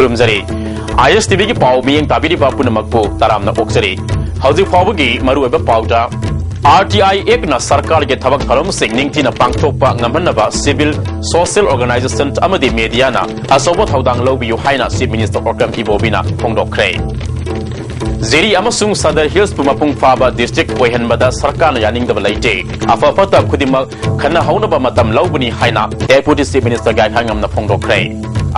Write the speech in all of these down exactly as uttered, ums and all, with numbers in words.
ꯈꯨꯔꯨꯝꯖꯔꯤ꯫ ꯑꯥꯏ ꯑꯦꯁ T ꯚꯤꯒꯤ ꯄꯥꯎ ꯃꯤꯠꯌꯦꯡ ꯇꯥꯕꯤꯔꯤꯕ ꯄꯨꯝꯅꯃꯛꯄꯨ ꯇꯔꯥꯝꯅ ꯑꯣꯛꯆꯔꯤ꯫ ꯍꯧꯖꯤꯛ ꯐꯥꯎꯕꯒꯤ ꯃꯔꯨꯑꯣꯏꯕ ꯄꯥꯎꯗ, ꯑꯥꯔ ꯇꯤ ꯑꯥꯏ ꯑꯦꯛꯅ ꯁꯔꯀꯥꯔꯒꯤ ꯊꯕꯛ ꯊꯧꯔꯝꯁꯤꯡ ꯅꯤꯡꯊꯤꯅ ꯄꯥꯡꯊꯣꯛꯄ ꯉꯝꯍꯟꯅꯕ civil, social organisation ꯑꯃꯗꯤ mediaꯅ ꯑꯆꯧꯕ ꯊꯧꯗꯥꯡ ꯂꯧꯕꯤꯌꯨ ꯍꯥꯏꯅ Chief Minister ꯑꯣꯀ꯭ꯔꯝ ꯏꯕꯣꯕꯤꯅ ꯐꯣꯡꯗꯣꯛꯈ꯭ꯔꯦ꯫ ꯖꯤꯔꯤ ꯑꯃꯁꯨꯡ ꯁꯗꯔ ꯍꯤꯜꯁꯄꯨ ꯃꯄꯨꯡ ꯐꯥꯕ district ꯑꯣꯏꯍꯟꯕꯗ ꯁꯔꯀꯥꯔꯅ ꯌꯥꯅꯤꯡꯗꯕ ꯂꯩꯇꯦ꯫ ꯑꯐ ꯐꯠꯇ ꯈꯨꯗꯤꯡꯃꯛ ꯈꯟꯅꯍꯧꯅꯕ ꯃꯇꯝ ꯂꯧꯒꯅꯤ ꯍꯥꯏꯅ Deputy Chief Minister ꯒꯥꯏꯈꯥꯉꯝꯅ ꯐꯣꯡꯗꯣꯛꯈ꯭ꯔꯦ꯫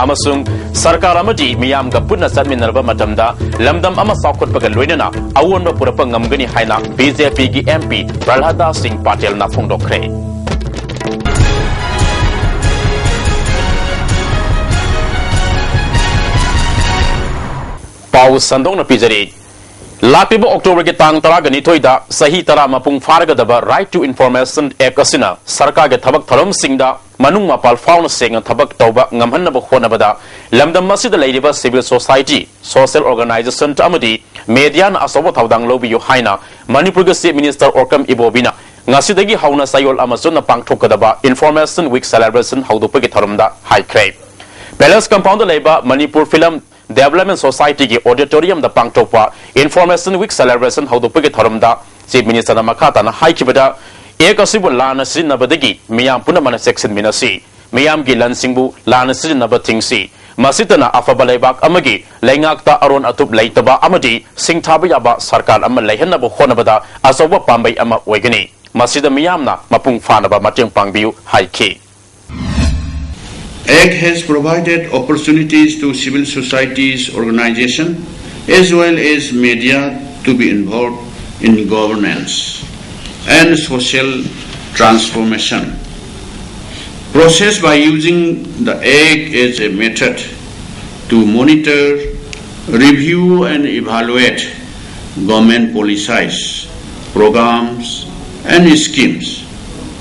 ꯑꯃꯁꯨꯡ ꯁꯔꯀꯥꯔ ꯑꯃꯗꯤ ꯃꯤꯌꯥꯝꯒ ꯄꯨꯟꯅ ꯆꯠꯃꯤꯟꯅꯔꯕ ꯃꯇꯝꯗ ꯂꯝꯗꯝ ꯑꯃ ꯆꯥꯎꯈꯠꯄꯒ ꯂꯣꯏꯅꯅ ꯑꯑꯣꯟꯕ ꯄꯨꯔꯛꯄ ꯉꯝꯒꯅꯤ ꯍꯥꯏꯅ ꯕꯤ ꯖꯦ ꯄꯤꯒꯤ ꯑꯦꯝ ꯄꯤ ꯄ꯭ꯔꯍ꯭ꯂꯥꯗꯥ ꯁꯤꯡ ꯄꯥꯇꯦꯜꯅ ꯐꯣꯡꯗꯣꯛꯈ꯭ꯔꯦ꯫ ꯄꯥꯎ ꯁꯟꯗꯣꯛꯅ ꯄꯤꯖꯔꯤ꯫ ꯂꯥꯛꯂꯤꯕ ꯑꯣꯛꯇꯣꯕꯔꯒꯤ ꯇꯥꯡ ꯇꯔꯥꯒ ꯅꯤꯊꯣꯏꯗ ꯆꯍꯤ ꯇꯔꯥ ꯃꯄꯨꯡ ꯐꯥꯔꯒꯗꯕ Right to Information Act ꯑꯁꯤꯅ ꯁꯔꯀꯥꯔꯒꯤ ꯊꯕꯛ ꯊꯧꯔꯝꯁꯤꯡꯗ ꯃꯅꯨꯡ ꯃꯄꯥꯜ ꯐꯥꯎꯅ ꯁꯦꯡꯅ ꯊꯕꯛ ꯇꯧꯕ ꯉꯝꯍꯟꯅꯕ ꯍꯣꯠꯅꯕꯗ ꯂꯝꯗꯝ ꯑꯁꯤꯗ ꯂꯩꯔꯤꯕ civil society, social organisation ꯑꯃꯗꯤ mediaꯅ ꯑꯆꯧꯕ ꯊꯧꯗꯥꯡ ꯂꯧꯕꯤꯌꯨ ꯍꯥꯏꯅ ꯃꯅꯤꯄꯨꯔꯒꯤ Chief Minister ꯑꯣꯀ꯭ꯔꯝ ꯏꯕꯣꯕꯤꯅ ꯉꯁꯤꯗꯒꯤ ꯍꯧꯅ ꯆꯌꯣꯜ ꯑꯃ ꯆꯨꯞꯅ ꯄꯥꯡꯊꯣꯛꯀꯗꯕ Information Week celebration ꯍꯧꯗꯣꯛꯄꯒꯤ ꯊꯧꯔꯝꯗ ꯍꯥꯏꯈ꯭ꯔꯦ꯫ Palace Compoundꯗ ꯂꯩꯕ ꯃꯅꯤꯄꯨꯔ Film Development Societyꯒꯤ auditoriumꯗ ꯄꯥꯡꯊꯣꯛꯄ Information Week celebration ꯍꯧꯗꯣꯛꯄꯒꯤ ꯊꯧꯔꯝꯗ Chief Ministerꯅ ꯃꯈꯥ ꯇꯥꯅ ꯍꯥꯏꯈꯤꯕꯗ, Act ꯑꯁꯤꯕꯨ ꯂꯥꯟꯅ ꯁꯤꯖꯤꯟꯅꯕꯗꯒꯤ ꯃꯤꯌꯥꯝ ꯄꯨꯝꯅꯃꯛꯅ ꯆꯦꯛꯁꯤꯟꯃꯤꯟꯅꯁꯤ, ꯃꯤꯌꯥꯝꯒꯤ ꯂꯟꯁꯤꯡꯕꯨ ꯂꯥꯟꯅ ꯁꯤꯖꯤꯟꯅꯕ ꯊꯤꯡꯁꯤ, ꯃꯁꯤꯇꯅ ꯑꯐꯕ ꯂꯩꯕꯥꯛ ꯑꯃꯒꯤ ꯂꯩꯉꯥꯛꯇ ꯑꯔꯣꯟ ꯑꯊꯨꯞ ꯂꯩꯇꯕ ꯑꯃꯗꯤ ꯁꯤꯡꯊꯥꯕ ꯌꯥꯕ ꯁꯔꯀꯥꯔ ꯑꯃ ꯂꯩꯍꯟꯅꯕ ꯍꯣꯠꯅꯕꯗ ꯑꯆꯧꯕ ꯄꯥꯝꯕꯩ ꯑꯃ ꯑꯣꯏꯒꯅꯤ꯫ ꯃꯁꯤꯗ ꯃꯤꯌꯥꯝꯅ ꯃꯄꯨꯡ ꯐꯥꯅꯕ ꯃꯇꯦꯡ ꯄꯥꯡꯕꯤꯌꯨ ꯍꯥꯏꯈꯤ꯫ Act has provided opportunities to civil societies organization as well as media to be involved in governance and social transformation process by using the Act as a method to monitor, review and evaluate government policies, programs and schemes.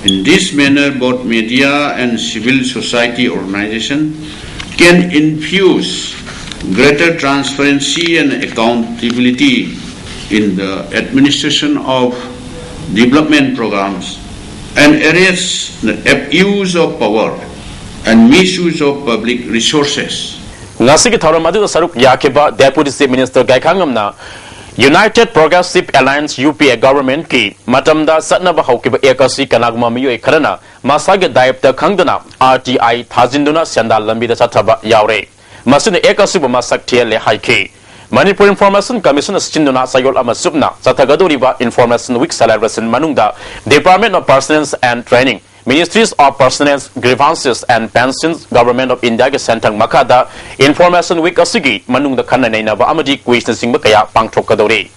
In this manner, both media and civil society organization can infuse greater transparency and accountability in the administration of development programs and arrest the abuse of power and misuse of public resources. ꯉꯁꯤꯒꯤ ꯊꯧꯔꯝ ꯑꯗꯨꯗ ꯁꯔꯨꯛ ꯌꯥꯈꯤꯕ Deputy Chief Minister ꯒꯥꯏꯈꯥꯉꯝꯅ United Progressive Alliance, U P A, government ꯀꯤ ꯃꯇꯝꯗ ꯆꯠꯅꯕ ꯍꯧꯈꯤꯕ act ꯑꯁꯤ ꯀꯅꯥꯒꯨꯝꯕ ꯃꯤꯑꯣꯏ ꯈꯔꯅ ꯃꯁꯥꯒꯤ ꯗꯥꯏꯞꯇ ꯈꯪꯗꯅ R T I ꯊꯥꯖꯤꯟꯗꯨꯅ ꯁꯦꯟꯗꯥꯟ ꯂꯝꯕꯤꯗ ꯆꯠꯊꯕ ꯌꯥꯎꯔꯦ꯫ ꯃꯁꯤꯅ act ꯑꯁꯤꯕꯨ ꯃꯁꯛ ꯊꯤꯍꯜꯂꯦ ꯍꯥꯏꯈꯤ꯫ Manipur Information Commission ꯅ ꯁꯤꯟꯗꯨꯅ ꯆꯌꯣꯜ ꯑꯃ ꯆꯨꯞꯅ ꯆꯠꯊꯒꯗꯧꯔꯤꯕ Information Week celebration ꯃꯅꯨꯡꯗ Department of Personnel and Training, Ministries of Personnel, Grievances and Pensions, Government of India ꯒꯤ ꯁꯦꯟꯊꯪ ꯃꯈꯥꯗ Information Week ꯑꯁꯤꯒꯤ ꯃꯅꯨꯡꯗ ꯈꯟꯅ ꯅꯩꯅꯕ ꯑꯃꯗꯤ quiz ꯅꯆꯤꯡꯕ ꯀꯌꯥ ꯄꯥꯡꯊꯣꯛꯀꯗꯧꯔꯤ꯫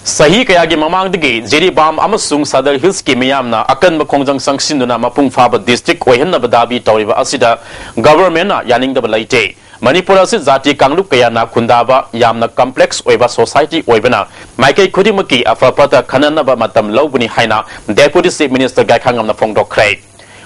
ꯆꯍꯤ ꯀꯌꯥꯒꯤ ꯃꯃꯥꯡꯗꯒꯤ ꯖꯤꯔꯤꯕꯥꯝ ꯑꯃꯁꯨꯡ ꯁꯗꯔ ꯍꯤꯜꯁꯀꯤ ꯃꯤꯌꯥꯝꯅ ꯑꯀꯟꯕ ꯈꯣꯡꯖꯪ ꯆꯪꯁꯤꯟꯗꯨꯅ ꯃꯄꯨꯡ ꯐꯥꯕ district ꯑꯣꯏꯍꯟꯅꯕ ꯗꯥꯕꯤ ꯇꯧꯔꯤꯕ ꯑꯁꯤꯗ government ꯅ ꯌꯥꯅꯤꯡꯗꯕ ꯂꯩꯇꯦ꯫ ꯃꯅꯤꯄꯨꯔ ꯑꯁꯤ ꯖꯥꯇꯤ ꯀꯥꯡꯂꯨꯞ ꯀꯌꯥꯅ ꯈꯨꯟꯗꯥꯕ ꯌꯥꯝꯅ complex ꯑꯣꯏꯕ society ꯑꯣꯏꯕꯅ ꯃꯥꯏꯀꯩ ꯈꯨꯗꯤꯡꯃꯛꯀꯤ ꯑꯐ ꯐꯠꯇ ꯈꯟꯅꯅꯕ ꯃꯇꯝ ꯂꯧꯒꯅꯤ ꯍꯥꯏꯅ Deputy Chief Minister ꯒꯥꯏꯈꯥꯉꯝꯅ ꯐꯣꯡꯗꯣꯛꯈ꯭ꯔꯦ꯫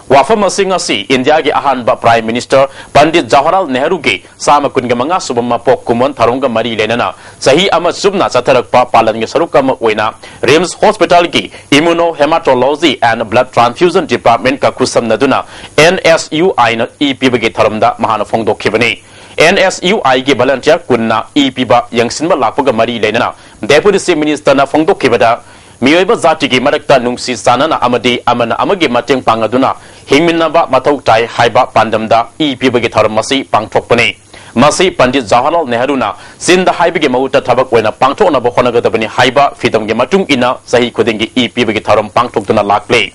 ꯋꯥꯐꯝ ꯑꯁꯤ ꯉꯁꯤ ꯏꯟꯗꯤꯌꯥꯒꯤ ꯑꯍꯥꯟꯕ Prime Minister ꯄꯟꯗꯤꯠ ꯖꯋꯥꯍꯔꯂꯥꯜ ꯅꯦꯍꯔꯨꯒꯤ ꯆꯥꯝꯃ ꯀꯨꯟꯒ ꯃꯉꯥ ꯁꯨꯕ ꯃꯄꯣꯛ ꯀꯨꯝꯑꯣꯟ ꯊꯧꯔꯝꯒ ꯃꯔꯤ ꯂꯩꯅꯅ ꯆꯍꯤ ꯑꯃ ꯆꯨꯞꯅ ꯆꯠꯊꯔꯛꯄ ꯄꯥꯂꯟꯒꯤ ꯁꯔꯨꯛ ꯑꯃ ꯑꯣꯏꯅ RIMS Hospital ꯒꯤ Immunohematology and Blood Transfusion Department ꯀ ꯈꯨꯠꯁꯝꯅꯗꯨꯅ N S U I ꯅ ꯏ ꯄꯤꯕꯒꯤ ꯊꯧꯔꯝꯗ ꯃꯍꯥꯛꯅ ꯐꯣꯡꯗꯣꯛꯈꯤꯕꯅꯤ꯫ N S U I ꯒꯤ volunteer ꯀꯨꯟꯅ ꯏ ꯄꯤꯕ ꯌꯦꯡꯁꯤꯟꯕ ꯂꯥꯛꯄꯒ ꯃꯔꯤ ꯂꯩꯅꯅ Deputy Chief Minister ꯅ ꯐꯣꯡꯗꯣꯛꯈꯤꯕꯗ, ꯃꯤꯑꯣꯏꯕ ꯖꯥꯇꯤꯒꯤ ꯃꯔꯛꯇ ꯅꯨꯡꯁꯤ ꯆꯥꯟꯅꯅ ꯑꯃꯗꯤ ꯑꯃꯅ ꯑꯃꯒꯤ ꯃꯇꯦꯡ ꯄꯥꯡꯅꯗꯨꯅ ꯍꯤꯡꯃꯤꯟꯅꯕ ꯃꯊꯧ ꯇꯥꯏ ꯍꯥꯏꯕ ꯄꯥꯟꯗꯝꯗ ꯏ ꯄꯤꯕꯒꯤ ꯊꯧꯔꯝ ꯑꯁꯤ ꯄꯥꯡꯊꯣꯛꯄꯅꯤ꯫ ꯃꯁꯤ ꯄꯟꯗꯤꯠ ꯖꯋꯥꯍꯔꯂꯥꯜ ꯅꯦꯍꯔꯨꯅ ꯆꯤꯟꯗ ꯍꯥꯏꯕꯒꯤ ꯃꯍꯨꯠꯇ ꯊꯕꯛ ꯑꯣꯏꯅ ꯄꯥꯡꯊꯣꯛꯅꯕ ꯍꯣꯠꯅꯒꯗꯕꯅꯤ ꯍꯥꯏꯕ ꯐꯤꯗꯝꯒꯤ ꯃꯇꯨꯡ ꯏꯟꯅ ꯆꯍꯤ ꯈꯨꯗꯤꯡꯒꯤ ꯏ ꯄꯤꯕꯒꯤ ꯊꯧꯔꯝ ꯄꯥꯡꯊꯣꯛꯇꯨꯅ ꯂꯥꯛꯂꯤ꯫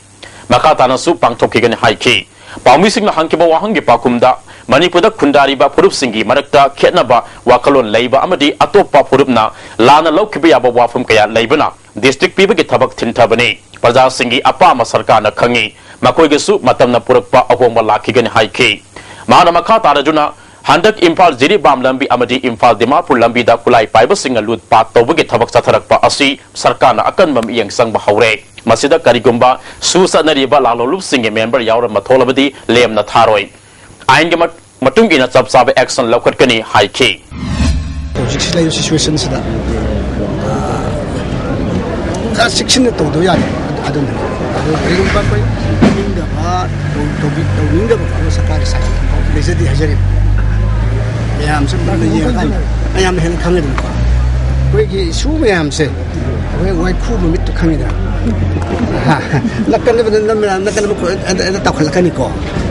ꯃꯈꯥ ꯇꯥꯅꯁꯨ ꯄꯥꯡꯊꯣꯛꯈꯤꯒꯅꯤ ꯍꯥꯏꯈꯤ꯫ ꯄꯥꯎꯃꯤꯁꯤꯡꯅ ꯍꯪꯈꯤꯕ ꯋꯥꯍꯪꯒꯤ ꯄꯥꯎꯈꯨꯝꯗ, ꯃꯅꯤꯄꯨꯔꯗ ꯈꯨꯟꯗꯥꯔꯤꯕ ꯐꯨꯔꯨꯞꯁꯤꯡꯒꯤ ꯃꯔꯛꯇ ꯈꯦꯠꯅꯕ ꯋꯥꯈꯜꯂꯣꯟ ꯂꯩꯕ ꯑꯃꯗꯤ ꯑꯇꯣꯞꯄ ꯐꯨꯔꯨꯞꯅ ꯂꯥꯟꯅ ꯂꯧꯈꯤꯕ ꯌꯥꯕ ꯋꯥꯐꯝ ꯀꯌꯥ ꯂꯩꯕꯅ district ꯄꯤꯕꯒꯤ ꯊꯕꯛ ꯊꯤꯟꯊꯕꯅꯤ꯫ ꯄ꯭ꯔꯖꯥꯁꯤꯡꯒꯤ ꯑꯄꯥꯝꯕ ꯁꯔꯀꯥꯔꯅ ꯈꯪꯏ꯫ ꯃꯈꯣꯏꯒꯤꯁꯨ ꯃꯇꯝꯅ ꯄꯨꯔꯛꯄ ꯑꯍꯣꯡꯕ ꯂꯥꯛꯈꯤꯒꯅꯤ ꯍꯥꯏꯈꯤ꯫ ꯃꯍꯥꯛꯅ ꯃꯈꯥ ꯇꯥꯔꯗꯨꯅ, ꯍꯟꯗꯛ ꯏꯝꯐꯥꯜ ꯖꯤꯔꯤꯕꯥꯝ ꯂꯝꯕꯤ ꯑꯃꯗꯤ ꯏꯝꯐꯥꯜ ꯗꯤꯃꯥꯄꯨꯔ ꯂꯝꯕꯤꯗ ꯈꯨꯠꯂꯥꯏ ꯄꯥꯏꯕꯁꯤꯡꯅ ꯂꯨꯠ ꯄꯥꯠ ꯇꯧꯕꯒꯤ ꯊꯕꯛ ꯆꯠꯊꯔꯛꯄ ꯑꯁꯤ ꯁꯔꯀꯥꯔꯅ ꯑꯀꯟꯕ ꯃꯤꯠꯌꯦꯡ ꯆꯪꯕ ꯍꯧꯔꯦ꯫ ꯃꯁꯤꯗ ꯀꯔꯤꯒꯨꯝꯕ ꯁꯨ ꯆꯠꯅꯔꯤꯕ ꯂꯥꯜꯍꯧꯂꯨꯞꯁꯤꯡꯒꯤ member ꯌꯥꯎꯔꯝꯕ ꯊꯣꯛꯂꯕꯗꯤ ꯂꯦꯝꯅ ꯊꯥꯔꯣꯏ꯫ ꯑꯥꯏꯟꯒꯤ ꯃꯠ-, ꯃꯇꯨꯡ ꯏꯟꯅ ꯆꯞ ꯆꯥꯕ action ꯂꯧꯈꯠꯀꯅꯤ ꯍꯥꯏꯈꯤ꯫ ꯍꯧꯖꯤꯛꯁꯤ ꯂꯩꯔꯤꯕ situationꯁꯤꯗ, ꯑ, ꯈꯔ ꯆꯦꯛꯁꯤꯟꯅ ꯇꯧꯗꯕ ꯌꯥꯗꯦ꯫ ꯑꯗꯨ-, ꯑꯗꯨꯅꯤ꯫ ꯑꯗꯨ ꯀꯔꯤꯒꯨꯝꯕ ꯑꯩꯈꯣꯏ ꯇꯧꯅꯤꯡꯗꯕ, ꯇꯧ-, ꯇꯧꯕꯤ-, ꯇꯧꯅꯤꯡꯗꯕ ꯀꯥꯡꯕꯨ ꯁꯔꯀꯥꯔꯒꯤ ꯁꯥꯏꯠꯇ ꯂꯩꯖꯗꯦ ꯍꯥꯏꯖꯔꯤꯕ꯫ ꯃꯌꯥꯝꯁꯦ ꯃꯨꯟꯅ ꯌꯦꯡꯉꯀꯥꯟꯗ ꯃꯌꯥꯝꯅ ꯍꯦꯟꯅ ꯈꯪꯉꯤꯗꯅꯀꯣ꯫ ꯑꯩꯈꯣꯏꯒꯤ ꯏꯁꯨ ꯃꯌꯥꯝꯁꯦ ꯑꯩꯈꯣꯏ ꯋꯥꯏꯈꯨ ꯃꯃꯤꯠꯇꯣ ꯈꯪꯉꯤꯗꯅ꯫ ꯅꯥꯀꯟ ꯑꯃꯗ ꯅꯝ ꯅꯥꯀꯟ ꯑꯃ ꯈꯨꯠ ꯑꯗ ꯑꯗ ꯇꯧꯈꯠꯂꯛꯀꯅꯤꯀꯣ꯫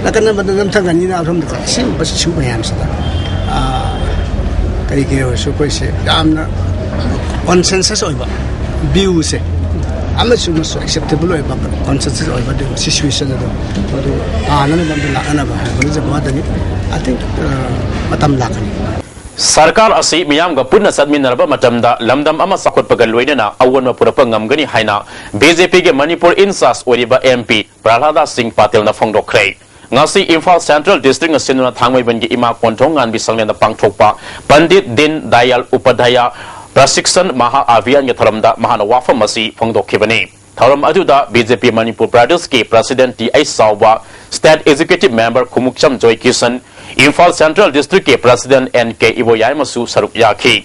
ꯅꯥꯀꯟ ꯑꯃꯗ ꯅꯝꯊꯒꯅꯤꯅ ꯑꯁꯣꯝꯗꯀꯣ꯫ ꯑꯁꯤꯒꯨꯝꯕ ꯏꯁꯨ ꯃꯌꯥꯝꯁꯤꯗ ꯑꯥ, ꯀꯔꯤꯒꯤ ꯑꯣꯏꯔꯁꯨ ꯑꯩꯈꯣꯏꯁꯦ ꯌꯥꯝꯅ ꯀꯣꯟꯁꯦꯟꯁꯁ ꯑꯣꯏꯕ ꯚ꯭ꯌꯨꯁꯦ ꯑꯃꯁꯨ ꯑꯃꯁꯨ ꯑꯦꯛꯁꯦꯞꯇꯦꯕꯜ ꯑꯣꯏꯕ ꯀꯣꯟꯁꯦꯟꯁꯁ ꯑꯣꯏꯕ ꯁꯤꯆꯨꯋꯦꯁꯟ ꯑꯗꯣ ꯃꯗꯨ ꯇꯥꯅꯅꯕ ꯑꯗꯨ ꯂꯥꯛꯅꯅꯕ ꯍꯥꯏꯕ ꯍꯣꯠꯅꯖꯕ ꯋꯥꯗꯅꯤ꯫ ꯑꯥꯏ ꯊꯤꯡ ꯃꯇꯝ ꯂꯥꯛꯀꯅꯤ꯫ ꯁꯔꯀꯥꯔ ꯑꯁꯤ ꯃꯤꯌꯥꯝꯒ ꯄꯨꯟꯅ ꯆꯠꯃꯤꯟꯅꯔꯕ ꯃꯇꯝꯗ ꯂꯝꯗꯝ ꯑꯃ ꯆꯥꯎꯈꯠꯄꯒ ꯂꯣꯏꯅꯅ ꯑꯑꯣꯟꯕ ꯄꯨꯔꯛꯄ ꯉꯝꯒꯅꯤ ꯍꯥꯏꯅ ꯕꯤ ꯖꯦ ꯄꯤꯒꯤ ꯃꯅꯤꯄꯨꯔ ꯏꯟꯆꯥꯔꯖ ꯑꯣꯏꯔꯤꯕ ꯑꯦꯝ ꯄꯤ ꯄ꯭ꯔꯍꯂꯥꯗ ꯁꯤꯡ ꯄꯥꯇꯦꯜꯅ ꯐꯣꯡꯗꯣꯛꯈ꯭ꯔꯦ꯫ ꯉꯁꯤ ꯏꯝꯐꯥꯜ ꯁꯦꯟꯇ꯭ꯔꯦꯜ ꯗꯤꯁꯇ꯭ꯔꯤꯛꯅ ꯁꯤꯟꯗꯨꯅ ꯊꯥꯡꯃꯩꯕꯟꯒꯤ ꯏꯃꯥ ꯀꯣꯟꯊꯣꯡ ꯉꯥꯟꯕꯤ ꯁꯪꯂꯦꯟꯗ ꯄꯥꯡꯊꯣꯛꯄ ꯄꯟꯗꯤꯠ ꯗꯤꯟ ꯗꯌꯥꯜ ꯎꯄꯥꯙ꯭ꯌꯥꯌ ꯄ꯭ꯔꯁꯤꯛꯁꯟ ꯃꯍꯥ ꯑꯚꯤꯌꯥꯟꯒꯤ ꯊꯧꯔꯝꯗ ꯃꯍꯥꯛꯅ ꯋꯥꯐꯝ ꯑꯁꯤ ꯐꯣꯡꯗꯣꯛꯈꯤꯕꯅꯤ꯫ ꯊꯧꯔꯝ ꯑꯗꯨꯗ ꯕꯤ ꯖꯦ ꯄꯤ ꯃꯅꯤꯄꯨꯔ ꯄ꯭ꯔꯗꯦꯁꯀꯤ president T H Chaoba, state executive member Khumukcham Joykishan, Imphal central ꯗꯤꯁꯇ꯭ꯔꯤꯛꯀꯤ ꯄ꯭ꯔꯁꯤꯗꯦꯟꯠ ꯑꯦꯟ ꯀꯦ ꯏꯕꯣꯌꯥꯏꯃꯁꯨ ꯁꯔꯨꯛ ꯌꯥꯈꯤ꯫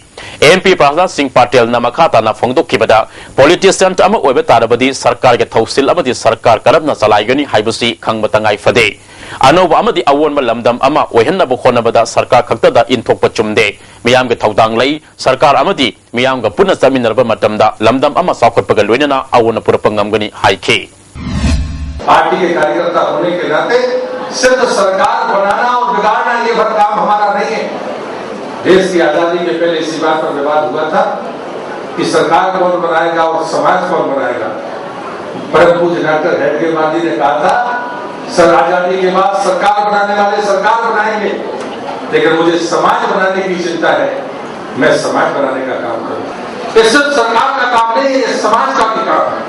ꯑꯦꯝ ꯄꯤ ꯄ꯭ꯔꯍꯂꯥꯗ ꯁꯤꯡ ꯄꯥꯇꯦꯜꯅ ꯃꯈꯥ ꯇꯥꯅ ꯐꯣꯡꯗꯣꯛꯈꯤꯕꯗ, ꯄꯣꯂꯤꯇꯤꯁꯤꯌꯟ ꯑꯃ ꯑꯣꯏꯕ ꯇꯥꯔꯕꯗꯤ ꯁꯔꯀꯥꯔꯒꯤ ꯊꯧꯁꯤꯜ ꯑꯃꯗꯤ ꯁꯔꯀꯥꯔ ꯀꯔꯝꯅ ꯆꯂꯥꯏꯒꯅꯤ ꯍꯥꯏꯕꯁꯤ ꯈꯪꯕ ꯇꯉꯥꯏ ꯐꯗꯦ꯫ ꯑꯅꯧꯕ ꯑꯃꯗꯤ ꯑꯑꯣꯟꯕ ꯂꯝꯗꯝ ꯑꯃ ꯑꯣꯏꯍꯟꯅꯕ ꯍꯣꯠꯅꯕꯗ ꯁꯔꯀꯥꯔ ꯈꯛꯇꯗ ꯏꯟꯊꯣꯛꯄ ꯆꯨꯝꯗꯦ꯫ ꯃꯤꯌꯥꯝꯒꯤ ꯊꯧꯗꯥꯡ ꯂꯩ꯫ ꯁꯔꯀꯥꯔ ꯑꯃꯗꯤ ꯃꯤꯌꯥꯝꯒ ꯄꯨꯟꯅ ꯆꯠꯃꯤꯟꯅꯔꯕ ꯃꯇꯝꯗ ꯂꯝꯗꯝ ꯑꯃ ꯆꯥꯎꯈꯠꯄꯒ ꯂꯣꯏꯅꯅ ꯑꯑꯣꯟꯕ ꯄꯨꯔꯛꯄ ꯉꯝꯒꯅꯤ ꯍꯥꯏꯈꯤ꯫ पार्टी के कार्यकर्ता होने के नाते सिर्फ सरकार बनाना और बिगाड़ना, ये भर काम हमारा नहीं है। देश की आजादी के पहले इसी बात पर विवाद हुआ था कि सरकार कौन बनाएगा और समाज कौन बनाएगा। परम पूज्य डॉक्टर हेडगेवार जी ने कहा था, सर, आजादी के बाद सरकार बनाने वाले सरकार बनाएंगे, लेकिन मुझे समाज बनाने की चिंता है, मैं समाज बनाने का काम करूंगा। ये सिर्फ सरकार का काम नहीं है, ये समाज का भी काम है।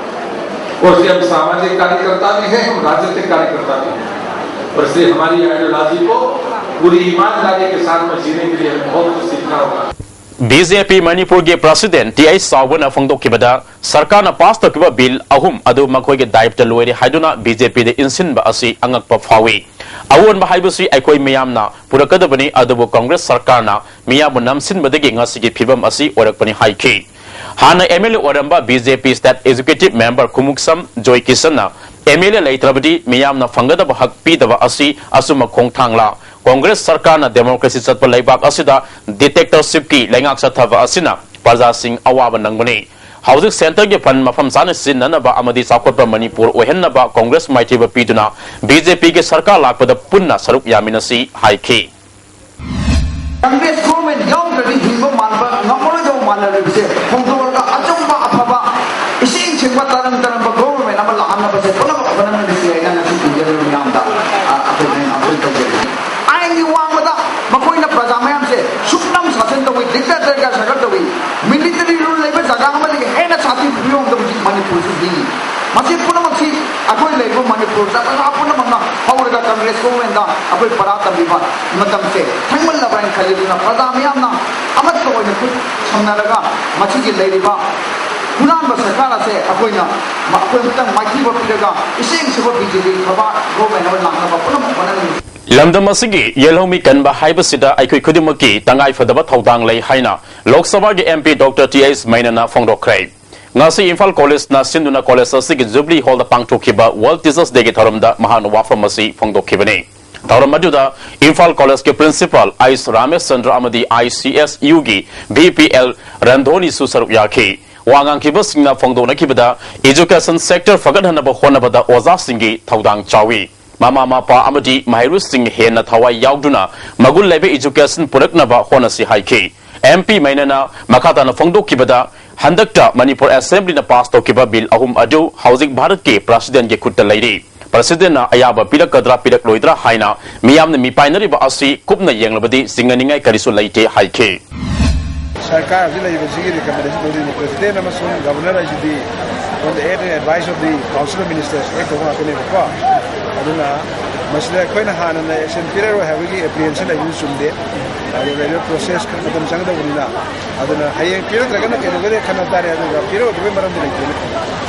और इसलिए हम सामाजिक कार्यकर्ता भी हैं, हम राजनीतिक कार्यकर्ता भी हैं। और इसलिए हमारी आइडियोलॉजी को पूरी ईमानदारी के साथ में जीने के लिए हमें बहुत कुछ सीखना होगा। ꯕꯤ ꯖꯦ ꯄꯤ ꯃꯅꯤꯄꯨꯔꯒꯤ ꯄ꯭ꯔꯁꯤꯗꯦꯟꯠ ꯇꯤ ꯑꯩꯆ ꯆꯥꯎꯕꯅ ꯐꯣꯡꯗꯣꯛꯈꯤꯕꯗ, ꯁꯔꯀꯥꯔꯅ ꯄꯥꯁ ꯇꯧꯈꯤꯕ ꯕꯤꯜ ꯑꯍꯨꯝ ꯑꯗꯨ ꯃꯈꯣꯏꯒꯤ ꯗꯥꯌꯤꯠꯇ ꯂꯣꯏꯔꯦ ꯍꯥꯏꯗꯨꯅ ꯕꯤ ꯖꯦ ꯄꯤꯗ ꯏꯟꯁꯤꯟꯕ ꯑꯁꯤ ꯑꯉꯛꯄ ꯐꯥꯎꯏ꯫ ꯑꯑꯣꯟꯕ ꯍꯥꯏꯕꯁꯤ ꯑꯩꯈꯣꯏ ꯃꯤꯌꯥꯝꯅ ꯄꯨꯔꯛꯀꯗꯕꯅꯤ, ꯑꯗꯨꯕꯨ ꯀꯪꯒ꯭ꯔꯦꯁ ꯁꯔꯀꯥꯔꯅ ꯃꯤꯌꯥꯝꯕꯨ ꯅꯝꯁꯤꯟꯕꯗꯒꯤ ꯉꯁꯤꯒꯤ ꯐꯤꯕꯝ ꯑꯁꯤ ꯑꯣꯏꯔꯛꯄꯅꯤ ꯍꯥꯏꯈꯤ꯫ ꯍꯥꯟꯅ ꯑꯦꯝ ꯑꯦꯜ ꯑꯦ ꯑꯣꯏꯔꯝꯕ B J P state executive member Khumukcham Joy ꯀꯤꯁꯟꯅ ꯑꯦꯝ ꯑꯦꯜ ꯑꯦ ꯂꯩꯇ꯭ꯔꯕꯗꯤ ꯃꯤꯌꯥꯝꯅ ꯐꯪꯒꯗꯕ ꯍꯛ ꯄꯤꯗꯕ ꯑꯁꯤ ꯑꯆꯨꯝꯕ ꯈꯣꯡꯊꯥꯡꯂꯥ? ꯀꯣꯡꯒ꯭ꯔꯦꯁ ꯁꯔꯀꯥꯔꯅ ꯗꯦꯃꯣꯀ꯭ꯔꯦꯁꯤ ꯆꯠꯄ ꯂꯩꯕꯥꯛ ꯑꯁꯤꯗ ꯗꯤꯛꯇꯦꯇꯔꯁꯤꯞꯀꯤ ꯂꯩꯉꯥꯛ ꯆꯠꯊꯕ ꯑꯁꯤꯅ ꯄ꯭ꯔꯖꯥꯁꯤꯡ ꯑꯋꯥꯕ ꯅꯪꯕꯅꯤ꯫ ꯍꯧꯖꯤꯛ ꯁꯦꯟꯇꯔꯒꯤ ꯐꯟ ꯃꯐꯝ ꯆꯥꯅ ꯁꯤꯖꯤꯟꯅꯅꯕ ꯑꯃꯗꯤ ꯆꯥꯎꯈꯠꯄ ꯃꯅꯤꯄꯨꯔ ꯑꯣꯏꯍꯟꯅꯕ ꯀꯣꯡꯒ꯭ꯔꯦꯁ ꯃꯥꯏꯊꯤꯕ ꯄꯤꯗꯨꯅ ꯕꯤ ꯖꯦ ꯄꯤꯒꯤ ꯁꯔꯀꯥꯔ ꯂꯥꯛꯄꯗ ꯄꯨꯟꯅ ꯁꯔꯨꯛ ꯌꯥꯃꯤꯟꯅꯁꯤ ꯍꯥꯏꯈꯤ꯫ ꯀꯪꯒ꯭ꯔꯦꯁ ꯒꯣꯔꯃꯦꯟ ꯌꯥꯎꯗ꯭ꯔꯗꯤ ꯍꯤꯡꯕ ꯃꯥꯟꯕ ꯉꯝꯃꯔꯣꯏꯗꯧꯕ ꯃꯥꯜꯂꯔꯤꯕꯁꯦ ꯍꯣꯡꯗꯣꯛꯑꯒ ꯑꯆꯨꯝꯕ ꯑꯐꯕ ꯏꯁꯦꯡ ꯁꯦꯡꯕ ꯇꯔꯝ ꯇꯔꯝꯕ ꯒꯣꯔꯃꯦꯟ ꯑꯃ ꯂꯥꯛꯍꯟꯅꯕꯁꯦ ꯄꯨꯝꯅꯃꯛ ꯍꯣꯠꯅꯃꯤꯟꯅꯁꯤ ꯍꯥꯏꯅ ꯉꯁꯤ ꯄꯤꯖꯔꯤꯕ ꯃꯤꯌꯥꯝꯗ ꯑꯩꯈꯣꯏ ꯑꯩꯈꯣꯏ ꯇꯧꯖꯔꯤ꯫ ꯑꯥꯏꯟꯒꯤ ꯋꯥꯡꯃꯗ ꯃꯈꯣꯏꯅ ꯄ꯭ꯔꯖꯥ ꯃꯌꯥꯝꯁꯦ ꯁꯨꯞꯅꯝ ꯁꯥꯁꯟ ꯇꯧꯏ, ꯗꯤꯛꯇꯦꯇꯔꯒ ꯁꯔꯀꯥꯔ ꯇꯧꯏ꯫ ꯃꯤꯂꯤꯇꯔꯤ ꯔꯨꯜ ꯂꯩꯕ ꯖꯒꯥ ꯑꯃꯗꯒꯤ ꯍꯦꯟꯅ ꯁꯥꯊꯤꯕ ꯐꯤꯕꯝꯗ ꯍꯧꯖꯤꯛ ꯃꯅꯤꯄꯨꯔꯁꯤ ꯍꯤꯡꯉꯤ꯫ ꯃꯁꯤ ꯄꯨꯝꯅꯃꯛꯁꯤ ꯑꯩꯈꯣꯏ ꯂꯩꯔꯤꯕ ꯃꯅꯤꯄꯨꯔ ꯖꯒꯥ ꯄꯨꯝꯅꯃꯛꯅ ꯍꯧꯔꯒ ꯀꯪꯒ꯭ꯔꯦꯁ ꯒꯣꯔꯃꯦꯟꯗ ꯑꯩꯈꯣꯏ ꯄꯔꯥ ꯇꯝꯕꯤꯕ ꯃꯇꯝꯁꯦ ꯊꯦꯡꯃꯜꯂꯕ ꯍꯥꯏꯅ ꯈꯜꯂꯤ꯫ ꯑꯗꯨꯅ ꯄ꯭ꯔꯖꯥ ꯃꯤꯌꯥꯝꯅ ꯑꯃꯠꯇ ꯑꯣꯏꯅ ꯈꯨꯠ ꯁꯝꯅꯔꯒ ꯃꯁꯤꯒꯤ ꯂꯩꯔꯤꯕ ꯍꯨꯔꯥꯟꯕ ꯁꯔꯀꯥꯔ ꯑꯁꯦ ꯑꯩꯈꯣꯏꯅ ꯑꯩꯈꯣꯏ ꯑꯃꯨꯛꯇꯪ ꯃꯥꯏꯊꯤꯕ ꯄꯤꯔꯒ ꯏꯁꯦꯡ ꯁꯦꯡꯕ ꯕꯤ ꯖꯦ ꯄꯤ ꯊꯕꯛ ꯒꯣꯔꯃꯦꯟ ꯑꯃ ꯂꯥꯛꯅꯕ ꯄꯨꯝꯅꯃꯛ ꯍꯣꯠꯅꯃꯤꯟꯅꯁꯤ꯫ ꯂꯝꯗꯝ ꯑꯁꯤꯒꯤ ꯌꯦꯜꯍꯧꯃꯤ ꯀꯟꯕ ꯍꯥꯏꯕꯁꯤꯗ ꯑꯩꯈꯣꯏ ꯈꯨꯗꯤꯡꯃꯛꯀꯤ ꯇꯉꯥꯏꯐꯗꯕ ꯊꯧꯗꯥꯡ ꯂꯩ ꯍꯥꯏꯅ ꯂꯣꯛ ꯁꯚꯥꯒꯤ M P doctor T H ꯃꯩꯅꯅ ꯐꯣꯡꯗꯣꯛꯈ꯭ꯔꯦ꯫ ꯉꯁꯤ ꯏꯝꯐꯥꯜ ꯀꯣꯂꯦꯖꯅ ꯁꯤꯟꯗꯨꯅ ꯀꯣꯂꯦꯖ ꯑꯁꯤꯒꯤ ꯖꯨꯕꯤꯂꯤ ꯍꯣꯜꯗ ꯄꯥꯡꯊꯣꯛꯈꯤꯕ ꯋꯥꯔꯜꯗ ꯇꯤꯆꯔꯁ ꯗꯦꯒꯤ ꯊꯧꯔꯝꯗ ꯃꯍꯥꯛꯅ ꯋꯥꯐꯝ ꯑꯁꯤ ꯐꯣꯡꯗꯣꯛꯈꯤꯕꯅꯤ꯫ ꯊꯧꯔꯝ ꯑꯗꯨꯗ ꯏꯝꯐꯥꯜ ꯀꯣꯂꯦꯖꯀꯤ ꯄ꯭ꯔꯤꯟꯁꯤꯄꯥꯜ ꯑꯩꯁ ꯔꯥꯃꯦꯁ ꯆꯟꯗ꯭ꯔ ꯑꯃꯗꯤ ꯑꯥꯏ ꯁꯤ ꯑꯦꯁ ꯌꯨꯒꯤ ꯚꯤ ꯄꯤ ꯑꯦꯜ ꯔꯟꯙꯣꯅꯤꯁꯨ ꯁꯔꯨꯛ ꯌꯥꯈꯤ꯫ ꯋꯥ ꯉꯥꯡꯈꯤꯕꯁꯤꯡꯅ ꯐꯣꯡꯗꯣꯛꯅꯈꯤꯕꯗ ꯏꯖꯨꯀꯦꯁꯟ ꯁꯦꯛꯇꯔ ꯐꯒꯠꯍꯟꯅꯕ ꯍꯣꯠꯅꯕꯗ ꯑꯣꯖꯥꯁꯤꯡꯒꯤ ꯊꯧꯗꯥꯡ ꯆꯥꯎꯏ꯫ ꯃꯃꯥ ꯃꯄꯥ ꯑꯃꯗꯤ ꯃꯍꯩꯔꯣꯏꯁꯤꯡ ꯍꯦꯟꯅ ꯊꯋꯥꯏ ꯌꯥꯎꯗꯨꯅ ꯃꯒꯨꯟ ꯂꯩꯕ ꯏꯖꯨꯀꯦꯁꯟ ꯄꯨꯔꯛꯅꯕ ꯍꯣꯠꯅꯁꯤ ꯍꯥꯏꯈꯤ꯫ ꯑꯦꯝ ꯄꯤ ꯃꯩꯅꯅ ꯃꯈꯥ ꯇꯥꯅ ꯐꯣꯡꯗꯣꯛꯈꯤꯕꯗ, ꯍꯟꯗꯛꯇ ꯃꯅꯤꯄꯨꯔ ꯑꯦꯁꯦꯝꯕ꯭ꯂꯤꯅ ꯄꯥꯁ ꯇꯧꯈꯤꯕ ꯕꯤꯜ ꯑꯍꯨꯝ ꯑꯗꯨ ꯍꯧꯖꯤꯛ ꯚꯥꯔꯠꯀꯤ ꯄ꯭ꯔꯁꯤꯗꯦꯟꯒꯤ ꯈꯨꯠꯇ ꯂꯩꯔꯤ꯫ ꯄ꯭ꯔꯁꯤꯗꯦꯟꯅ ꯑꯌꯥꯕ ꯄꯤꯔꯛꯀꯗ꯭ꯔꯥ ꯄꯤꯔꯛꯂꯣꯏꯗ꯭ꯔꯥ ꯍꯥꯏꯅ ꯃꯤꯌꯥꯝꯅ ꯃꯤꯄꯥꯏꯅꯔꯤꯕ ꯑꯁꯤ ꯀꯨꯞꯅ ꯌꯦꯡꯂꯕꯗꯤ ꯆꯤꯡꯅꯅꯤꯡꯉꯥꯏ ꯀꯔꯤꯁꯨ ꯂꯩꯇꯦ ꯍꯥꯏꯈꯤ꯫ ꯁꯔꯀꯥꯔ ꯍꯧꯖꯤꯛ ꯂꯩꯔꯤꯕꯁꯤꯒꯤ ꯔꯤꯀꯃꯦꯟꯗꯦꯁꯟ ꯇꯧꯗꯣꯏꯅꯤ꯫ ꯄ꯭ꯔꯁꯤꯗꯦꯟ ꯑꯃꯁꯨꯡ ꯒꯕꯔꯅꯔ ꯍꯥꯏꯁꯤꯗꯤ on the aid and advice of the Council of Ministers act ꯇꯧꯕ ꯉꯥꯛꯇꯅꯦꯕꯀꯣ꯫ ꯑꯗꯨꯅ ꯃꯁꯤꯗ ꯑꯩꯈꯣꯏꯅ ꯍꯥꯟꯅꯅ action ꯄꯤꯔꯔꯣꯏ ꯍꯥꯏꯕꯒꯤ apprehension ꯂꯩꯕꯗꯨ ꯆꯨꯝꯗꯦ꯫ ꯑꯗꯨ ꯂꯩꯔꯤꯕ process ꯈꯔ ꯃꯇꯝ ꯆꯪꯒꯗꯧꯕꯅꯤꯅ꯫ ꯑꯗꯨꯅ ꯍꯌꯦꯡ ꯄꯤꯔꯛꯇ꯭ꯔꯒꯅ ꯀꯩꯗꯧꯒꯗꯦ ꯈꯟꯅ ꯇꯥꯔꯦ, ꯑꯗꯨꯒ ꯄꯤꯔꯛꯑꯣꯏꯗꯕꯒꯤ ꯃꯔꯝꯗꯤ ꯂꯩꯇꯦ꯫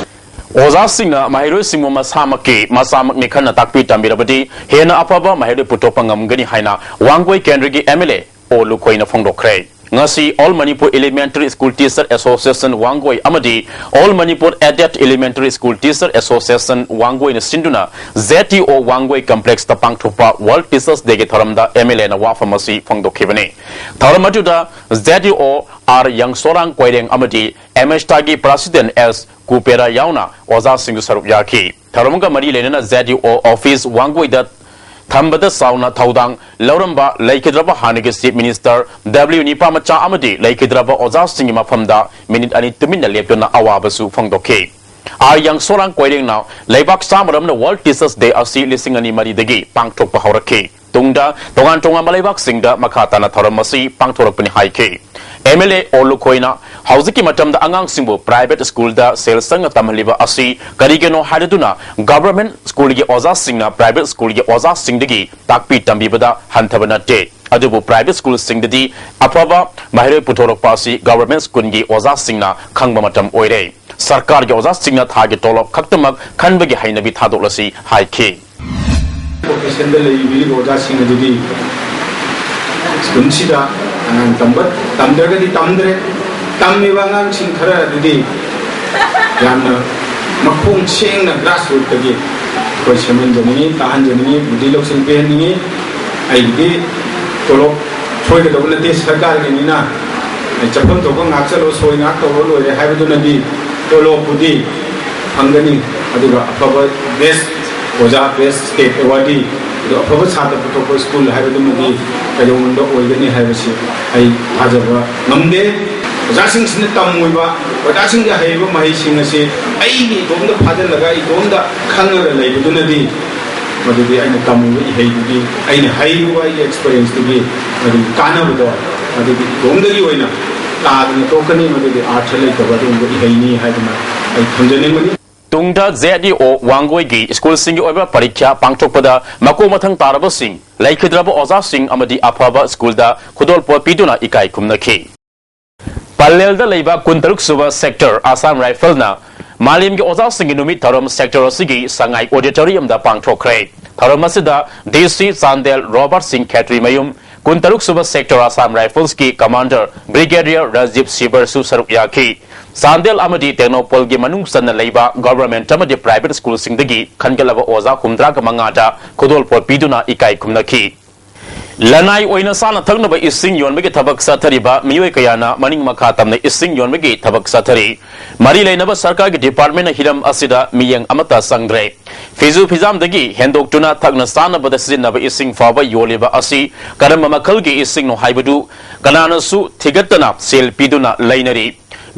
ꯑꯣꯖꯥꯁꯤꯡꯅ ꯃꯍꯩꯔꯣꯏꯁꯤꯡꯕꯨ ꯃꯁꯥꯃꯛꯀꯤ ꯃꯆꯥꯃꯛꯅꯤ ꯈꯟꯅ ꯇꯥꯛꯄꯤ ꯇꯝꯕꯤꯔꯕꯗꯤ ꯍꯦꯟꯅ ꯑꯐꯕ ꯃꯍꯩꯔꯣꯏ ꯄꯨꯊꯣꯛꯄ ꯉꯝꯒꯅꯤ ꯍꯥꯏꯅ ꯋꯥꯡꯒꯣꯏ ꯀꯦꯟꯗ꯭ꯔꯒꯤ ꯑꯦꯝ ꯑꯦꯜ ꯑꯦ ꯑꯣ ꯂꯨꯈꯣꯏꯅ ꯐꯣꯡꯗꯣꯛꯈ꯭ꯔꯦ꯫ ꯉꯁꯤ All Manipur Elementary School Teacher Association Wangoi ꯑꯃꯗꯤ All Manipur Aided Elementary School Teacher Association ꯋꯥꯡꯒꯣꯏꯅ ꯁꯤꯟꯗꯨꯅ Z T O ꯋꯥꯡꯒꯣꯏ Complexꯇ ꯄꯥꯡꯊꯣꯛꯄ World Teachers Dayꯒꯤ ꯊꯧꯔꯝꯗ M L Aꯅ ꯋꯥꯐꯝ ꯑꯁꯤ ꯐꯣꯡꯗꯣꯛꯈꯤꯕꯅꯤ꯫ ꯊꯧꯔꯝ ꯑꯗꯨꯗ Z T O R ꯌꯥꯡꯁꯣꯔꯥꯡ Koireng ꯑꯃꯗꯤ M H Tꯒꯤ President S ꯀꯨꯄꯦꯔꯥ ꯌꯥꯎꯅ ꯑꯣꯖꯥꯁꯤꯡꯁꯨ ꯁꯔꯨꯛ ꯌꯥꯈꯤ꯫ ꯊꯧꯔꯝꯒ ꯃꯔꯤ ꯂꯩꯅꯅ Z T O office ꯋꯥꯡꯒꯣꯏꯗ ꯊꯝꯕꯗ ꯆꯥꯎꯅ ꯊꯧꯗꯥꯡ ꯂꯧꯔꯝꯕ ꯂꯩꯈꯤꯗ꯭ꯔꯕ ꯍꯥꯟꯅꯒꯤ Chief Minister W ꯅꯤꯄꯥꯃꯆꯥ ꯑꯃꯗꯤ ꯂꯩꯈꯤꯗ꯭ꯔꯕ ꯑꯣꯖꯥꯁꯤꯡꯒꯤ ꯃꯐꯝꯗ ꯃꯤꯅꯤꯠ ꯑꯅꯤ ꯇꯨꯃꯤꯟꯅ ꯂꯦꯞꯇꯨꯅ ꯑꯋꯥꯕꯁꯨ ꯐꯣꯡꯗꯣꯛꯈꯤ꯫ R ꯌꯥꯡꯁꯣꯔꯥꯡ ꯀꯣꯏꯔꯦꯡꯅ ꯂꯩꯕꯥꯛ ꯆꯥꯃꯔꯣꯝꯅ World Teachers Day ꯑꯁꯤ ꯂꯤꯁꯤꯡ ꯑꯅꯤ ꯃꯔꯤꯗꯒꯤ ꯄꯥꯡꯊꯣꯛꯄ ꯍꯧꯔꯛꯈꯤ꯫ ꯇꯨꯡꯗ ꯇꯣꯉꯥꯟ ꯇꯣꯉꯥꯟꯕ ꯂꯩꯕꯥꯛꯁꯤꯡꯗ ꯃꯈꯥ ꯇꯥꯅ ꯊꯧꯔꯝ ꯑꯁꯤ ꯄꯥꯡꯊꯣꯔꯛꯄꯅꯤ ꯍꯥꯏꯈꯤ꯫ M L A ꯑꯣ ꯂꯨꯈꯣꯏꯅ ꯍꯧꯖꯤꯛꯀꯤ ꯃꯇꯝꯗ ꯑꯉꯥꯡꯁꯤꯡꯕꯨ private schoolꯗ ꯁꯦꯜ ꯆꯪꯅ ꯇꯝꯍꯜꯂꯤꯕ ꯑꯁꯤ ꯀꯔꯤꯒꯤꯅꯣ ꯍꯥꯏꯔꯗꯨꯅ government schoolꯒꯤ ꯑꯣꯖꯥꯁꯤꯡꯅ private schoolꯒꯤ ꯑꯣꯖꯥꯁꯤꯡꯗꯒꯤ ꯇꯥꯛꯄꯤ ꯇꯝꯕꯤꯕꯗ ꯍꯟꯊꯕ ꯅꯠꯇꯦ꯫ ꯑꯗꯨꯕꯨ private schoolꯁꯤꯡꯗꯗꯤ ꯑꯐꯕ ꯃꯍꯩꯔꯣꯏ ꯄꯨꯊꯣꯔꯛꯄ ꯑꯁꯤ government schoolꯒꯤ ꯑꯣꯖꯥꯁꯤꯡꯅ ꯈꯪꯕ ꯃꯇꯝ ꯑꯣꯏꯔꯦ꯫ ꯁꯔꯀꯥꯔꯒꯤ ꯑꯣꯖꯥꯁꯤꯡꯅ ꯊꯥꯒꯤ ꯇꯣꯂꯣꯞ ꯈꯛꯇꯃꯛ ꯈꯟꯕꯒꯤ ꯍꯩꯅꯕꯤ ꯊꯥꯗꯣꯛꯂꯁꯤ ꯍꯥꯏꯈꯤ꯫ Professionꯗ ꯂꯩꯕꯤꯔꯤꯕ ꯑꯣꯖꯥꯁꯤꯡ ꯑꯗꯨꯗꯤ schoolꯁꯤꯗ ꯑꯉꯥꯡ ꯇꯝꯕ ꯇꯝꯗ꯭ꯔꯒꯗꯤ ꯇꯝꯗ꯭ꯔꯦ, ꯇꯝꯃꯤꯕ ꯑꯉꯥꯡꯁꯤꯡ ꯈꯔ ꯑꯗꯨꯗꯤ ꯌꯥꯝꯅ ꯃꯈꯣꯡ ꯁꯦꯡꯅ grassrootꯇꯒꯤ ꯑꯩꯈꯣꯏ ꯁꯦꯝꯍꯟꯖꯅꯤꯡꯉꯤ, ꯇꯥꯍꯟꯖꯅꯤꯡꯉꯤ, ꯕꯨꯗꯤ ꯂꯧꯁꯤꯡ ꯄꯤꯍꯟꯅꯤꯡꯉꯤ꯫ ꯑꯩꯒꯤꯗꯤ ꯇꯣꯂꯣꯞ ꯁꯣꯏꯒꯗꯧꯕ ꯅꯠꯇꯦ, ꯁꯔꯀꯥꯔꯒꯤꯅꯤꯅ꯫ ꯑꯩ ꯆꯠꯐꯝ ꯊꯣꯛꯄ ꯉꯥꯛ ꯆꯠꯂꯣ, ꯁꯣꯏ ꯉꯥꯛ ꯇꯧꯔ ꯂꯣꯏꯔꯦ ꯍꯥꯏꯕꯗꯨꯅꯗꯤ ꯇꯣꯂꯣꯞꯄꯨꯗꯤ ꯐꯪꯒꯅꯤ, ꯑꯗꯨꯒ ꯑꯐꯕ best ꯑꯣꯖꯥ, best state awardee, ꯑꯗꯨ ꯑꯐꯕ ꯁꯥꯇ꯭ꯔ ꯄꯨꯊꯣꯛꯄ school ꯍꯥꯏꯕꯗꯨꯃꯗꯤ ꯀꯩꯗꯧꯅꯨꯡꯗ ꯑꯣꯏꯒꯅꯤ ꯍꯥꯏꯕꯁꯤ ꯑꯩ ꯊꯥꯖꯕ ꯉꯝꯗꯦ꯫ ꯑꯣꯖꯥꯁꯤꯡꯁꯤꯅ ꯇꯝꯃꯣꯏꯕ, ꯑꯣꯖꯥꯁꯤꯡꯒꯤ ꯍꯩꯔꯤꯕ ꯃꯍꯩꯁꯤꯡ ꯑꯁꯤ ꯑꯩꯒꯤ ꯏꯇꯣꯝꯗ ꯐꯥꯖꯤꯜꯂꯒ, ꯏꯇꯣꯝꯗ ꯈꯪꯉꯒ ꯂꯩꯕꯗꯨꯅꯗꯤ ꯃꯗꯨꯗꯤ ꯑꯩꯅ ꯇꯝꯃꯨꯕ ꯏꯍꯩꯗꯨꯒꯤ, ꯑꯩꯅ ꯍꯩꯔꯨꯕ ꯑꯩꯒꯤ experienceꯇꯨꯒꯤ ꯃꯗꯨꯒꯤ ꯀꯥꯟꯅꯕꯗꯣ ꯃꯗꯨꯗꯤ ꯏꯇꯣꯝꯗꯒꯤ ꯑꯣꯏꯅ ꯇꯥꯗꯅ ꯇꯣꯛꯀꯅꯤ, ꯃꯗꯨꯗꯤ ꯑꯥꯔꯊ ꯂꯩꯇꯕ ꯑꯗꯨꯒꯨꯝꯕ ꯏꯍꯩꯅꯤ ꯍꯥꯏꯗꯨꯅ ꯑꯩ ꯊꯝꯖꯅꯤꯡꯕꯅꯤ꯫ ꯇꯨꯡꯗ Z T O ꯋꯥꯡꯒꯣꯏꯒꯤ schoolꯁꯤꯡꯒꯤ ꯑꯣꯏꯕ ꯄꯔꯤꯈ꯭ꯌꯥ ꯄꯥꯡꯊꯣꯛꯄꯗ ꯃꯀꯣꯛ ꯃꯊꯪ ꯇꯥꯔꯕꯁꯤꯡ, ꯂꯩꯈꯤꯗ꯭ꯔꯕ ꯑꯣꯖꯥꯁꯤꯡ ꯑꯃꯗꯤ ꯑꯐꯕ schoolꯗ ꯈꯨꯗꯣꯜꯄꯣꯠ ꯄꯤꯗꯨꯅ ꯏꯀꯥꯏ ꯈꯨꯝꯅꯈꯤ꯫ ꯄꯂꯦꯜꯗ ꯂꯩꯕ ꯀꯨꯟꯇꯔꯨꯛ ꯁꯨꯕ sector Assam Riflesꯅ ꯃꯥꯂꯦꯝꯒꯤ ꯑꯣꯖꯥꯁꯤꯡꯒꯤ ꯅꯨꯃꯤꯠ ꯊꯧꯔꯝ sector ꯑꯁꯤꯒꯤ ꯁꯉꯥꯏ auditoriumꯗ ꯄꯥꯡꯊꯣꯛꯈ꯭ꯔꯦ꯫ ꯊꯧꯔꯝ ꯑꯁꯤꯗ D C ꯆꯥꯟꯗꯦꯜ ꯔꯣꯕꯔꯠ ꯁꯤꯡ ꯈꯦꯇ꯭ꯔꯤꯃꯌꯨꯝ, ꯀꯨꯟꯇꯔꯨꯛ ꯁꯨꯕ Sector Assam Riflesꯀꯤ Commander Brigadier Rajiv ꯁꯤꯕꯔꯁꯨ ꯁꯔꯨꯛ ꯌꯥꯈꯤ꯫ ꯆꯥꯟꯗꯦꯜ ꯑꯃꯗꯤ ꯇꯦꯡꯅꯧꯄꯜꯒꯤ ꯃꯅꯨꯡ ꯆꯟꯅ ꯂꯩꯕ government ꯑꯃꯗꯤ private schoolꯁꯤꯡꯗꯒꯤ ꯈꯟꯒꯠꯂꯕ ꯑꯣꯖꯥ ꯍꯨꯝꯗ꯭ꯔꯥꯒ ꯃꯉꯥꯗ ꯈꯨꯗꯣꯜꯄꯣꯠ ꯄꯤꯗꯨꯅ ꯏꯀꯥꯏ ꯈꯨꯝꯅꯈꯤ꯫ ꯂꯅꯥꯏ ꯑꯣꯏꯅ ꯆꯥꯅ ꯊꯛꯅꯕ ꯏꯁꯤꯡ ꯌꯣꯟꯕꯒꯤ ꯊꯕꯛ ꯆꯠꯊꯔꯤꯕ ꯃꯤꯑꯣꯏ ꯀꯌꯥꯅ ꯃꯅꯤꯡ ꯃꯈꯥ ꯇꯝꯅ ꯏꯁꯤꯡ ꯌꯣꯟꯕꯒꯤ ꯊꯕꯛ ꯆꯠꯊꯔꯤ꯫ ꯃꯔꯤ ꯂꯩꯅꯕ ꯁꯔꯀꯥꯔꯒꯤ departmentꯅ ꯍꯤꯔꯝ ꯑꯁꯤꯗ ꯃꯤꯠꯌꯦꯡ ꯑꯃꯠꯇ ꯆꯪꯗ꯭ꯔꯦ꯫ ꯐꯤꯖꯨ ꯐꯤꯖꯥꯝꯗꯒꯤ ꯍꯦꯟꯗꯣꯛꯇꯨꯅ ꯊꯛꯅ ꯆꯥꯅꯕꯗ ꯁꯤꯖꯤꯟꯅꯕ ꯏꯁꯤꯡ ꯐꯥꯎꯕ ꯌꯣꯜꯂꯤꯕ ꯑꯁꯤ ꯀꯔꯝꯕ ꯃꯈꯜꯒꯤ ꯏꯁꯤꯡꯅꯣ ꯍꯥꯏꯕꯗꯨ ꯀꯅꯥꯅꯁꯨ ꯊꯤꯒꯠꯇꯅ ꯁꯦꯜ ꯄꯤꯗꯨꯅ ꯂꯩꯅꯔꯤ꯫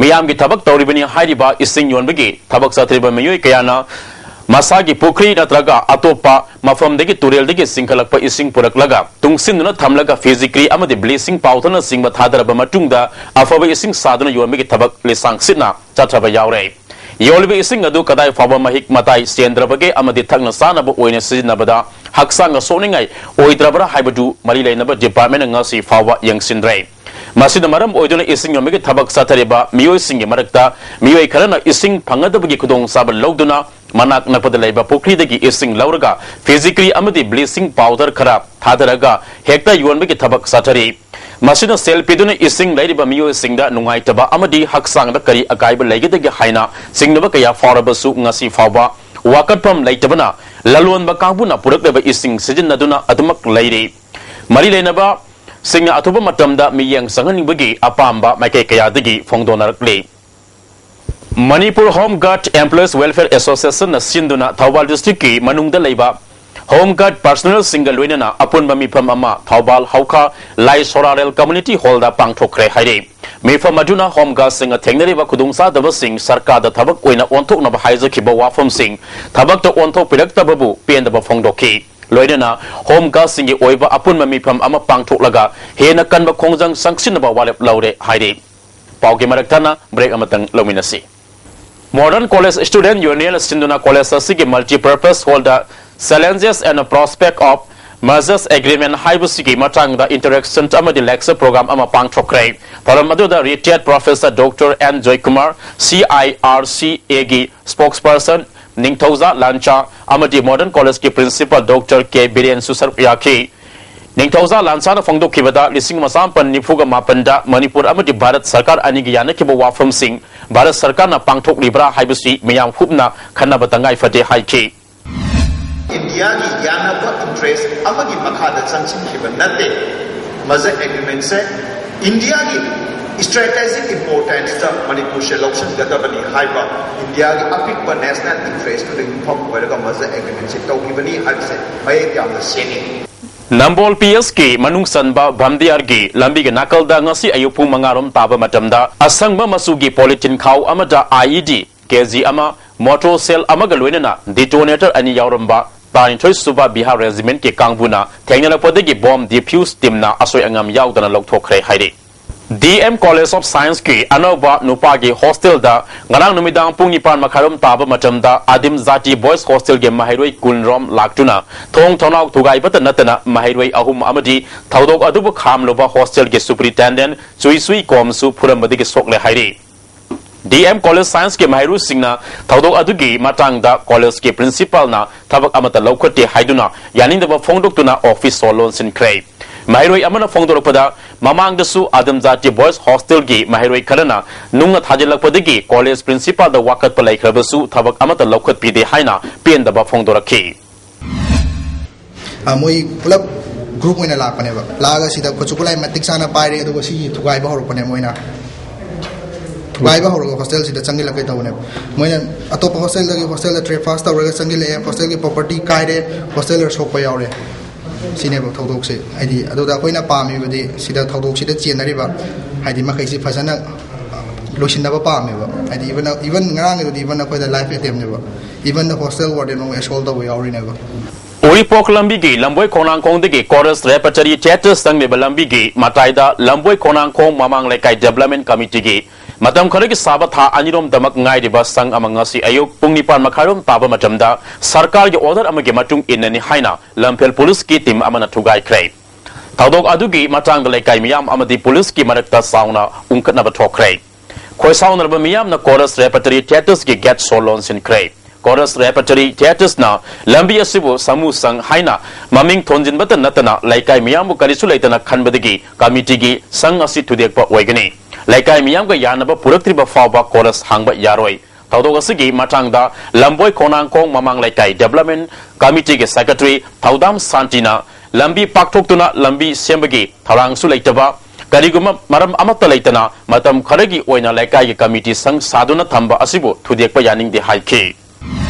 ꯃꯤꯌꯥꯝꯒꯤ ꯊꯕꯛ ꯇꯧꯔꯤꯕꯅꯤ ꯍꯥꯏꯔꯤꯕ ꯏꯁꯤꯡ ꯌꯣꯟꯕꯒꯤ ꯊꯕꯛ ꯆꯠꯊꯔꯤꯕ ꯃꯤꯑꯣꯏ ꯀꯌꯥꯅ ꯃꯁꯥꯒꯤ ꯄꯨꯈ꯭ꯔꯤ ꯅꯠꯇ꯭ꯔꯒ ꯑꯇꯣꯞꯄ ꯃꯐꯝꯗꯒꯤ ꯇꯨꯔꯦꯜꯗꯒꯤ ꯆꯤꯡꯈꯠꯂꯛꯄ ꯏꯁꯤꯡ ꯄꯨꯔꯛꯂꯒ ꯇꯨꯡꯁꯤꯟꯗꯨꯅ ꯊꯝꯂꯒ ꯐꯤꯖꯤꯀ꯭ꯔꯤ ꯑꯃꯗꯤ bleaching powderꯅꯆꯤꯡꯕ ꯊꯥꯗꯔꯕ ꯃꯇꯨꯡꯗ ꯑꯐꯕ ꯏꯁꯤꯡ ꯁꯥꯗꯨꯅ ꯌꯣꯟꯕꯒꯤ ꯊꯕꯛ ꯂꯤꯁꯥꯡ ꯁꯤꯠꯅ ꯆꯠꯊꯕ ꯌꯥꯎꯔꯦ꯫ ꯌꯣꯜꯂꯤꯕ ꯏꯁꯤꯡ ꯑꯗꯨ ꯀꯗꯥꯏ ꯐꯥꯎꯕ ꯃꯍꯤꯛ ꯃꯇꯥꯏ ꯆꯦꯟꯗ꯭ꯔꯕꯒꯦ ꯑꯃꯗꯤ ꯊꯛꯅ ꯆꯥꯅꯕ ꯑꯣꯏꯅ ꯁꯤꯖꯤꯟꯅꯕꯗ ꯍꯛꯆꯥꯡꯒ ꯁꯣꯛꯅꯤꯡꯉꯥꯏ ꯑꯣꯏꯗ꯭ꯔꯕ꯭ꯔꯥ ꯍꯥꯏꯕꯗꯨ ꯃꯔꯤ ꯂꯩꯅꯕ departmentꯅ ꯉꯁꯤ ꯐꯥꯎꯕ ꯌꯦꯡꯁꯤꯟꯗ꯭ꯔꯦ꯫ ꯃꯁꯤꯅ ꯃꯔꯝ ꯑꯣꯏꯗꯨꯅ ꯏꯁꯤꯡ ꯌꯣꯟꯕꯒꯤ ꯊꯕꯛ ꯆꯠꯊꯔꯤꯕ ꯃꯤꯑꯣꯏꯁꯤꯡꯒꯤ ꯃꯔꯛꯇ ꯃꯤꯑꯣꯏ ꯈꯔꯅ ꯏꯁꯤꯡ ꯐꯪꯒꯗꯕꯒꯤ ꯈꯨꯗꯣꯡꯆꯥꯕ ꯂꯧꯗꯨꯅ ꯃꯅꯥꯛ ꯅꯛꯄꯗ ꯂꯩꯕ ꯄꯨꯈ꯭ꯔꯤꯗꯒꯤ ꯏꯁꯤꯡ ꯂꯧꯔꯒ ꯐꯤꯖꯤꯀ꯭ꯔꯤ ꯑꯃꯗꯤ bleaching powder ꯈꯔ ꯊꯥꯗꯔꯒ ꯍꯦꯛꯇ ꯌꯣꯟꯕꯒꯤ ꯊꯕꯛ ꯆꯠꯊꯔꯤ꯫ ꯃꯁꯤꯅ ꯁꯦꯜ ꯄꯤꯗꯨꯅ ꯏꯁꯤꯡ ꯂꯩꯔꯤꯕ ꯃꯤꯑꯣꯏꯁꯤꯡꯗ ꯅꯨꯡꯉꯥꯏꯇꯕ ꯑꯃꯗꯤ ꯍꯛꯆꯥꯡꯗ ꯀꯔꯤ ꯑꯀꯥꯏꯕ ꯂꯩꯒꯗꯒꯦ ꯍꯥꯏꯅ ꯆꯤꯡꯅꯕ ꯀꯌꯥ ꯐꯥꯎꯔꯕꯁꯨ ꯉꯁꯤ ꯐꯥꯎꯕ ꯋꯥꯀꯠꯐꯝ ꯂꯩꯇꯕꯅ ꯂꯂꯣꯟꯕ ꯀꯥꯡꯕꯨꯅ ꯄꯨꯔꯛꯂꯤꯕ ꯏꯁꯤꯡ ꯁꯤꯖꯤꯟꯅꯗꯨꯅ ꯑꯗꯨꯃꯛ ꯂꯩꯔꯤ꯫ ꯃꯔꯤ ꯂꯩꯅꯕꯁꯤꯡꯅ ꯑꯊꯨꯕ ꯃꯇꯝꯗ ꯃꯤꯠꯌꯦꯡ ꯆꯪꯍꯟꯅꯤꯡꯕꯒꯤ ꯑꯄꯥꯝꯕ ꯃꯥꯏꯀꯩ ꯀꯌꯥꯗꯒꯤ ꯐꯣꯡꯗꯣꯛꯅꯔꯛꯂꯤ꯫ Manipur Home Guard Employees Welfare Associationꯅ ꯁꯤꯟꯗꯨꯅ ꯊꯧꯕꯥꯜ districtꯀꯤ ꯃꯅꯨꯡꯗ ꯂꯩꯕ Home Guard personnelꯁꯤꯡꯒ ꯂꯣꯏꯅꯅ ꯑꯄꯨꯟꯕ ꯃꯤꯐꯝ ꯑꯃ ꯊꯧꯕꯥꯜ ꯍꯧꯈꯥ ꯂꯥꯏ ꯁꯣꯔꯥꯔꯦꯜ community hallꯗ ꯄꯥꯡꯊꯣꯛꯈ꯭ꯔꯦ ꯍꯥꯏꯔꯤ꯫ ꯃꯤꯐꯝ ꯑꯗꯨꯅ Home Guardꯁꯤꯡꯅ ꯊꯦꯡꯅꯔꯤꯕ ꯈꯨꯗꯣꯡꯆꯥꯗꯕꯁꯤꯡ ꯁꯔꯀꯥꯔꯗ ꯊꯕꯛ ꯑꯣꯏꯅ ꯑꯣꯟꯊꯣꯛꯅꯕ ꯍꯥꯏꯖꯈꯤꯕ ꯋꯥꯐꯝꯁꯤꯡ ꯊꯕꯛꯇ ꯑꯣꯟꯊꯣꯛꯄꯤꯔꯛꯇꯕꯕꯨ ꯄꯦꯟꯗꯕ ꯐꯣꯡꯗꯣꯛꯈꯤ꯫ ꯂꯣꯏꯅꯅ Home Guardꯁꯤꯡꯒꯤ ꯑꯣꯏꯕ ꯑꯄꯨꯟꯕ ꯃꯤꯐꯝ ꯑꯃ ꯄꯥꯡꯊꯣꯛꯂꯒ ꯍꯦꯟꯅ ꯀꯟꯕ ꯈꯣꯡꯖꯪ ꯆꯪꯁꯤꯟꯅꯕ ꯋꯥꯔꯦꯞ ꯂꯧꯔꯦ ꯍꯥꯏꯔꯤ꯫ ꯄꯥꯎꯒꯤ ꯃꯔꯛ ꯊꯠꯅ break ꯑꯃꯇꯪ ꯂꯧꯃꯤꯟꯅꯁꯤ꯫ Modern College Student Unionꯅ ꯁꯤꯟꯗꯨꯅ college ꯑꯁꯤꯒꯤ multipurpose hallꯗ Challenges and Prospect of Mergers Agreement ꯍꯥꯏꯕꯁꯤꯒꯤ ꯃꯇꯥꯡꯗ interaction ꯑꯃꯗꯤ lecture program ꯑꯃ ꯄꯥꯡꯊꯣꯛꯈ꯭ꯔꯦ꯫ ꯊꯧꯔꯝ ꯑꯗꯨꯗ retired professor Doctor N Joykumar, C I R C Aꯒꯤ spokesperson ꯅꯤꯡꯊꯧꯖꯥ ꯂꯥꯟꯆꯥ ꯑꯃꯗꯤ Modern Collegeꯀꯤ principal Doctor K ꯕꯤꯔꯦꯟꯁꯨ ꯁꯔꯨꯛ ꯌꯥꯈꯤ꯫ ꯅꯤꯡꯊꯧꯖꯥ ꯂꯥꯟꯁꯥꯅ ꯐꯣꯡꯗꯣꯛꯈꯤꯕꯗ ꯂꯤꯁꯤꯡ ꯑꯃ ꯆꯥꯃꯥꯄꯟ ꯅꯤꯐꯨꯒ ꯃꯥꯄꯟꯗ ꯃꯅꯤꯄꯨꯔ ꯑꯃꯗꯤ ꯚꯥꯔꯠ ꯁꯔꯀꯥꯔ ꯑꯅꯤꯒꯤ ꯌꯥꯅꯈꯤꯕ ꯋꯥꯐꯝꯁꯤꯡ ꯚꯥꯔꯠ ꯁꯔꯀꯥꯔꯅ ꯄꯥꯡꯊꯣꯛꯂꯤꯕ꯭ꯔꯥ ꯍꯥꯏꯕꯁꯤ ꯃꯤꯌꯥꯝ ꯍꯨꯞꯅ ꯈꯟꯅꯕ ꯇꯉꯥꯏ ꯐꯗꯦ ꯍꯥꯏꯈꯤ꯫ ꯏꯟꯗꯤꯌꯥꯒꯤ ꯌꯥꯅꯕ ꯏꯟꯇꯔꯦꯁ ꯑꯃꯒꯤ ꯃꯈꯥꯗ ꯆꯪꯁꯤꯟꯈꯤꯕ ꯅꯠꯇꯦ꯫ ꯃꯖ ꯑꯦꯒ꯭ꯔꯤꯃꯦꯟꯁꯦ ꯏꯟꯗꯤꯌꯥꯒꯤ ꯏꯁꯇ꯭ꯔꯦꯇꯦꯖꯤꯛ ꯏꯝꯄꯣꯔꯇꯦꯟꯁꯇ ꯃꯅꯤꯄꯨꯔꯁꯦ ꯂꯧꯁꯤꯟꯒꯗꯕꯅꯤ ꯍꯥꯏꯕ ꯏꯟꯗꯤꯌꯥꯒꯤ ꯑꯄꯤꯛꯄ ꯅꯦꯁꯅꯦꯜ ꯏꯟꯇꯔꯦꯁꯇꯨꯗ ꯌꯨꯝꯐꯝ ꯑꯣꯏꯔꯒ ꯃꯖ ꯑꯦꯒ꯭ꯔꯤꯃꯦꯟꯁꯦ ꯇꯧꯈꯤꯕꯅꯤ ꯍꯥꯏꯕꯁꯦ ꯃꯌꯦꯛ ꯌꯥꯝꯅ ꯁꯦꯡꯉꯤ꯫ ꯅꯝꯕꯣꯜ ꯄꯤ ꯑꯦꯁꯀꯤ ꯃꯅꯨꯡ ꯆꯟꯕ ꯚꯝꯗꯤꯌꯥꯔꯒꯤ ꯂꯝꯕꯤꯒꯤ ꯅꯥꯀꯜꯗ ꯉꯁꯤ ꯑꯌꯨꯛ ꯄꯨꯡ ꯃꯉꯥ ꯔꯣꯝ ꯇꯥꯕ ꯃꯇꯝꯗ ꯑꯁꯪꯕ ꯃꯆꯨꯒꯤ ꯄꯣꯂꯤꯊꯤꯟ ꯈꯥꯎ ꯑꯃꯗ ꯑꯥꯏ ꯏ ꯗꯤ ꯀꯦ ꯖꯤ ꯑꯃ, ꯃꯣꯇꯣꯔ ꯁꯦꯜ ꯑꯃꯒ ꯂꯣꯏꯅꯅ ꯗꯤꯇꯣꯅꯦꯇꯔ ꯑꯅꯤ ꯌꯥꯎꯔꯝꯕ ꯇꯔꯥꯅꯤꯊꯣꯏ ꯁꯨꯕ ꯕꯤꯍꯥꯔ ꯔꯦꯖꯤꯃꯦꯟꯠꯀꯤ ꯀꯥꯡꯕꯨꯅ ꯊꯦꯡꯅꯔꯛꯄꯗꯒꯤ ꯕꯣꯝ ꯗꯤꯐ꯭ꯌꯨꯁ ꯇꯤꯝꯅ ꯑꯁꯣꯏ ꯑꯉꯥꯝ ꯌꯥꯎꯗꯅ ꯂꯧꯊꯣꯛꯈ꯭ꯔꯦ ꯍꯥꯏꯔꯤ꯫ ꯗꯤ ꯑꯦꯝ ꯀꯣꯂꯦꯖ ꯑꯣꯐ ꯁꯥꯏꯟꯁꯀꯤ ꯑꯅꯧꯕ ꯅꯨꯄꯥꯒꯤ ꯍꯣꯁꯇꯦꯜꯗ ꯉꯔꯥꯡ ꯅꯨꯃꯤꯗꯥꯡ ꯄꯨꯡ ꯅꯤꯄꯥꯟ ꯃꯈꯥꯏꯔꯣꯝ ꯇꯥꯕ ꯃꯇꯝꯗ ꯑꯥꯗꯤꯝ ꯖꯥꯇꯤ ꯕꯣꯏꯁ ꯍꯣꯁꯇꯦꯜꯒꯤ ꯃꯍꯩꯔꯣꯏ ꯀꯨꯟꯔꯣꯝ ꯂꯥꯛꯇꯨꯅ ꯊꯣꯡ ꯊꯣꯡꯅꯥꯎ ꯊꯨꯒꯥꯏꯕꯇ ꯅꯠꯇꯅ ꯃꯍꯩꯔꯣꯏ ꯑꯍꯨꯝ ꯑꯃꯗꯤ ꯊꯧꯗꯣꯛ ꯑꯗꯨꯕꯨ ꯈꯥꯝꯂꯨꯕ ꯍꯣꯁꯇꯦꯜꯒꯤ ꯁꯨꯄꯔꯤꯟꯇꯦꯟꯗꯦꯟꯠ ꯆꯨꯏ ꯁꯨꯏ ꯀꯣꯝꯁꯨ ꯐꯨꯔꯝꯕꯗꯒꯤ ꯁꯣꯛꯂꯦ ꯍꯥꯏꯔꯤ꯫ ꯗꯤ ꯑꯦꯝ ꯀꯣꯂꯦꯖ ꯁꯥꯏꯟꯁꯀꯤ ꯃꯍꯩꯔꯣꯏꯁꯤꯡꯅ ꯊꯧꯗꯣꯛ ꯑꯗꯨꯒꯤ ꯃꯇꯥꯡꯗ ꯀꯣꯂꯦꯖꯀꯤ ꯄ꯭ꯔꯤꯟꯁꯤꯄꯥꯜꯅ ꯊꯕꯛ ꯑꯃꯠꯇ ꯂꯧꯈꯠꯇꯦ ꯍꯥꯏꯗꯨꯅ ꯌꯥꯅꯤꯡꯗꯕ ꯐꯣꯡꯗꯣꯛꯇꯨꯅ ꯑꯣꯐꯤꯁ ꯁꯣ ꯂꯣꯟꯁꯤꯟꯈ꯭ꯔꯦ꯫ ꯃꯍꯩꯔꯣꯏ ꯑꯃꯅ ꯐꯣꯡꯗꯣꯔꯛꯄꯗ, ꯃꯃꯥꯡꯗꯁꯨ ꯑꯥꯗꯝ ꯖꯥꯇꯤ ꯕꯣꯏꯁ ꯍꯣꯁꯇꯦꯜꯒꯤ ꯃꯍꯩꯔꯣꯏ ꯈꯔꯅ ꯅꯨꯡꯅ ꯊꯥꯖꯤꯜꯂꯛꯄꯗꯒꯤ ꯀꯣꯂꯦꯖ ꯄ꯭ꯔꯤꯟꯁꯤꯄꯥꯜꯗ ꯋꯥꯀꯠꯄ ꯂꯩꯈ꯭ꯔꯕꯁꯨ ꯊꯕꯛ ꯑꯃꯠꯇ ꯂꯧꯈꯠꯄꯤꯗꯦ ꯍꯥꯏꯅ ꯄꯦꯟꯗꯕ ꯐꯣꯡꯗꯣꯔꯛꯈꯤ꯫ ꯑ, ꯃꯣꯏ ꯄꯨꯂꯞ ꯒ꯭ꯔꯨꯞ ꯑꯣꯏꯅ ꯂꯥꯛꯄꯅꯦꯕ꯫ ꯂꯥꯛꯑꯒ ꯁꯤꯗ ꯈꯨꯠꯁꯨ ꯈꯨꯠꯂꯥꯏ ꯃꯇꯤꯛ ꯆꯥꯅ ꯄꯥꯏꯔꯦ, ꯑꯗꯨꯒ ꯁꯤ ꯊꯨꯒꯥꯏꯕ ꯍꯧꯔꯛꯄꯅꯦ ꯃꯣꯏꯅ꯫ ꯊꯨꯒꯥꯏꯕ ꯍꯧꯔꯒ ꯍꯣꯁꯇꯦꯜꯁꯤꯗ ꯆꯪꯁꯤꯜꯂꯛꯀꯦ ꯇꯧꯕꯅꯦꯕ꯫ ꯃꯣꯏꯅ ꯑꯇꯣꯞꯄ ꯍꯣꯁꯇꯦꯜꯗꯒꯤ ꯍꯣꯁꯇꯦꯜꯗ ꯇ꯭ꯔꯦꯄꯥꯁ ꯇꯧꯔꯒ ꯆꯪꯁꯤꯜꯂꯛꯑꯦ, ꯍꯣꯁꯇꯦꯜꯒꯤ ꯄ꯭ꯔꯣꯄꯔꯇꯤ ꯀꯥꯏꯔꯦ, ꯍꯣꯁꯇꯦꯂꯔ ꯁꯣꯛꯄ ꯌꯥꯎꯔꯦ꯫ ꯁꯤꯅꯦꯕ ꯊꯧꯗꯣꯛꯁꯦ꯫ ꯍꯥꯏꯗꯤ ꯑꯗꯨꯗ ꯑꯩꯈꯣꯏꯅ ꯄꯥꯝꯃꯤꯕꯗꯤ ꯁꯤꯗ ꯊꯧꯗꯣꯛꯁꯤꯗ ꯆꯦꯟꯅꯔꯤꯕ ꯍꯥꯏꯗꯤ ꯃꯈꯩꯁꯤ ꯐꯖꯅ ꯂꯣꯏꯁꯤꯟꯅꯕ ꯄꯥꯝꯃꯦꯕ꯫ ꯍꯥꯏꯗꯤ even, even ꯉꯔꯥꯡꯒꯤꯗꯨꯗꯤ even ꯑꯩꯈꯣꯏꯗ life ꯑꯦꯇꯦꯝꯅꯦꯕ꯫ Even the hostel warden ꯐꯥꯎ ꯑꯦꯁꯣꯜ ꯇꯧꯕ ꯌꯥꯎꯔꯤꯅꯦꯕ꯫ ꯎꯔꯤꯄꯣꯛ ꯂꯝꯕꯤꯒꯤ ꯂꯝꯕꯣꯏ ꯈꯣꯡꯅꯥꯡꯈꯣꯡꯗꯒꯤ ꯀꯣꯔꯁ ꯔꯦꯄꯇꯔꯤ ꯊꯤꯌꯦꯇꯔ ꯆꯪꯂꯤꯕ ꯂꯝꯕꯤꯒꯤ ꯃꯇꯥꯏꯗ ꯂꯝꯕꯣꯏ ꯈꯣꯡꯅꯥꯡꯈꯣꯡ ꯃꯃꯥꯡ ꯂꯩꯀꯥꯏ ꯗꯦꯕꯂꯞꯃꯦꯟ ꯀꯃꯤꯇꯤꯒꯤ ꯃꯇꯝ ꯈꯔꯒꯤ ꯁꯥꯕ ꯊꯥ ꯑꯅꯤꯔꯣꯝꯗꯃꯛ ꯉꯥꯏꯔꯤꯕ ꯁꯪ ꯑꯃ ꯉꯁꯤ ꯑꯌꯨꯛ ꯄꯨꯡ ꯅꯤꯄꯥꯟ ꯃꯈꯥꯏꯔꯣꯝ ꯇꯥꯕ ꯃꯇꯝꯗ ꯁꯔꯀꯥꯔꯒꯤ ꯑꯣꯔꯗꯔ ꯑꯃꯒꯤ ꯃꯇꯨꯡ ꯏꯟꯅꯅꯤ ꯍꯥꯏꯅ ꯂꯝꯐꯦꯜ ꯄꯨꯂꯤꯁꯀꯤ ꯇꯤꯝ ꯑꯃꯅ ꯊꯨꯒꯥꯏꯈ꯭ꯔꯦ꯫ ꯊꯧꯗꯣꯛ ꯑꯗꯨꯒꯤ ꯃꯇꯥꯡꯗ ꯂꯩꯀꯥꯏ ꯃꯤꯌꯥꯝ ꯑꯃꯗꯤ ꯄꯨꯂꯤꯁꯀꯤ ꯃꯔꯛꯇ ꯆꯥꯎꯅ ꯎꯪꯈꯠꯅꯕ ꯊꯣꯛꯈ꯭ꯔꯦ꯫ ꯈꯣꯏꯁꯥꯎꯅꯔꯕ ꯃꯤꯌꯥꯝꯅ ꯀꯣꯔꯁ ꯔꯦꯄꯇꯔꯤ ꯊꯤꯌꯦꯇꯔꯁꯀꯤ ꯒꯦꯠ ꯁꯣ ꯂꯣꯟꯁꯤꯟꯈ꯭ꯔꯦ꯫ Chorus Repertory Theatres ꯅ ꯂꯝꯕꯤ ꯑꯁꯤꯕꯨ ꯁꯥꯃꯨ ꯁꯪ ꯍꯥꯏꯅ ꯃꯃꯤꯡ ꯊꯣꯟꯖꯤꯟꯕꯇ ꯅꯠꯇꯅ ꯂꯩꯀꯥꯏ ꯃꯤꯌꯥꯝꯕꯨ ꯀꯔꯤꯁꯨ ꯂꯩꯇꯅ ꯈꯟꯕꯗꯒꯤ ꯀꯃꯤꯇꯤꯒꯤ ꯁꯪ ꯑꯁꯤ ꯊꯨꯗꯦꯛꯄ ꯑꯣꯏꯒꯅꯤ꯫ ꯂꯩꯀꯥꯏ ꯃꯤꯌꯥꯝꯒ ꯌꯥꯅꯕ ꯄꯨꯔꯛꯇ꯭ꯔꯤꯕ ꯐꯥꯎꯕ chorus ꯍꯥꯡꯕ ꯌꯥꯔꯣꯏ꯫ ꯊꯧꯗꯣꯛ ꯑꯁꯤꯒꯤ ꯃꯇꯥꯡꯗ ꯂꯝꯕꯣꯏ ꯈꯣꯡꯅꯥꯡꯈꯣꯡ ꯃꯃꯥꯡ ꯂꯩꯀꯥꯏ Development Committee ꯒꯤ Secretary ꯊꯧꯗꯥꯝ ꯁꯥꯟꯇꯤꯅ ꯂꯝꯕꯤ ꯄꯥꯛꯊꯣꯛꯇꯨꯅ ꯂꯝꯕꯤ ꯁꯦꯝꯕꯒꯤ ꯊꯧꯔꯥꯡꯁꯨ ꯂꯩꯇꯕ, ꯀꯔꯤꯒꯨꯝꯕ ꯃꯔꯝ ꯑꯃꯠꯇ ꯂꯩꯇꯅ ꯃꯇꯝ ꯈꯔꯒꯤ ꯑꯣꯏꯅ ꯂꯩꯀꯥꯏꯒꯤ ꯀꯃꯤꯇꯤ ꯁꯪ ꯁꯥꯗꯨꯅ ꯊꯝꯕ ꯑꯁꯤꯕꯨ ꯊꯨꯗꯦꯛꯄ ꯌꯥꯅꯤꯡꯗꯦ ꯍꯥꯏꯈꯤ꯫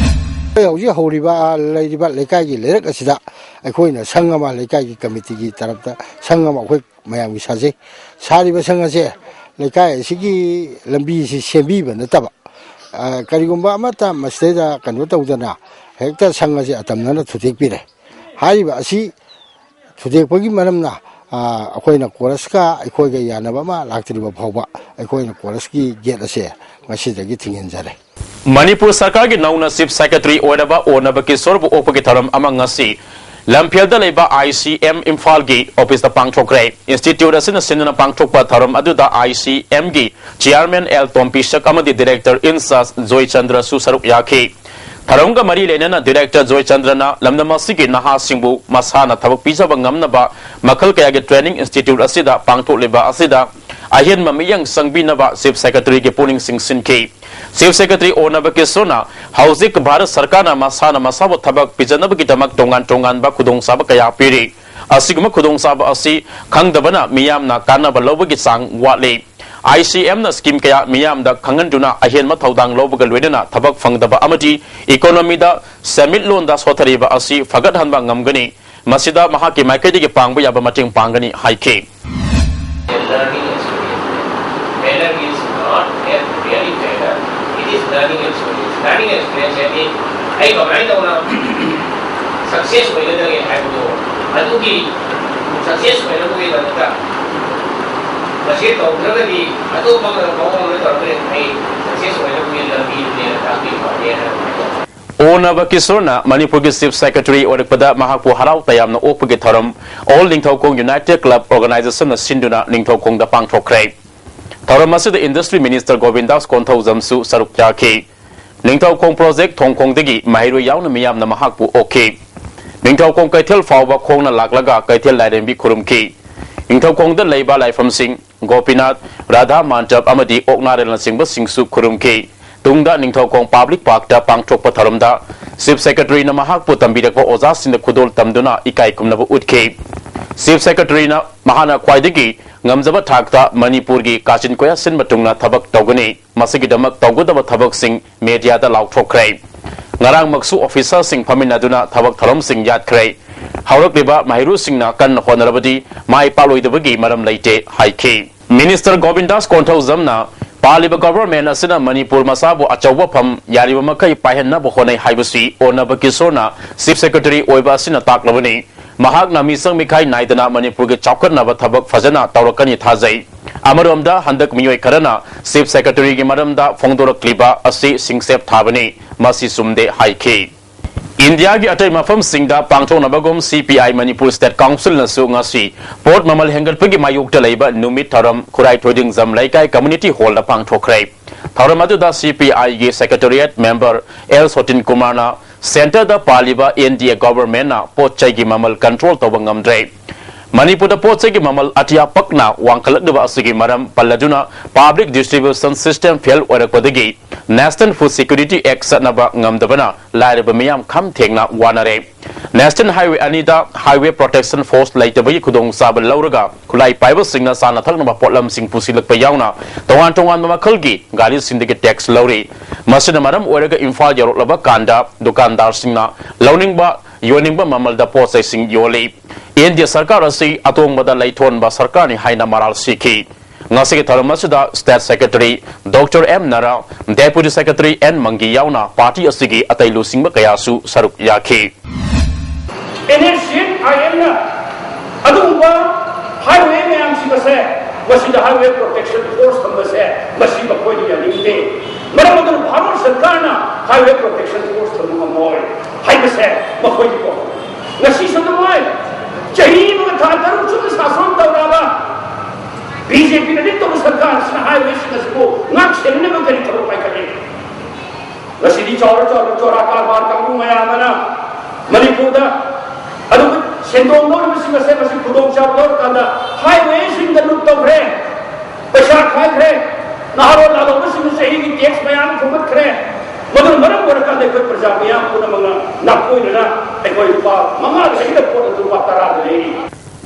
ꯑꯩꯈꯣꯏ ꯍꯧꯖꯤꯛ ꯍꯧꯔꯤꯕ, ꯂꯩꯔꯤꯕ ꯂꯩꯀꯥꯏꯒꯤ ꯂꯩꯔꯛ ꯑꯁꯤꯗ ꯑꯩꯈꯣꯏꯅ ꯁꯪ ꯑꯃ, ꯂꯩꯀꯥꯏꯒꯤ ꯀꯃꯤꯇꯤꯒꯤ ꯇꯔꯞꯇ ꯁꯪ ꯑꯃ ꯑꯩꯈꯣꯏ ꯃꯌꯥꯝꯒꯤ ꯁꯥꯖꯩ꯫ ꯁꯥꯔꯤꯕ ꯁꯪ ꯑꯁꯦ ꯂꯩꯀꯥꯏ ꯑꯁꯤꯒꯤ ꯂꯝꯕꯤꯁꯤ ꯁꯦꯝꯕꯤꯕ ꯅꯠꯇꯕ, ꯑ, ꯀꯔꯤꯒꯨꯝꯕ ꯑꯃꯠꯇ ꯃꯁꯤꯗꯩꯗ ꯀꯩꯅꯣ ꯇꯧꯗꯅ ꯍꯦꯛꯇ ꯁꯪ ꯑꯁꯤ ꯑꯇꯝꯅꯅ ꯊꯨꯗꯦꯛꯄꯤꯔꯦ꯫ ꯍꯥꯏꯔꯤꯕ ꯑꯁꯤ ꯊꯨꯗꯦꯛꯄꯒꯤ ꯃꯔꯝꯅ, ꯑ, ꯑꯩꯈꯣꯏꯅ chorus ꯀ ꯑꯩꯈꯣꯏꯒ ꯌꯥꯅꯕ ꯑꯃ ꯂꯥꯛꯇ꯭ꯔꯤꯕ ꯐꯥꯎꯕ ꯑꯩꯈꯣꯏꯅ chorus ꯀꯤ gate ꯑꯁꯦ ꯉꯁꯤꯗꯒꯤ ꯊꯤꯡꯖꯤꯟꯖꯔꯦ꯫ ꯃꯅꯤꯄꯨꯔ ꯁꯔꯀꯥꯔꯒꯤ ꯅꯧꯅ Chief Secretary ꯑꯣꯏꯔꯕ ꯑꯣꯅꯕ ꯀꯤꯁꯣꯔꯕꯨ ꯑꯣꯛꯄꯒꯤ ꯊꯧꯔꯝ ꯑꯃ ꯉꯁꯤ ꯂꯝꯐꯦꯜꯗ ꯂꯩꯕ I C M ꯏꯝꯐꯥꯜꯒꯤ office ꯇ ꯄꯥꯡꯊꯣꯛꯈ꯭ꯔꯦ꯫ Institute ꯑꯁꯤꯅ ꯁꯤꯟꯗꯨꯅ ꯄꯥꯡꯊꯣꯛꯄ ꯊꯧꯔꯝ ꯑꯗꯨꯗ I C M ꯒꯤ Chairman L ꯇꯣꯝꯄꯤꯁꯛ ꯑꯃꯗꯤ Director in charge ꯖꯣꯏꯆꯟꯗ꯭ꯔꯁꯨ ꯁꯔꯨꯛ ꯌꯥꯈꯤ꯫ ꯊꯧꯔꯝꯒ ꯃꯔꯤ ꯂꯩꯅꯅ Director ꯖꯣꯏꯆꯟꯗ꯭ꯔꯅ ꯂꯝꯗꯝ ꯑꯁꯤꯒꯤ ꯅꯍꯥꯁꯤꯡꯕꯨ ꯃꯁꯥꯅ ꯊꯕꯛ ꯄꯤꯖꯕ ꯉꯝꯅꯕ ꯃꯈꯜ ꯀꯌꯥꯒꯤ training institute ꯑꯁꯤꯗ ꯄꯥꯡꯊꯣꯛꯂꯤꯕ ꯑꯁꯤꯗ ꯑꯍꯦꯟꯕ ꯃꯤꯠꯌꯦꯡ ꯆꯪꯕꯤꯅꯕ Chief Secretary ꯒꯤ ꯄꯨꯛꯅꯤꯡ ꯆꯤꯡꯁꯤꯟꯈꯤ꯫ Chief Secretary ꯑꯣꯅꯕ ꯀꯤꯁꯣꯔꯅ ꯍꯧꯖꯤꯛ ꯚꯥꯔꯠ ꯁꯔꯀꯥꯔꯅ ꯃꯁꯥꯅ ꯃꯁꯥꯕꯨ ꯊꯕꯛ ꯄꯤꯖꯅꯕꯒꯤꯗꯃꯛ ꯇꯣꯉꯥꯟ ꯇꯣꯉꯥꯟꯕ ꯈꯨꯗꯣꯡꯆꯥꯕ ꯀꯌꯥ ꯄꯤꯔꯤ꯫ ꯑꯁꯤꯒꯨꯝꯕ ꯈꯨꯗꯣꯡꯆꯥꯕ ꯑꯁꯤ ꯈꯪꯗꯕꯅ ꯃꯤꯌꯥꯝꯅ ꯀꯥꯟꯅꯕ ꯂꯧꯕꯒꯤ ꯆꯥꯡ ꯋꯥꯠꯂꯤ꯫ I C M ꯅ scheme ꯀꯌꯥ ꯃꯤꯌꯥꯝꯗ ꯈꯪꯍꯟꯗꯨꯅ ꯑꯍꯦꯟꯕ ꯊꯧꯗꯥꯡ ꯂꯧꯕꯒ ꯂꯣꯏꯅꯅ ꯊꯕꯛ ꯐꯪꯗꯕ ꯑꯃꯗꯤ economy ꯗ ꯁꯦꯟꯃꯤꯠꯂꯣꯟꯗ ꯁꯣꯊꯔꯤꯕ ꯑꯁꯤ ꯐꯒꯠꯍꯟꯕ ꯉꯝꯒꯅꯤ꯫ ꯃꯁꯤꯗ ꯃꯍꯥꯛꯀꯤ ꯃꯥꯏꯀꯩꯗꯒꯤ ꯄꯥꯡꯕ ꯌꯥꯕ ꯃꯇꯦꯡ ꯄꯥꯡꯒꯅꯤ ꯍꯥꯏꯈꯤ꯫ Learning experience. Failure is not a really failure. It is learning experience. Learning experience ꯍꯥꯏꯗꯤ ꯑꯩ ꯀꯃꯥꯏꯅ ꯇꯧꯅ success ꯑꯣꯏꯒꯗꯒꯦ ꯍꯥꯏꯕꯗꯣ, ꯑꯗꯨꯒꯤ success ꯑꯣꯏꯅꯕꯒꯤꯗꯃꯛꯇ ꯃꯁꯤ ꯇꯧꯗ꯭ꯔꯒꯗꯤ ꯑꯇꯣꯞꯄ ꯃꯑꯣꯡ ꯑꯃ ꯇꯧꯔꯒꯗꯤ ꯑꯩ success ꯑꯣꯏꯅꯕꯒꯤ ꯂꯝꯕꯤꯗꯨꯅꯦꯅ ꯇꯥꯛꯄꯤꯕ ꯍꯥꯏꯕꯗꯣ꯫ ꯑꯣꯅꯕ ꯀꯤꯁꯣꯔꯅ ꯃꯅꯤꯄꯨꯔꯒꯤ Chief Secretary ꯑꯣꯏꯔꯛꯄꯗ ꯃꯍꯥꯛꯄꯨ ꯍꯔꯥꯎ ꯇꯌꯥꯝꯅ ꯑꯣꯛꯄꯒꯤ ꯊꯧꯔꯝ All Ningthoukhong United Club Organization ꯅ ꯁꯤꯟꯗꯨꯅ ꯅꯤꯡꯊꯧꯈꯣꯡꯗ ꯄꯥꯡꯊꯣꯛꯈ꯭ꯔꯦ꯫ ꯊꯧꯔꯝ ꯑꯁꯤꯗ Industry Minister ꯒꯣꯕꯤꯟꯗꯥꯁ ꯀꯣꯟꯊꯧꯖꯝꯁꯨ ꯁꯔꯨꯛ ꯌꯥꯈꯤ꯫ ꯅꯤꯡꯊꯧꯈꯣꯡ ꯄ꯭ꯔꯣꯖꯦꯛ ꯊꯣꯡꯈꯣꯡꯗꯒꯤ ꯃꯍꯩꯔꯣꯏ ꯌꯥꯎꯅ ꯃꯤꯌꯥꯝꯅ ꯃꯍꯥꯛꯄꯨ ꯑꯣꯛꯈꯤ꯫ ꯅꯤꯡꯊꯧꯈꯣꯡ ꯀꯩꯊꯦꯜ ꯐꯥꯎꯕ ꯈꯣꯡꯅ ꯂꯥꯛꯂꯒ ꯀꯩꯊꯦꯜ ꯂꯥꯏꯔꯦꯝꯕꯤ ꯈꯨꯔꯨꯝꯈꯤ꯫ ꯅꯤꯡꯊꯧꯈꯣꯡꯗ ꯂꯩꯕ ꯂꯥꯏꯐꯝꯁꯤꯡ, ꯒꯣꯄꯤꯅꯥꯊ, ꯔꯥꯙꯥ ꯃꯥꯟꯇꯞ ꯑꯃꯗꯤ ꯑꯣꯛꯅꯥꯔꯦꯜꯅꯆꯤꯡꯕꯁꯤꯡꯁꯨ ꯈꯨꯔꯨꯝꯈꯤ꯫ ꯇꯨꯡꯗ ꯅꯤꯡꯊꯧꯈꯣꯡ ꯄꯕ꯭ꯂꯤꯛ ꯄꯥꯔꯛꯇ ꯄꯥꯡꯊꯣꯛꯄ ꯊꯧꯔꯝꯗ ꯆꯤꯐ ꯁꯦꯀ꯭ꯔꯦꯇꯔꯤꯅ ꯃꯍꯥꯛꯄꯨ ꯇꯝꯕꯤꯔꯛꯄ ꯑꯣꯖꯥꯁꯤꯡꯗ ꯈꯨꯗꯣꯜ ꯇꯝꯗꯨꯅ ꯏꯀꯥꯏ ꯈꯨꯝꯅꯕ ꯎꯠꯈꯤ꯫ ꯆꯤꯐ ꯁꯦꯀ꯭ꯔꯦꯇꯔꯤꯅ ꯃꯍꯥꯛꯅ ꯈ꯭ꯋꯥꯏꯗꯒꯤ ꯉꯝꯖꯕ ꯊꯥꯛꯇ ꯃꯅꯤꯄꯨꯔꯒꯤ ꯀꯥꯆꯤꯟ ꯀꯣꯌꯥ ꯁꯤꯟꯕ ꯊꯨꯡꯅ ꯊꯕꯛ ꯇꯧꯒꯅꯤ꯫ ꯃꯁꯤꯒꯤꯗꯃꯛ ꯇꯧꯒꯗꯕ ꯊꯕꯛꯁꯤꯡ ꯃꯦꯗꯤꯌꯥꯗ ꯂꯥꯎꯊꯣꯛꯈ꯭ꯔꯦ꯫ ꯉꯔꯥꯡꯃꯛꯁꯨ ꯑꯣꯐꯤꯁꯥꯔꯁꯤꯡ ꯐꯝꯃꯤꯟꯅꯗꯨꯅ ꯊꯕꯛ ꯊꯧꯔꯝꯁꯤꯡ ꯌꯥꯠꯈ꯭ꯔꯦ꯫ ꯍꯧꯔꯛꯂꯤꯕ ꯃꯍꯩꯔꯣꯏꯁꯤꯡꯅ ꯀꯟꯅ ꯍꯣꯠꯅꯔꯕꯗꯤ ꯃꯥꯏ ꯄꯥꯛꯂꯣꯏꯗꯕꯒꯤ ꯃꯔꯝ ꯂꯩꯇꯦ ꯍꯥꯏꯈꯤ꯫ ꯃꯤꯅꯤꯁꯇꯔ ꯒꯣꯕꯤꯟꯗꯥꯁ ꯀꯣꯟꯊꯧꯖꯝꯅ ꯄꯥꯜꯂꯤꯕ ꯒꯚꯔꯟꯃꯦꯟꯠ ꯑꯁꯤꯅ ꯃꯅꯤꯄꯨꯔ ꯃꯆꯥꯕꯨ ꯑꯆꯧꯕ ꯐꯝ ꯌꯥꯔꯤꯕ ꯃꯈꯩ ꯄꯥꯏꯍꯟꯅꯕ ꯍꯣꯠꯅꯩ ꯍꯥꯏꯕꯁꯤ ꯑꯣꯅꯕ ꯀꯤꯁꯣꯔꯅ ꯆꯤꯐ ꯁꯦꯀ꯭ꯔꯦꯇꯔꯤ ꯑꯣꯏꯕ ꯑꯁꯤꯅ ꯇꯥꯛꯂꯕꯅꯤ꯫ ꯃꯍꯥꯛꯅ ꯃꯤꯆꯪ ꯃꯤꯈꯥꯏ ꯅꯥꯏꯗꯅ ꯃꯅꯤꯄꯨꯔꯒꯤ ꯆꯥꯎꯈꯠꯅꯕ ꯊꯕꯛ ꯐꯖꯅ ꯇꯧꯔꯛꯀꯅꯤ ꯊꯥꯖꯩ꯫ ꯑꯃꯔꯣꯝꯗ ꯍꯟꯗꯛ ꯃꯤꯑꯣꯏ ꯈꯔꯅ ꯆꯤꯐ ꯁꯦꯀ꯭ꯔꯦꯇꯔꯤꯒꯤ ꯃꯔꯝꯗ ꯐꯣꯡꯗꯣꯔꯛꯂꯤꯕ ꯑꯁꯤ ꯁꯤꯡꯁꯦꯞ ꯊꯥꯕꯅꯤ, ꯃꯁꯤ ꯆꯨꯝꯗꯦ ꯍꯥꯏꯈꯤ꯫ ꯏꯟꯗꯤꯌꯥꯒꯤ ꯑꯇꯩ ꯃꯐꯝꯁꯤꯡꯗ ꯄꯥꯡꯊꯣꯛꯅꯕꯒꯨꯝ ꯁꯤ ꯄꯤ ꯑꯥꯏ ꯃꯅꯤꯄꯨꯔ ꯁ꯭ꯇꯦꯠ ꯀꯥꯎꯟꯁꯤꯜꯅꯁꯨ ꯉꯁꯤ ꯄꯣꯠ ꯃꯃꯜ ꯍꯦꯟꯒꯠꯄꯒꯤ ꯃꯥꯌꯣꯛꯇ ꯂꯩꯕ ꯅꯨꯃꯤꯠ ꯊꯧꯔꯝ ꯈꯨꯔꯥꯏ ꯊꯣꯏꯗꯤꯡꯖꯝ ꯂꯩꯀꯥꯏ ꯀꯝꯃ꯭ꯌꯨꯅꯤꯇꯤ ꯍꯣꯜꯗ ꯄꯥꯡꯊꯣꯛꯈ꯭ꯔꯦ꯫ ꯊꯧꯔꯝ ꯑꯗꯨꯗ ꯁꯤ ꯄꯤ ꯑꯥꯏꯒꯤ ꯁꯦꯀ꯭ꯔꯦꯇꯔꯤꯌꯦꯠ ꯃꯦꯝꯕꯔ ꯑꯦꯜ ꯁꯣꯇꯤꯟ ꯀꯨꯃꯥꯔꯅ ꯁꯦꯟꯇꯔꯗ ꯄꯥꯜꯂꯤꯕ ꯑꯦꯟ ꯗꯤ ꯑꯦ ꯒꯣꯚꯔꯟꯃꯦꯟꯠꯅ ꯄꯣꯠ ꯆꯩꯒꯤ ꯃꯃꯜ ꯀꯟꯇ꯭ꯔꯣꯜ ꯇꯧꯕ ꯉꯝꯗ꯭ꯔꯦ꯫ ꯃꯅꯤꯄꯨꯔꯗ ꯄꯣꯠ ꯆꯩꯒꯤ ꯃꯃꯜ ꯑꯇꯤꯌꯥ ꯄꯛꯅ ꯋꯥꯡꯈꯠꯂꯛꯂꯤꯕ ꯑꯁꯤꯒꯤ ꯃꯔꯝ ꯄꯜꯂꯗꯨꯅ ꯄꯕ꯭ꯂꯤꯛ ꯗꯤꯁꯇ꯭ꯔꯤꯕ꯭ꯌꯨꯁꯟ ꯁꯤꯁꯇꯦꯝ ꯐꯦꯜ ꯑꯣꯏꯔꯛꯄꯗꯒꯤ ꯅꯦꯁꯅꯦꯜ ꯐꯨꯗ ꯁꯦꯀ꯭ꯌꯨꯔꯤꯇꯤ ꯑꯦꯛ ꯆꯠꯅꯕ ꯉꯝꯗꯕꯅ ꯂꯥꯏꯔꯕ ꯃꯤꯌꯥꯝ ꯈꯝ ꯊꯦꯡꯅ ꯋꯥꯅꯔꯦ꯫ ꯅꯦꯁꯅꯦꯜ ꯍꯥꯏꯋꯦ ꯑꯅꯤꯗ ꯍꯥꯏꯋꯦ ꯄ꯭ꯔꯣꯇꯦꯛꯁꯟ ꯐꯣꯔꯁ ꯂꯩꯇꯕꯒꯤ ꯈꯨꯗꯣꯡꯆꯥꯕ ꯂꯧꯔꯒ ꯈꯨꯠꯂꯥꯏ ꯄꯥꯏꯕꯁꯤꯡꯅ ꯆꯥꯅ ꯊꯛꯅꯕ ꯄꯣꯠꯂꯝꯁꯤꯡ ꯄꯨꯁꯤꯜꯂꯛꯄ ꯌꯥꯎꯅ ꯇꯣꯉꯥꯟ ꯇꯣꯉꯥꯟꯕ ꯃꯈꯜꯒꯤ ꯒꯥꯔꯤꯁꯤꯡꯗꯒꯤ ꯇꯦꯛꯁ ꯂꯧꯔꯤ꯫ ꯃꯁꯤꯅ ꯃꯔꯝ ꯑꯣꯏꯔꯒ ꯏꯝꯐꯥꯜ ꯌꯧꯔꯛꯂꯕ ꯀꯥꯟꯗ ꯗꯨꯀꯥꯟꯗꯥꯔꯁꯤꯡꯅ ꯂꯧꯅꯤꯡꯕ, ꯌꯣꯟꯅꯤꯡꯕ ꯃꯃꯜꯗ ꯄꯣꯠ ꯆꯩꯁꯤꯡ ꯌꯣꯜꯂꯤ꯫ ꯏꯟꯗꯤꯌꯥ ꯁꯔꯀꯥꯔ ꯑꯁꯤ ꯑꯇꯣꯡꯕꯗ ꯂꯩꯊꯣꯟꯕ ꯁꯔꯀꯥꯔꯅꯤ ꯍꯥꯏꯅ ꯃꯔꯥꯜ ꯁꯤꯈꯤ꯫ ꯉꯁꯤꯒꯤ ꯊꯧꯔꯝ ꯑꯁꯤꯗ state secretary doctor M Nara, deputy secretary N Mangi ꯌꯥꯎꯅ ꯄꯥꯔꯇꯤ ꯑꯁꯤꯒꯤ ꯑꯇꯩ ꯂꯨꯆꯤꯡꯕ ꯀꯌꯥꯁꯨ ꯁꯔꯨꯛ ꯌꯥꯈꯤ꯫ ꯑꯦꯟ ꯑꯦꯁ ꯁꯤ ꯑꯥꯏ ꯑꯦꯟꯅ ꯑꯗꯨꯒꯨꯝꯕ ꯍꯥꯏꯋꯦ ꯃꯌꯥꯝꯁꯤꯡ ꯑꯁꯦ ꯃꯁꯤꯗ ꯍꯥꯏꯋꯦ ꯄ꯭ꯔꯣꯇꯦꯛꯁꯟ ꯐꯣꯔꯁ ꯊꯝꯕꯁꯦ ꯃꯁꯤ ꯃꯈꯣꯏꯅ ꯌꯥꯅꯤꯡꯗꯦ꯫ ꯃꯔꯝ ꯑꯗꯨꯅ ꯚꯥꯔꯠ ꯁꯔꯀꯥꯔꯅ ꯍꯥꯏꯋꯦ ꯄ꯭ꯔꯣꯇꯦꯛꯁꯟ ꯐꯣꯔꯁ ꯊꯝꯕ ꯉꯝꯃꯣꯏ ꯍꯥꯏꯕꯁꯦ ꯃꯈꯣꯏꯒꯤ ꯄꯣꯠ꯫ ꯉꯁꯤꯁꯨ ꯑꯗꯨꯃꯥꯏ ꯆꯍꯤ ꯑꯃꯒ ꯊꯥ ꯇꯔꯨꯛ ꯆꯨꯞꯅ ꯁꯥꯁꯟ ꯇꯧꯔꯛꯑꯕ ꯕꯤ ꯖꯦ ꯄꯤꯅ ꯂꯤꯠ ꯇꯧꯕ ꯁꯔꯀꯥꯔꯁꯤꯅ ꯍꯥꯏꯋꯦꯁꯤꯡ ꯑꯁꯤꯕꯨ ꯉꯥꯛ ꯁꯦꯟꯅꯅꯕ ꯀꯔꯤ ꯊꯕꯛ ꯄꯥꯏꯈꯠꯂꯤ? ꯉꯁꯤꯗꯤ ꯆꯥꯎꯔ ꯆꯥꯎꯔꯕ ꯆꯣꯔꯥ ꯀꯔꯕꯥꯔ ꯀꯥꯡꯕꯨ ꯃꯌꯥꯝ ꯑꯃꯅ ꯃꯅꯤꯄꯨꯔꯗ ꯑꯗꯨꯒ ꯁꯦꯟꯗꯣꯡ ꯂꯧꯔꯤꯕꯁꯤꯡ ꯑꯁꯦ ꯃꯁꯤ ꯈꯨꯗꯣꯡꯆꯥꯕ ꯂꯧꯔꯀꯥꯟꯗ ꯍꯥꯏꯋꯦꯁꯤꯡꯗ ꯂꯨꯠ ꯇꯧꯈ꯭ꯔꯦ, ꯄꯩꯁꯥ ꯈꯥꯏꯈ꯭ꯔꯦ, ꯅꯍꯥꯔꯣꯜ ꯂꯥꯂꯣꯕꯁꯤꯡꯅ ꯆꯍꯤꯒꯤ ꯇꯦꯛꯁ ꯃꯌꯥꯝ ꯈꯣꯝꯒꯠꯈ꯭ꯔꯦ꯫ ꯃꯗꯨꯅ ꯃꯔꯝ ꯑꯣꯏꯔꯀꯥꯟꯗ ꯑꯩꯈꯣꯏ ꯄ꯭ꯔꯖꯥ ꯃꯤꯌꯥꯝ ꯄꯨꯝꯅꯃꯛꯅ ꯅꯥꯀꯣꯏꯅꯅ ꯑꯩꯈꯣꯏ ꯂꯨꯄꯥ ꯃꯉꯥꯗ ꯂꯩꯒꯗꯕ ꯄꯣꯠ ꯑꯗꯨ ꯂꯨꯄꯥ ꯇꯔꯥꯗ ꯂꯩꯔꯤ꯫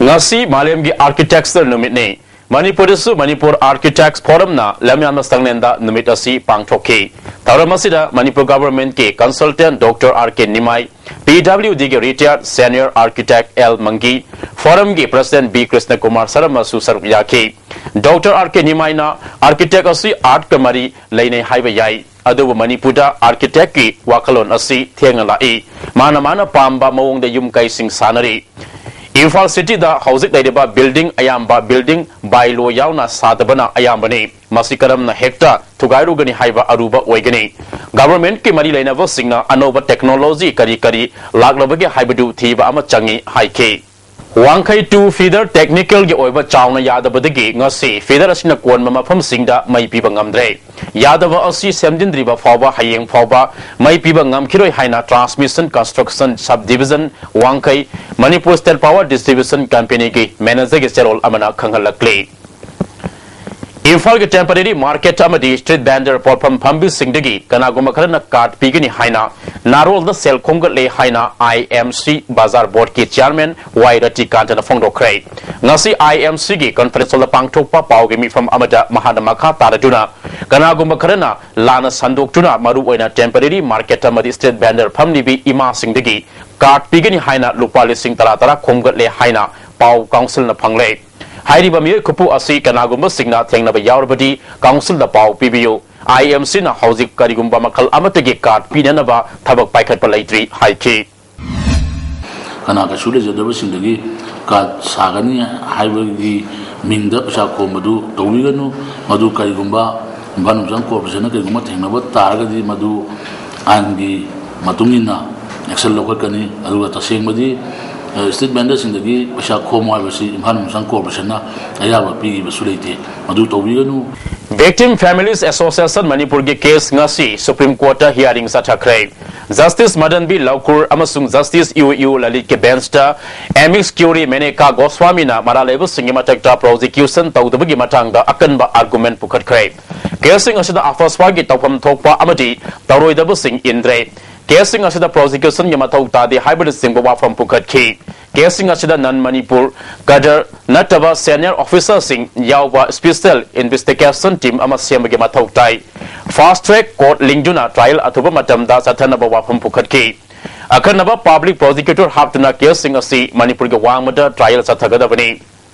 ꯉꯁꯤ ꯃꯥꯂꯦꯝꯒꯤ ꯑꯥꯔꯀꯤꯇꯦꯛꯆꯔ ꯅꯨꯃꯤꯠꯅꯤ꯫ ꯃꯅꯤꯄꯨꯔꯗꯁꯨ ꯃꯅꯤꯄꯨꯔ ꯑꯥꯔꯀꯤꯇꯦꯛꯁ ꯐꯣꯔꯝꯅ ꯂꯝꯌꯥꯟꯕ ꯁꯪꯂꯦꯟꯗ ꯅꯨꯃꯤꯠ ꯑꯁꯤ ꯄꯥꯡꯊꯣꯛꯈꯤ꯫ ꯊꯧꯔꯝ ꯑꯁꯤꯗ ꯃꯅꯤꯄꯨꯔ ꯒꯚꯔꯟꯃꯦꯟꯠꯀꯤ consultant doctor R K Nimai, P W ꯗꯤꯒꯤ ꯔꯤꯇꯥꯌꯔꯗ ꯁꯦꯅꯤꯌꯔ ꯑꯥꯔꯀꯤꯇꯦꯛ ꯑꯦꯜ ꯃꯪꯒꯤ, ꯐꯣꯔꯝꯒꯤ ꯄ꯭ꯔꯁꯤꯗꯦꯟꯠ ꯕꯤ ꯀ꯭ꯔꯤꯁꯅꯀꯨꯃꯥꯔ ꯁꯔꯃꯁꯨ ꯁꯔꯨꯛ ꯌꯥꯈꯤ꯫ ꯗꯣꯛꯇꯔ ꯑꯥꯔ ꯀꯦ ꯅꯤꯃꯥꯏꯅ ꯑꯥꯔꯀꯤꯇꯦꯛ ꯑꯁꯤ ꯑꯥꯔꯠꯀ ꯃꯔꯤ ꯂꯩꯅꯩ ꯍꯥꯏꯕ ꯌꯥꯏ꯫ ꯑꯗꯨꯕꯨ ꯃꯅꯤꯄꯨꯔꯗ ꯑꯥꯔꯀꯤꯇꯦꯛꯀꯤ ꯋꯥꯈꯜꯂꯣꯟ ꯑꯁꯤ ꯊꯦꯡꯅ ꯂꯥꯛꯏ꯫ ꯃꯥꯅ ꯃꯥꯅ ꯄꯥꯝꯕ ꯃꯑꯣꯡꯗ ꯌꯨꯝ ꯀꯩꯁꯤꯡ ꯁꯥꯅꯔꯤ꯫ ꯏꯝꯐꯥꯜ ꯁꯤꯇꯤꯗ ꯍꯧꯖꯤꯛ ꯂꯩꯔꯤꯕ ꯕꯤꯜꯗꯤꯡ ꯑꯌꯥꯝꯕ ꯕꯤꯜꯗꯤꯡ ꯕꯥꯏꯂꯣ ꯌꯥꯎꯅ ꯁꯥꯗꯕꯅ ꯑꯌꯥꯝꯕꯅꯤ꯫ ꯃꯁꯤ ꯀꯔꯝꯅ ꯍꯦꯛꯇ ꯊꯨꯒꯥꯏꯔꯨꯒꯅꯤ ꯍꯥꯏꯕ ꯑꯔꯨꯕ ꯑꯣꯏꯒꯅꯤ꯫ ꯒꯚꯔꯟꯃꯦꯟꯠꯀꯤ ꯃꯔꯤ ꯂꯩꯅꯕꯁꯤꯡꯅ ꯑꯅꯧꯕ ꯇꯦꯛꯅꯣꯂꯣꯖꯤ ꯀꯔꯤ ꯀꯔꯤ ꯂꯥꯛꯂꯕꯒꯦ ꯍꯥꯏꯕꯗꯨ ꯊꯤꯕ ꯑꯃ ꯆꯪꯏ ꯍꯥꯏꯈꯤ꯫ ꯋꯥꯡꯈꯩ ꯇꯨ ꯐꯤꯗꯔ ꯇꯦꯛꯅꯤꯀꯦꯜꯒꯤ ꯑꯣꯏꯕ ꯆꯥꯎꯅ ꯌꯥꯗꯕꯗꯒꯤ ꯉꯁꯤ ꯐꯤꯗꯔ ꯑꯁꯤꯅ ꯀꯣꯟꯕ ꯃꯐꯝꯁꯤꯡꯗ ꯃꯩ ꯄꯤꯕ ꯉꯝꯗ꯭ꯔꯦ꯫ ꯌꯥꯗꯕ ꯑꯁꯤ ꯁꯦꯝꯖꯤꯟꯗ꯭ꯔꯤꯕ ꯐꯥꯎꯕ ꯍꯌꯦꯡ ꯐꯥꯎꯕ ꯃꯩ ꯄꯤꯕ ꯉꯝꯈꯤꯔꯣꯏ ꯍꯥꯏꯅ ꯇ꯭ꯔꯥꯟꯁꯃꯤꯁꯟ ꯀꯟꯁꯇ꯭ꯔꯛꯁꯟ ꯁꯕ ꯗꯤꯕꯤꯖꯟ ꯋꯥꯡꯈꯩ, ꯃꯅꯤꯄꯨꯔ ꯁ꯭ꯇꯦꯠ ꯄꯥꯋꯔ ꯗꯤꯁꯇ꯭ꯔꯤꯕ꯭ꯌꯨꯁꯟ ꯀꯝꯄꯦꯅꯤꯒꯤ ꯃꯦꯅꯦꯖꯔꯒꯤ ꯆꯦꯔꯣꯜ ꯑꯃꯅ ꯈꯪꯍꯜꯂꯛꯂꯤ꯫ ꯏꯝꯐꯥꯜꯒꯤ ꯇꯦꯝꯄꯔꯦꯔꯤ ꯃꯥꯔꯀꯦꯠ ꯑꯃꯗꯤ ꯁ꯭ꯇ꯭ꯔꯤꯠ ꯚꯦꯟꯗꯔ ꯄꯣꯠꯐꯝ ꯐꯝꯕꯤꯁꯤꯡꯗꯒꯤ ꯀꯅꯥꯒꯨꯝꯕ ꯈꯔꯅ ꯀꯥꯔꯗ ꯄꯤꯒꯅꯤ ꯍꯥꯏꯅ ꯅꯥꯔꯣꯜꯗ ꯁꯦꯜ ꯈꯣꯝꯒꯠꯂꯦ ꯍꯥꯏꯅ ꯑꯥꯏ ꯑꯦꯝ ꯁꯤ ꯕꯖꯥꯔ ꯕꯣꯔꯗꯀꯤ ꯆꯤꯌꯥꯔꯃꯦꯟ ꯋꯥꯏ ꯔꯇꯤꯀꯥꯟꯇꯅ ꯐꯣꯡꯗꯣꯛꯈ꯭ꯔꯦ꯫ ꯉꯁꯤ ꯑꯥꯏ ꯑꯦꯝ ꯁꯤꯒꯤ ꯀꯟꯐꯔꯦꯟꯁ ꯍꯣꯜꯗ ꯄꯥꯡꯊꯣꯛꯄ ꯄꯥꯎꯒꯤ ꯃꯤꯐꯝ ꯑꯃꯗ ꯃꯍꯥꯛꯅ ꯃꯈꯥ ꯇꯥꯔꯗꯨꯅ ꯀꯅꯥꯒꯨꯝꯕ ꯈꯔꯅ ꯂꯥꯟꯅ ꯁꯟꯗꯣꯛꯇꯨꯅ ꯃꯔꯨꯑꯣꯏꯅ ꯇꯦꯝꯄꯔꯦꯔꯤ ꯃꯥꯔꯀꯦꯠ ꯑꯃꯗꯤ ꯁ꯭ꯇ꯭ꯔꯤꯠ ꯚꯦꯟꯗꯔ ꯐꯝꯂꯤꯕꯤ ꯏꯃꯥꯁꯤꯡꯗꯒꯤ ꯀꯥꯔꯗ ꯄꯤꯒꯅꯤ ꯍꯥꯏꯅ ꯂꯨꯄꯥ ꯂꯤꯁꯤꯡ ꯇꯔꯥ ꯇꯔꯥ ꯈꯣꯝꯒꯠꯂꯦ ꯍꯥꯏꯅ ꯄꯥꯎ ꯀꯥꯎꯟꯁꯤꯜꯅ ꯐꯪꯂꯦ꯫ ꯍꯥꯏꯔꯤꯕ ꯃꯤꯑꯣꯏ ꯈꯨꯄꯨ ꯑꯁꯤ ꯀꯅꯥꯒꯨꯝꯕꯁꯤꯡꯅ ꯊꯦꯡꯅꯕ ꯌꯥꯎꯔꯕꯗꯤ ꯀꯥꯎꯟꯁꯤꯜꯗ ꯄꯥꯎ ꯄꯤꯕꯤꯌꯨ꯫ ꯑꯥꯏ ꯑꯦꯝ ꯁꯤꯅ ꯍꯧꯖꯤꯛ ꯀꯔꯤꯒꯨꯝꯕ ꯃꯈꯜ ꯑꯃꯠꯇꯒꯤ ꯀꯥꯔꯗ ꯄꯤꯅꯅꯕ ꯊꯕꯛ ꯄꯥꯏꯈꯠꯄ ꯂꯩꯇ꯭ꯔꯤ ꯍꯥꯏꯈꯤ꯫ ꯀꯅꯥ ꯀꯩꯁꯨ ꯂꯩꯖꯗꯕꯁꯤꯡꯗꯒꯤ ꯀꯥꯔꯗ ꯁꯥꯒꯅꯤ ꯍꯥꯏꯕꯒꯤ ꯃꯤꯡꯗ ꯄꯩꯁꯥ ꯈꯣꯝꯕꯗꯨ ꯇꯧꯕꯤꯒꯅꯨ꯫ ꯃꯗꯨ ꯀꯔꯤꯒꯨꯝꯕ ꯏꯝꯐꯥꯜ ꯃꯨꯅꯤꯁꯤꯄꯥꯜ ꯀꯣꯔꯄꯣꯔꯦꯁꯟꯅ ꯀꯔꯤꯒꯨꯝꯕ ꯊꯦꯡꯅꯕ ꯇꯥꯔꯒꯗꯤ ꯃꯗꯨ ꯑꯥꯏꯟꯒꯤ ꯃꯇꯨꯡ ꯏꯟꯅ ꯑꯦꯛꯁꯟ ꯂꯧꯈꯠꯀꯅꯤ꯫ ꯑꯗꯨꯒ ꯇꯁꯦꯡꯕꯗꯤ ꯁ꯭ꯇ꯭ꯔꯤꯠ ꯚꯦꯟꯗꯔꯁꯤꯡꯗꯒꯤ ꯄꯩꯁꯥ ꯈꯣꯝꯃꯣ ꯍꯥꯏꯕꯁꯤ ꯏꯝꯐꯥꯜ ꯃꯨꯅꯤꯁꯤꯄꯥꯜ ꯀꯣꯔꯄꯣꯔꯦꯁꯟꯅ ꯑꯌꯥꯕ ꯄꯤꯈꯤꯕꯁꯨ ꯂꯩꯇꯦ꯫ ꯃꯗꯨ ꯇꯧꯕꯤꯒꯅꯨ꯫ Victim Families Association ꯃꯅꯤꯄꯨꯔꯒꯤ ꯀꯦꯁ ꯉꯁꯤ ꯁꯨꯄ꯭ꯔꯤꯝ ꯀꯣꯔꯠꯇ ꯍꯤꯌꯥꯔꯤꯡ ꯆꯠꯊꯈ꯭ꯔꯦ꯫ ꯖꯁꯇꯤꯁ ꯃꯗꯟ ꯕꯤ ꯂꯧꯀꯨꯔ ꯑꯃꯁꯨꯡ ꯖꯁꯇꯤꯁ ꯌꯨ ꯌꯨ ꯂꯂꯤꯠꯀꯤ ꯕꯦꯟꯁꯇ ꯑꯦꯃꯤꯛꯁ ꯀ꯭ꯌꯨꯔꯤ ꯃꯦꯅꯦꯀꯥ ꯒꯣꯁ꯭ꯋꯥꯃꯤꯅ ꯃꯔꯥꯜ ꯂꯩꯕꯁꯤꯡꯒꯤ ꯃꯊꯛꯇ ꯄ꯭ꯔꯣꯁꯤꯀ꯭ꯌꯨꯁꯟ ꯇꯧꯗꯕꯒꯤ ꯃꯇꯥꯡꯗ ꯑꯀꯟꯕ ꯑꯥꯔꯒꯨꯃꯦꯟ ꯄꯨꯈꯠꯈ꯭ꯔꯦ꯫ ꯀꯦꯁꯁꯤꯡ ꯑꯁꯤꯗ ꯑꯐꯁ꯭ꯋꯥꯒꯤ ꯇꯧꯐꯝ ꯊꯣꯛꯄ ꯑꯃꯗꯤ ꯇꯧꯔꯣꯏꯗꯕꯁꯤꯡ ꯏꯟꯗ꯭ꯔꯦ꯫ ꯀꯦꯁꯁꯤꯡ ꯑꯁꯤꯗ ꯄ꯭ꯔꯣꯁꯤꯀ꯭ꯌꯨꯁꯟꯒꯤ ꯃꯊꯧ ꯇꯥꯗꯦ ꯍꯥꯏꯕꯅꯆꯤꯡꯕ ꯋꯥꯐꯝ ꯄꯨꯈꯠꯈꯤ꯫ ꯀꯦꯁꯁꯤꯡ ꯑꯁꯤꯗ ꯅꯟ ꯃꯅꯤꯄꯨꯔ ꯀꯗꯔ ꯅꯠꯇꯕ ꯁꯦꯅꯤꯌꯔ ꯑꯣꯐꯤꯁꯥꯔꯁꯤꯡ ꯌꯥꯎꯕ ꯁ꯭ꯄꯤꯁꯦꯜ ꯏꯟꯚꯦꯁꯇꯤꯒꯦꯁꯟ ꯇꯤꯝ ꯑꯃ ꯁꯦꯝꯕꯒꯤ ꯃꯊꯧ ꯇꯥꯏ꯫ ꯐꯥꯁ꯭ꯠ ꯇ꯭ꯔꯦꯛ ꯀꯣꯔꯠ ꯂꯤꯡꯗꯨꯅ ꯇ꯭ꯔꯥꯏꯌꯦꯜ ꯑꯊꯨꯕ ꯃꯇꯝꯗ ꯆꯠꯊꯅꯕ ꯋꯥꯐꯝ ꯄꯨꯈꯠꯈꯤ꯫ ꯑꯈꯟꯅꯕ ꯄꯕ꯭ꯂꯤꯛ ꯄ꯭ꯔꯣꯁꯤꯀ꯭ꯌꯨꯇꯔ ꯍꯥꯞꯇꯨꯅ ꯀꯦꯁꯁꯤꯡ ꯑꯁꯤ ꯃꯅꯤꯄꯨꯔꯒꯤ ꯋꯥꯡꯃꯗ ꯇ꯭ꯔꯥꯏꯌꯦꯜ ꯆꯠꯊꯒꯗꯕꯅꯤ꯫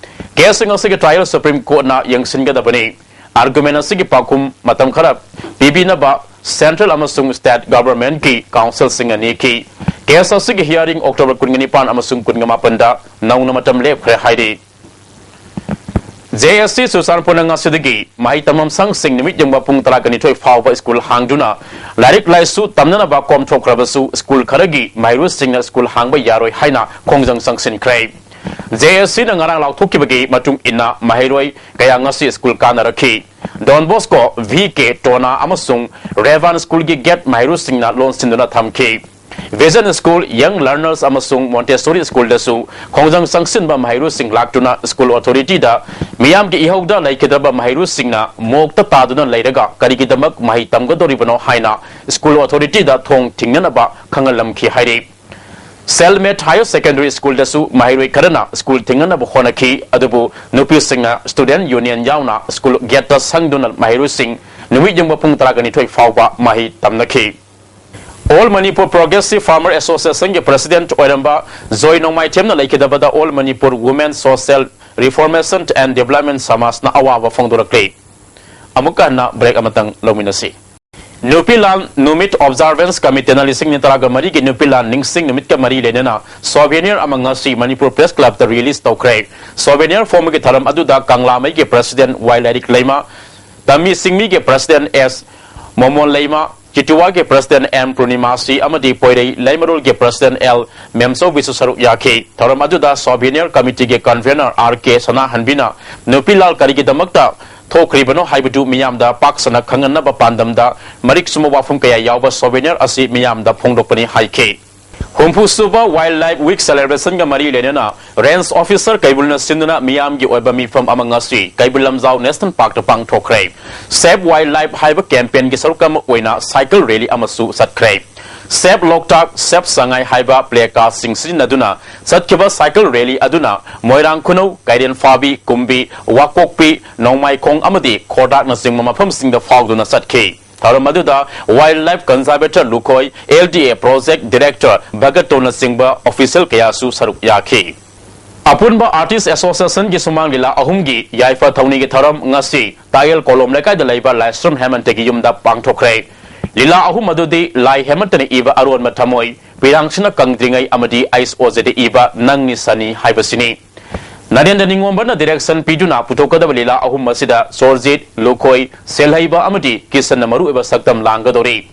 ꯀꯦꯁꯁꯤꯡ ꯑꯁꯤꯒꯤ ꯇ꯭ꯔꯥꯏꯌꯦꯜ ꯁꯨꯄ꯭ꯔꯤꯝ ꯀꯣꯔꯠꯅ ꯌꯦꯡꯁꯤꯟꯒꯗꯕꯅꯤ꯫ ꯑꯥꯔꯒꯨꯃꯦꯟ ꯑꯁꯤꯒꯤ ꯄꯥꯎꯈꯨꯝ ꯃꯇꯝ ꯈꯔ ꯄꯤꯕꯤꯅꯕ ꯁꯦꯟꯇ꯭ꯔꯦꯜ ꯑꯃꯁꯨꯡ ꯁ꯭ꯇꯦꯠ ꯒꯚꯔꯟꯃꯦꯟꯠꯀꯤ ꯀꯥꯎꯟꯁꯤꯜꯁꯤꯡꯅ ꯅꯦꯛꯈꯤ꯫ ꯀꯦꯁ ꯑꯁꯤꯒꯤ ꯍꯤꯌꯥꯔꯤꯡ ꯑꯣꯛꯇꯣꯕꯔ ꯀꯨꯟꯒ ꯅꯤꯄꯥꯟ ꯑꯃꯁꯨꯡ ꯀꯨꯟꯒ ꯃꯥꯄꯟꯗ ꯅꯧꯅ ꯃꯇꯝ ꯂꯦꯞꯈ꯭ꯔꯦ ꯍꯥꯏꯔꯤ꯫ ꯖꯦ ꯑꯦꯁ ꯁꯤ ꯆꯨꯔꯆꯥꯟꯄꯨꯔꯅ ꯉꯁꯤꯗꯒꯤ ꯃꯍꯩ ꯇꯝꯐꯝ ꯁꯪꯁꯤꯡ ꯅꯨꯃꯤꯠ ꯌꯨꯡꯕ ꯄꯨꯡ ꯇꯔꯥꯒ ꯅꯤꯊꯣꯏ ꯐꯥꯎꯕ ꯁ꯭ꯀꯨꯜ ꯍꯥꯡꯗꯨꯅ ꯂꯥꯏꯔꯤꯛ ꯂꯥꯏꯁꯨ ꯇꯝꯅꯅꯕ ꯀꯣꯝꯊꯣꯛꯈ꯭ꯔꯕꯁꯨ ꯁ꯭ꯀꯨꯜ ꯈꯔꯒꯤ ꯃꯍꯩꯔꯣꯏꯁꯤꯡꯅ ꯁ꯭ꯀꯨꯜ ꯍꯥꯡꯕ ꯌꯥꯔꯣꯏ ꯍꯥꯏꯅ ꯈꯣꯡꯖꯪ ꯆꯪꯁꯤꯟꯈ꯭ꯔꯦ꯫ ꯖꯦ ꯑꯦꯁ ꯁꯤꯅ ꯉꯔꯥꯡ ꯂꯥꯎꯊꯣꯛꯈꯤꯕꯒꯤ ꯃꯇꯨꯡ ꯏꯟꯅ ꯃꯍꯩꯔꯣꯏ ꯀꯌꯥ ꯉꯁꯤ ꯁ꯭ꯀꯨꯜ ꯀꯥꯅꯔꯛꯈꯤ꯫ ꯗꯣꯟ ꯕꯣꯁꯀꯣ, ꯚꯤ ꯀꯦ ꯇꯣꯅꯥ ꯑꯃꯁꯨꯡ ꯔꯦꯚꯥꯟ ꯁ꯭ꯀꯨꯜꯒꯤ ꯒꯦꯠ ꯃꯍꯩꯔꯣꯏꯁꯤꯡꯅ ꯂꯣꯟꯁꯤꯟꯗꯨꯅ ꯊꯝꯈꯤ꯫ ꯚꯤꯖꯟ ꯁ꯭ꯀꯨꯜ, ꯌꯪ ꯂꯔꯅꯔꯁ ꯑꯃꯁꯨꯡ ꯃꯣꯟꯇꯦꯁꯣꯔꯤ ꯁ꯭ꯀꯨꯜꯗꯁꯨ ꯈꯣꯡꯖꯪ ꯆꯪꯁꯤꯟꯕ ꯃꯍꯩꯔꯣꯏꯁꯤꯡ ꯂꯥꯛꯇꯨꯅ ꯁ꯭ꯀꯨꯜ ꯑꯣꯊꯣꯔꯤꯇꯤꯗ ꯃꯤꯌꯥꯝꯒꯤ ꯏꯍꯧꯗ ꯂꯩꯈꯤꯗ꯭ꯔꯕ ꯃꯍꯩꯔꯣꯏꯁꯤꯡꯅ ꯃꯣꯛꯇ ꯇꯥꯗꯨꯅ ꯂꯩꯔꯒ ꯀꯔꯤꯒꯤꯗꯃꯛ ꯃꯍꯩ ꯇꯝꯒꯗꯧꯔꯤꯕꯅꯣ ꯍꯥꯏꯅ ꯁ꯭ꯀꯨꯜ ꯑꯣꯊꯣꯔꯤꯇꯤꯗ ꯊꯣꯡ ꯊꯤꯡꯅꯅꯕ ꯈꯪꯍꯜꯂꯝꯈꯤ ꯍꯥꯏꯔꯤ꯫ ꯁꯦꯜꯃꯦꯠ ꯍꯥꯌꯔ ꯁꯦꯀꯦꯟꯗꯔꯤ ꯁ꯭ꯀꯨꯜꯗꯁꯨ ꯃꯍꯩꯔꯣꯏ ꯈꯔꯅ ꯁ꯭ꯀꯨꯜ ꯊꯤꯡꯅꯅꯕ ꯍꯣꯠꯅꯈꯤ, ꯑꯗꯨꯕꯨ ꯅꯨꯄꯤꯁꯤꯡꯅ ꯁ꯭ꯇꯨꯗꯦꯟꯠ ꯌꯨꯅꯤꯌꯟ ꯌꯥꯎꯅ ꯁ꯭ꯀꯨꯜ ꯒꯦꯠꯇ ꯁꯪꯗꯨꯅ ꯃꯍꯩꯔꯣꯏꯁꯤꯡ ꯅꯨꯃꯤꯠ ꯌꯨꯡꯕ ꯄꯨꯡ ꯇꯔꯥꯒ ꯅꯤꯊꯣꯏ ꯐꯥꯎꯕ ꯃꯍꯩ ꯇꯝꯅꯈꯤ꯫ ꯑꯣꯜ ꯃꯅꯤꯄꯨꯔ ꯄ꯭ꯔꯣꯒ꯭ꯔꯦꯁꯤꯚ ꯐꯥꯔꯃꯔ ꯑꯦꯁꯣꯁꯤꯌꯦꯁꯟꯒꯤ ꯄ꯭ꯔꯁꯤꯗꯦꯟꯠ ꯑꯣꯏꯔꯝꯕ ꯖꯣꯏ ꯅꯣꯡꯃꯥꯏꯊꯦꯝꯅ ꯂꯩꯈꯤꯗꯕꯗ all Manipur women social reformation and development ꯁꯃꯥꯖꯅ ꯑꯋꯥꯕ ꯐꯣꯡꯗꯣꯔꯛꯂꯤ꯫ ꯑꯃꯨꯛꯀ ꯍꯟꯅ ꯕ꯭ꯔꯦꯛ ꯑꯃꯇꯪ ꯂꯧꯃꯤꯟꯅꯁꯤ꯫ ꯅꯨꯄꯤ ꯂꯥꯟ ꯅꯨꯃꯤꯠ ꯑꯣꯕꯖꯥꯔꯚꯦꯟꯁ ꯀꯃꯤꯇꯤꯅ ꯂꯤꯁꯤꯡ ꯑꯅꯤ ꯇꯔꯥꯒ ꯃꯔꯤꯒꯤ ꯅꯨꯄꯤ ꯂꯥꯟ ꯅꯤꯡꯁꯤꯡ ꯅꯨꯃꯤꯠꯀ ꯃꯔꯤ ꯂꯩꯅꯅ ꯁꯣꯚꯦꯅꯤꯌꯔ ꯑꯃ ꯉꯁꯤ ꯃꯅꯤꯄꯨꯔ ꯄ꯭ꯔꯦꯁ ꯀ꯭ꯂꯕꯇ ꯔꯤꯂꯤꯖ ꯇꯧꯈ꯭ꯔꯦ꯫ ꯁꯣꯚꯦꯅꯤꯌꯔ ꯐꯣꯡꯕꯒꯤ ꯊꯧꯔꯝ ꯑꯗꯨꯗ ꯀꯪꯂꯥꯃꯩꯒꯤ ꯄ꯭ꯔꯁꯤꯗꯦꯟꯠ ꯋꯥꯏ ꯂꯥꯏꯔꯤꯛ ꯂꯩꯃ, ꯇꯝꯃꯤ ꯁꯤꯡꯃꯤꯒꯤ ꯄ꯭ꯔꯁꯤꯗꯦꯟꯠ ꯑꯦꯁ ꯃꯣꯃꯣꯟ ꯂꯩꯃ, ꯆꯤꯇꯨꯋꯥꯒꯤ ꯄ꯭ꯔꯁꯤꯗꯦꯟ ꯑꯦꯝ ꯄꯨꯔꯅꯤꯃꯥꯁꯤ ꯑꯃꯗꯤ ꯄꯣꯏꯔꯩ ꯂꯩꯃꯔꯣꯜꯒꯤ ꯄ꯭ꯔꯁꯤꯗꯦꯟ ꯑꯦꯜ ꯃꯦꯝꯆꯧꯕꯤꯁꯨ ꯁꯔꯨꯛ ꯌꯥꯈꯤ꯫ ꯊꯧꯔꯝ ꯑꯗꯨꯗ ꯁꯣꯚꯦꯅꯤꯌꯔ ꯀꯃꯤꯇꯤꯒꯤ ꯀꯟꯚꯦꯅꯔ ꯑꯥꯔ ꯀꯦ ꯁꯅꯥꯍꯟꯕꯤꯅ ꯅꯨꯄꯤ ꯂꯥꯜ ꯀꯔꯤꯒꯤꯗꯃꯛꯇ ꯊꯣꯛꯈ꯭ꯔꯤꯕꯅꯣ ꯍꯥꯏꯕꯗꯨ ꯃꯤꯌꯥꯝꯗ ꯄꯥꯛ ꯁꯟꯅ ꯈꯪꯍꯟꯅꯕ ꯄꯥꯟꯗꯝꯗ ꯃꯔꯤꯛ ꯆꯨꯝꯕ ꯋꯥꯐꯝ ꯀꯌꯥ ꯌꯥꯎꯕ ꯁꯣꯚꯦꯅꯤꯌꯔ ꯑꯁꯤ ꯃꯤꯌꯥꯝꯗ ꯐꯣꯡꯗꯣꯛꯄꯅꯤ ꯍꯥꯏꯈꯤ꯫ ꯍꯨꯝꯐꯨ ꯁꯨꯕ ꯋꯥꯏꯜꯗ ꯂꯥꯏꯐ ꯋꯤꯛ ꯁꯦꯂꯦꯕ꯭ꯔꯦꯁꯟꯒ ꯃꯔꯤ ꯂꯩꯅꯅ ꯔꯦꯟꯖ ꯑꯣꯐꯤꯁꯔ ꯀꯩꯕꯨꯜꯅ ꯁꯤꯟꯗꯨꯅ ꯃꯤꯌꯥꯝꯒꯤ ꯑꯣꯏꯕ ꯃꯤꯐꯝ ꯑꯃ ꯉꯁꯤ Keibul Lamjao national ꯄꯥꯔꯛꯇ ꯄꯥꯡꯊꯣꯛꯈ꯭ꯔꯦ꯫ Save wild life ꯍꯥꯏꯕ ꯀꯦꯝꯄꯦꯟꯒꯤ ꯁꯔꯨꯛ ꯑꯃ ꯑꯣꯏꯅ ꯁꯥꯏꯀꯜ ꯔꯦꯂꯤ ꯑꯃꯁꯨ ꯆꯠꯈ꯭ꯔꯦ꯫ ꯁꯦꯚ ꯂꯣꯛꯇꯥꯛ, ꯁꯦꯚ ꯁꯉꯥꯏ ꯍꯥꯏꯕ ꯄ꯭ꯂꯦ ꯀꯥꯔꯗꯁꯤꯡ ꯁꯤꯖꯤꯟꯅꯗꯨꯅ ꯆꯠꯈꯤꯕ ꯁꯥꯏꯀꯜ ꯔꯦꯂꯤ ꯑꯗꯨꯅ ꯃꯣꯏꯔꯥꯡ ꯈꯨꯅꯧ, ꯀꯩꯔꯦꯟ ꯐꯥꯕꯤ, ꯀꯨꯝꯕꯤ, ꯋꯥꯀꯣꯛꯄꯤ, ꯅꯣꯡꯃꯥꯏꯈꯣꯡ ꯑꯃꯗꯤ ꯈꯣꯔꯗꯥꯛꯅꯆꯤꯡꯕ ꯃꯐꯝꯁꯤꯡꯗ ꯐꯥꯎꯗꯨꯅ ꯆꯠꯈꯤ꯫ ꯊꯧꯔꯝ ꯑꯗꯨꯗ ꯋꯥꯏꯜꯗ ꯂꯥꯏꯐ ꯀꯟꯖꯥꯔꯕꯦꯇꯔ ꯂꯨꯈꯣꯏ, ꯑꯦꯜ ꯗꯤ ꯑꯦ ꯄ꯭ꯔꯣꯖꯦꯛ ꯗꯤꯔꯦꯛꯇꯔ ꯚꯒꯠꯇꯣꯅꯆꯤꯡꯕ ꯑꯣꯐꯤꯁꯤꯌꯦꯜ ꯀꯌꯥꯁꯨ ꯁꯔꯨꯛ ꯌꯥꯈꯤ꯫ ꯑꯄꯨꯟꯕ ꯑꯥꯔꯇꯤꯁ ꯑꯦꯁꯣꯁꯤꯌꯦꯁꯟꯒꯤ ꯁꯨꯃꯥꯡ ꯂꯤꯂꯥ ꯑꯍꯨꯝꯒꯤ ꯌꯥꯏꯐ ꯊꯧꯅꯤꯒꯤ ꯊꯧꯔꯝ ꯉꯁꯤ ꯇꯥꯌꯦꯜ ꯀꯣꯂꯣꯝ ꯂꯩꯀꯥꯏꯗ ꯂꯩꯕ ꯂꯥꯏꯁ꯭ꯔꯝ ꯍꯦꯃꯟꯇꯒꯤ ꯌꯨꯝꯗ ꯄꯥꯡꯊꯣꯛꯈ꯭ꯔꯦ꯫ ꯂꯤꯂꯥ ꯑꯍꯨꯝ ꯑꯗꯨꯗꯤ ꯂꯥꯏ ꯍꯦꯃꯟꯇꯅ ꯏꯕ ꯑꯔꯣꯟꯕ ꯊꯃꯣꯏ, ꯄꯤꯔꯥꯡꯁꯤꯅ ꯀꯪꯗ꯭ꯔꯤꯉꯩ ꯑꯃꯗꯤ ꯑꯩꯁ ꯑꯣꯖꯦꯗ ꯏꯕ ꯅꯪꯅꯤ ꯁꯅꯤ ꯍꯥꯏꯕꯁꯤꯅꯤ꯫ ꯅꯔꯦꯟꯗ꯭ꯔ ꯅꯤꯉꯣꯝꯕꯅ ꯗꯤꯔꯦꯛꯁꯟ ꯄꯤꯗꯨꯅ ꯄꯨꯊꯣꯛꯀꯗꯕ ꯂꯤꯂꯥ ꯑꯍꯨꯝ ꯑꯁꯤꯗ ꯁꯣꯔꯖꯤꯠ, ꯂꯨꯈꯣꯏ, ꯁꯦꯜꯍꯩꯕ ꯑꯃꯗꯤ ꯀꯤꯁꯟꯅ ꯃꯔꯨꯑꯣꯏꯕ ꯁꯛꯇꯝ ꯂꯥꯡꯒꯗꯧꯔꯤ꯫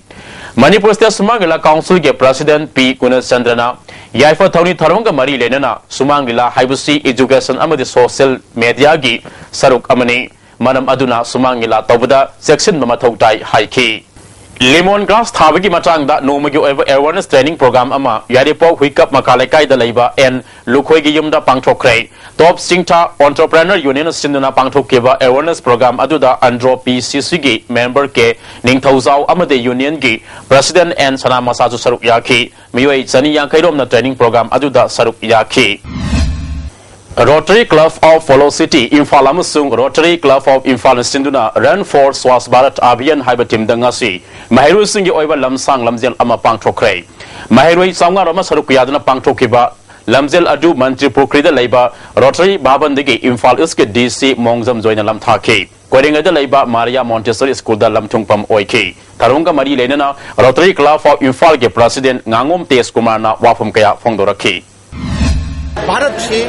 ꯃꯅꯤꯄꯨꯔ ꯁ꯭ꯇꯦꯠ ꯁꯨꯃꯥꯡ ꯂꯤꯂꯥ ꯀꯥꯎꯟꯁꯤꯜꯒꯤ ꯄ꯭ꯔꯁꯤꯗꯦꯟꯠ ꯄꯤ ꯒꯨꯅꯆꯟꯗ꯭ꯔꯅ ꯌꯥꯏꯐ ꯊꯧꯅꯤ ꯊꯧꯔꯝꯒ ꯃꯔꯤ ꯂꯩꯅꯅ ꯁꯨꯃꯥꯡ ꯂꯤꯂꯥ ꯍꯥꯏꯕꯁꯤ ꯏꯖꯨꯀꯦꯁꯟ ꯑꯃꯗꯤ ꯁꯣꯁꯤꯌꯦꯜ ꯃꯦꯗꯤꯌꯥꯒꯤ ꯁꯔꯨꯛ ꯑꯃꯅꯤ꯫ ꯃꯔꯝ ꯑꯗꯨꯅ ꯁꯨꯃꯥꯡ ꯂꯤꯂꯥ ꯇꯧꯕꯗ ꯆꯦꯛꯁꯤꯟꯕ ꯃꯊꯧ ꯇꯥꯏ ꯍꯥꯏꯈꯤ꯫ ꯂꯦꯃꯣꯟ ꯒ꯭ꯔꯥꯁ ꯊꯥꯕꯒꯤ ꯃꯇꯥꯡꯗ ꯅꯣꯡꯃꯒꯤ ꯑꯣꯏꯕ ꯑꯦꯋꯥꯔꯅꯦꯁ ꯇ꯭ꯔꯦꯅꯤꯡ ꯄ꯭ꯔꯣꯒ꯭ꯔꯥꯝ ꯑꯃ ꯌꯥꯏꯔꯤꯄꯣꯛ ꯍꯨꯏꯀꯞ ꯃꯀꯥ ꯂꯩꯀꯥꯏꯗ ꯂꯩꯕ ꯑꯦꯟ ꯂꯨꯈꯣꯏꯒꯤ ꯌꯨꯝꯗ ꯄꯥꯡꯊꯣꯛꯈ꯭ꯔꯦ꯫ ꯇꯣꯞ ꯆꯤꯡꯊꯥ ꯑꯣꯟꯇꯔꯄ꯭ꯔꯦꯅꯔ ꯌꯨꯅꯤꯌꯟꯅ ꯁꯤꯟꯗꯨꯅ ꯄꯥꯡꯊꯣꯛꯈꯤꯕ ꯑꯦꯋꯥꯔꯅꯦꯁ ꯄ꯭ꯔꯣꯒ꯭ꯔꯥꯝ ꯑꯗꯨꯗ ꯑꯟꯗ꯭ꯔꯣ ꯄꯤ ꯁꯤ ꯁꯤꯒꯤ ꯃꯦꯝꯕꯔ ꯀꯦ ꯅꯤꯡꯊꯧꯖꯥꯎ ꯑꯃꯗꯤ ꯌꯨꯅꯤꯌꯟꯒꯤ ꯄ꯭ꯔꯁꯤꯗꯦꯟꯠ ꯑꯦꯟ ꯁꯅꯥꯃꯆꯥꯁꯨ ꯁꯔꯨꯛ ꯌꯥꯈꯤ꯫ ꯃꯤꯑꯣꯏ ꯆꯅꯤ ꯌꯥꯡꯈꯩ ꯔꯣꯝꯅ ꯇ꯭ꯔꯦꯅꯤꯡ ꯄ꯭ꯔꯣꯒ꯭ꯔꯥꯝ ꯑꯗꯨꯗ ꯁꯔꯨꯛ ꯌꯥꯈꯤ꯫ Rotary club of polo city Imphal ꯑꯃꯁꯨꯡ ꯔꯣꯇꯔꯤ ꯀ꯭ꯂꯕ ꯑꯣꯐ ꯏꯝꯐꯥꯜꯅ ꯁꯤꯟꯗꯨꯅ ꯔꯟ ꯐꯣꯔ ꯁ꯭ꯋꯥꯁ ꯚꯥꯔꯠ ꯑꯚꯤꯌꯥꯟ ꯍꯥꯏꯕ ꯊꯤꯝꯗ ꯉꯁꯤ ꯃꯍꯩꯔꯣꯏꯁꯤꯡꯒꯤ ꯑꯣꯏꯕ ꯂꯝꯁꯥꯡ ꯂꯝꯖꯦꯜ ꯑꯃ ꯄꯥꯡꯊꯣꯛꯈ꯭ꯔꯦ꯫ ꯃꯍꯩꯔꯣꯏ ꯆꯥꯝꯃꯉꯥ ꯔꯣꯝ ꯁꯔꯨꯛ ꯌꯥꯗꯨꯅ ꯄꯥꯡꯊꯣꯛꯈꯤꯕ ꯂꯝꯖꯦꯜ ꯑꯗꯨ ꯃꯟꯇ꯭ꯔꯤ ꯄꯨꯈ꯭ꯔꯤꯗ ꯂꯩꯕ ꯔꯣꯇꯔꯤ ꯚꯕꯟꯗꯒꯤ ꯏꯝꯐꯥꯜ ꯏꯁꯀꯤ ꯗꯤ ꯁꯤ ꯃꯣꯡꯖꯝ ꯖꯣꯏꯅ ꯂꯝꯊꯥꯈꯤ꯫ ꯀꯣꯏꯔꯦꯡꯒꯩꯗ ꯂꯩꯕ ꯃꯥꯔꯤꯌꯥ ꯃꯣꯟꯇꯦꯁꯣꯔꯤ ꯁ꯭ꯀꯨꯜꯗ ꯂꯝꯊꯨꯡꯐꯝ ꯑꯣꯏꯈꯤ꯫ ꯊꯧꯔꯝꯒ ꯃꯔꯤ ꯂꯩꯅꯅ ꯔꯣꯇꯔꯤ ꯀ꯭ꯂꯕ ꯑꯣꯐ ꯏꯝꯐꯥꯜꯒꯤ ꯄ꯭ꯔꯁꯤꯗꯦꯟꯠ ꯉꯥꯉꯣꯝ ꯇꯦꯖ ꯀꯨꯃꯥꯔꯅ ꯋꯥꯐꯝ ꯀꯌꯥ ꯐꯣꯡꯗꯣꯔꯛꯈꯤ꯫ ꯚꯥꯔꯠꯁꯤ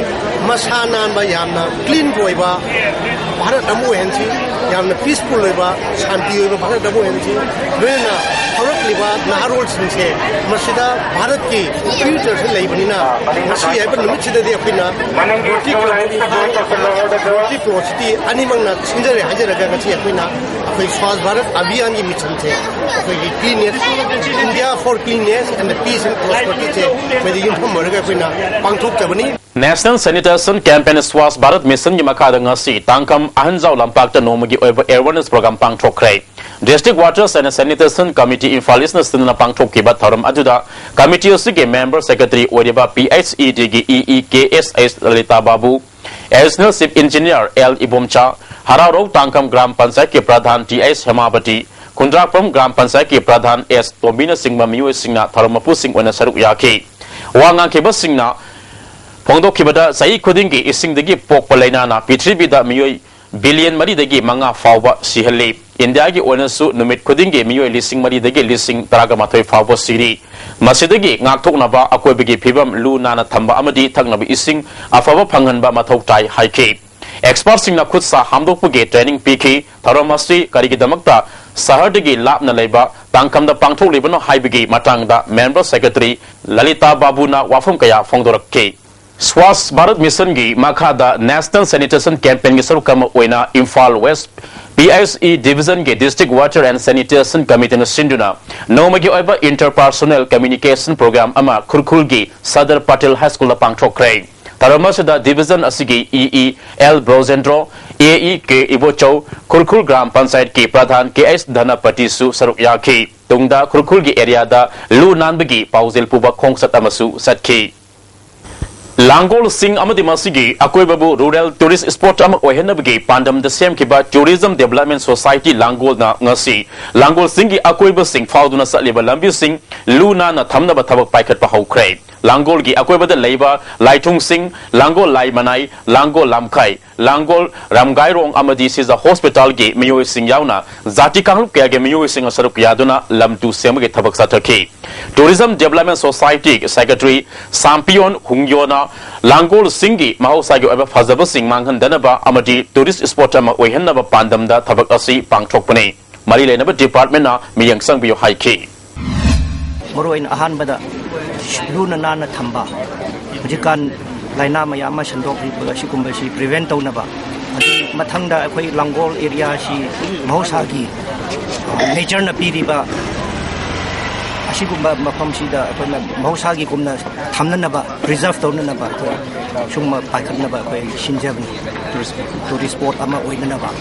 ꯃꯁꯥ ꯅꯥꯟꯕ, ꯌꯥꯝꯅ ꯀ꯭ꯂꯤꯟ ꯑꯣꯏꯕ ꯚꯥꯔꯠ ꯑꯃ ꯑꯣꯏꯍꯟꯁꯤ꯫ ꯌꯥꯝꯅ ꯄꯤꯁꯐꯨꯜ ꯑꯣꯏꯕ, ꯁꯥꯟꯇꯤ ꯑꯣꯏꯕ ꯚꯥꯔꯠ ꯑꯃ ꯑꯣꯏꯍꯟꯁꯤ꯫ ꯂꯣꯏꯅꯅ ꯍꯧꯔꯛꯂꯤꯕ ꯅꯍꯥꯔꯣꯜꯁꯤꯡꯁꯦ ꯃꯁꯤꯗ ꯚꯥꯔꯠꯀꯤ ꯐ꯭ꯌꯨꯆꯔꯁꯤ ꯂꯩꯕꯅꯤꯅ, ꯉꯁꯤ ꯍꯥꯏꯕ ꯅꯨꯃꯤꯠꯁꯤꯗꯗꯤ ꯑꯩꯈꯣꯏꯅ ꯔꯣꯇꯤ ꯀ꯭ꯂꯕ, ꯔꯣꯇꯤ ꯀ꯭ꯂꯕꯁꯤꯇꯤ ꯑꯅꯤꯃꯛꯅ ꯁꯤꯟꯖꯔꯦ ꯍꯥꯏꯖꯔꯒ, ꯉꯁꯤ ꯑꯩꯈꯣꯏꯅ ꯑꯩꯈꯣꯏ ꯁ꯭ꯋꯥꯁ ꯚꯥꯔꯠ ꯑꯚꯤꯌꯥꯟꯒꯤ ꯃꯤꯁꯟꯁꯦ, ꯑꯩꯈꯣꯏꯒꯤ cleanliness, India for cleanliness and the peace and prosperity ꯁꯦ ꯑꯩꯈꯣꯏꯗ ꯌꯨꯝꯐꯝ ꯑꯣꯏꯔꯒ ꯑꯩꯈꯣꯏꯅ ꯄꯥꯡꯊꯣꯛꯆꯕꯅꯤ꯫ National Sanitation Campaign Swachh Bharat Mission ꯒꯤ ꯃꯈꯥꯗ ꯉꯁꯤ ꯇꯥꯡꯈꯝ ꯑꯍꯟꯖꯥꯎ ꯂꯝꯄꯥꯛꯇ ꯅꯣꯡꯃꯒꯤ ꯑꯣꯏꯕ awareness program ꯄꯥꯡꯊꯣꯛꯈ꯭ꯔꯦ꯫ District Water and Sanitation Committee Imphal East ꯅ ꯁꯤꯟꯗꯨꯅ ꯄꯥꯡꯊꯣꯛꯈꯤꯕ ꯊꯧꯔꯝ ꯑꯗꯨꯗ committee ꯑꯁꯤꯒꯤ member secretary ꯑꯣꯏꯔꯤꯕ P H E D ꯒꯤ E E K S H Lalita Babu, Additional Chief Engineer L Ibomcha, Haraorou Tangkham gram ꯄꯟꯆꯥꯌꯠꯀꯤ ꯄ꯭ꯔꯙꯥꯟ T H ꯍꯦꯃꯥꯕꯇꯤ, ꯈꯨꯟꯗ꯭ꯔꯥꯛꯄꯝ ꯒ꯭ꯔꯥꯝ ꯄꯟꯆꯥꯌꯠꯀꯤ ꯄ꯭ꯔꯙꯥꯟ S ꯇꯣꯝꯕꯤꯅꯆꯤꯡꯕ ꯃꯤꯑꯣꯏꯁꯤꯡꯅ ꯊꯧꯔꯝ ꯃꯄꯨꯁꯤꯡ ꯑꯣꯏꯅ ꯁꯔꯨꯛ ꯌꯥꯈꯤ꯫ ꯋꯥ ꯉꯥꯡꯈꯤꯕꯁꯤꯡꯅ ꯐꯣꯡꯗꯣꯛꯈꯤꯕꯗ, ꯆꯍꯤ ꯈꯨꯗꯤꯡꯒꯤ ꯏꯁꯤꯡꯗꯒꯤ ꯄꯣꯛꯄ ꯂꯥꯏꯅꯥꯅ ꯄ꯭ꯔꯤꯊꯤꯕꯤꯗ ꯃꯤꯑꯣꯏ ꯕꯤꯂꯤꯌꯟ ꯃꯔꯤꯗꯒꯤ ꯃꯉꯥ ꯐꯥꯎꯕ ꯁꯤꯍꯜꯂꯤ꯫ ꯏꯟꯗꯤꯌꯥꯒꯤ ꯑꯣꯏꯅꯁꯨ ꯅꯨꯃꯤꯠ ꯈꯨꯗꯤꯡꯒꯤ ꯃꯤꯑꯣꯏ ꯂꯤꯁꯤꯡ ꯃꯔꯤꯗꯒꯤ ꯂꯤꯁꯤꯡ ꯇꯔꯥꯒ ꯃꯥꯊꯣꯏ ꯐꯥꯎꯕ ꯁꯤꯔꯤ꯫ ꯃꯁꯤꯗꯒꯤ ꯉꯥꯛꯊꯣꯛꯅꯕ ꯑꯀꯣꯏꯕꯒꯤ ꯐꯤꯕꯝ ꯂꯨ ꯅꯥꯟꯅ ꯊꯝꯕ ꯑꯃꯗꯤ ꯊꯛꯅꯕ ꯏꯁꯤꯡ ꯑꯐꯕ ꯐꯪꯍꯟꯕ ꯃꯊꯧ ꯇꯥꯏ ꯍꯥꯏꯈꯤ꯫ Expertꯁꯤꯡꯅ ꯈꯨꯠ ꯁꯥ ꯍꯥꯝꯗꯣꯛꯄꯒꯤ training ꯄꯤꯈꯤ꯫ ꯊꯧꯔꯝ ꯑꯁꯤ ꯀꯔꯤꯒꯤꯗꯃꯛꯇ ꯁꯍꯔꯗꯒꯤ ꯂꯥꯞꯅ ꯂꯩꯕ ꯇꯥꯡꯈꯝꯗ ꯄꯥꯡꯊꯣꯛꯂꯤꯕꯅꯣ ꯍꯥꯏꯕꯒꯤ ꯃꯇꯥꯡꯗ member secretary ꯂꯂꯤꯇꯥ ꯕꯥꯕꯨꯅ ꯋꯥꯐꯝ ꯀꯌꯥ ꯐꯣꯡꯗꯣꯔꯛꯈꯤ꯫ ꯁ꯭ꯋꯥꯁ ꯚꯥꯔꯠ ꯃꯤꯁꯟꯒꯤ ꯃꯈꯥꯗ National Sanitation Campaignꯒꯤ ꯁꯔꯨꯛ ꯑꯃ ꯑꯣꯏꯅ Imphal West P H E Divisionꯒꯤ District Water and Sanitation Committeeꯅ ꯁꯤꯟꯗꯨꯅ ꯅꯣꯡꯃꯒꯤ ꯑꯣꯏꯕ interpersonal communication program ꯑꯃ ꯈꯨꯔꯈꯨꯜꯒꯤ ꯁꯗꯔ ꯄꯇꯦꯜ High Schoolꯗ ꯄꯥꯡꯊꯣꯛꯈ꯭ꯔꯦ꯫ ꯊꯧꯔꯝ ꯑꯁꯤꯗ division ꯑꯁꯤꯒꯤ E E L Brojendro, A E K Ibochou, Khurkhul gram ꯄꯟꯆꯥꯌꯠꯀꯤ ꯄ꯭ꯔꯙꯥꯟ K H ꯙꯅꯄꯇꯤꯁꯨ ꯁꯔꯨꯛ ꯌꯥꯈꯤ꯫ ꯇꯨꯡꯗ ꯈꯨꯔꯈꯨꯜꯒꯤ areaꯗ ꯂꯨ ꯅꯥꯟꯕꯒꯤ ꯄꯥꯎꯖꯦꯜ ꯄꯨꯕ ꯈꯣꯡꯆꯠ ꯑꯃꯁꯨ ꯆꯠꯈꯤ꯫ ꯂꯥꯡꯒꯣꯜꯁꯤꯡ ꯑꯃꯗꯤ ꯃꯁꯤꯒꯤ ꯑꯀꯣꯏꯕꯕꯨ rural tourist spot ꯑꯃ ꯑꯣꯏꯍꯟꯅꯕꯒꯤ ꯄꯥꯟꯗꯝꯗ ꯁꯦꯝꯈꯤꯕ Tourism Development Society ꯂꯥꯡꯒꯣꯜꯅ ꯉꯁꯤ ꯂꯥꯡꯒꯣꯜꯁꯤꯡꯒꯤ ꯑꯀꯣꯏꯕꯁꯤꯡ ꯐꯥꯎꯗꯨꯅ ꯆꯠꯂꯤꯕ ꯂꯝꯕꯤꯁꯤꯡ ꯂꯨ ꯅꯥꯟꯅ ꯊꯝꯅꯕ ꯊꯕꯛ ꯄꯥꯏꯈꯠꯄ ꯍꯧꯈ꯭ꯔꯦ꯫ ꯂꯥꯡꯒꯣꯜꯒꯤ ꯑꯀꯣꯏꯕꯗ ꯂꯩꯕ ꯂꯥꯏꯊꯨꯡꯁꯤꯡ, ꯂꯥꯡꯒꯣꯜ ꯂꯥꯏ ꯃꯅꯥꯏ, ꯂꯥꯡꯒꯣꯜ ꯂꯝꯈꯥꯏ, ꯂꯥꯡꯒꯣꯜ, ꯔꯥꯝꯒꯥꯏꯔꯣꯡ ꯑꯃꯗꯤ ꯁꯤꯖ ꯍꯣꯁꯄꯤꯇꯥꯜꯒꯤ ꯃꯤꯑꯣꯏꯁꯤꯡ ꯌꯥꯎꯅ ꯖꯥꯇꯤ ꯀꯥꯡꯂꯨꯞ ꯀꯌꯥꯒꯤ ꯃꯤꯑꯣꯏꯁꯤꯡꯅ ꯁꯔꯨꯛ ꯌꯥꯗꯨꯅ ꯂꯝ ꯇꯨ ꯁꯦꯝꯕꯒꯤ ꯊꯕꯛ ꯆꯠꯊꯈꯤ꯫ Tourism Development Society Secretary ꯁꯥꯝꯄꯤꯌꯣꯟ ꯍꯨꯡꯌꯣꯅ ꯂꯥꯡꯒꯣꯜꯁꯤꯡꯒꯤ ꯃꯍꯧꯁꯥꯒꯤ ꯑꯣꯏꯕ ꯐꯖꯕꯁꯤꯡ ꯃꯥꯡꯍꯟꯗꯅꯕ ꯑꯃꯗꯤ tourist spot ꯑꯃ ꯑꯣꯏꯍꯟꯅꯕ ꯄꯥꯟꯗꯝꯗ ꯊꯕꯛ ꯑꯁꯤ ꯄꯥꯡꯊꯣꯛꯄꯅꯤ꯫ ꯃꯔꯤ ꯂꯩꯅꯕ departmentꯅ ꯃꯤꯠꯌꯦꯡ ꯆꯪꯕꯤꯌꯨ ꯍꯥꯏꯈꯤ꯫ ꯃꯔꯨꯑꯣꯏꯅ ꯑꯍꯥꯟꯕꯗ ꯂꯨꯅ ꯅꯥꯟꯅ ꯊꯝꯕ, ꯍꯧꯖꯤꯛꯀꯥꯟ ꯂꯥꯏꯅꯥ ꯃꯌꯥꯝ ꯑꯃ ꯁꯟꯗꯣꯛꯂꯤꯕ ꯑꯁꯤꯒꯨꯝꯕꯁꯤ prevent ꯇꯧꯅꯕ, ꯑꯗꯨꯒꯤ ꯃꯊꯪꯗ ꯑꯩꯈꯣꯏ ꯂꯥꯡꯒꯣꯜ areaꯁꯤ ꯃꯍꯧꯁꯥꯒꯤ natureꯅ ꯄꯤꯔꯤꯕ ꯑꯁꯤꯒꯨꯝꯕ ꯃꯐꯝꯁꯤꯗ ꯑꯩꯈꯣꯏꯅ ꯃꯍꯧꯁꯥꯒꯤꯒꯨꯝꯅ ꯊꯝꯅꯅꯕ, preserve ꯇꯧꯅꯅꯕ ꯑꯩꯈꯣꯏ ꯁꯨꯝꯕ ꯄꯥꯏꯈꯠꯅꯕ ꯑꯩꯈꯣꯏ ꯁꯤꯟꯖꯕꯅꯤ, tourist spot ꯑꯃ ꯑꯣꯏꯅꯅꯕ꯫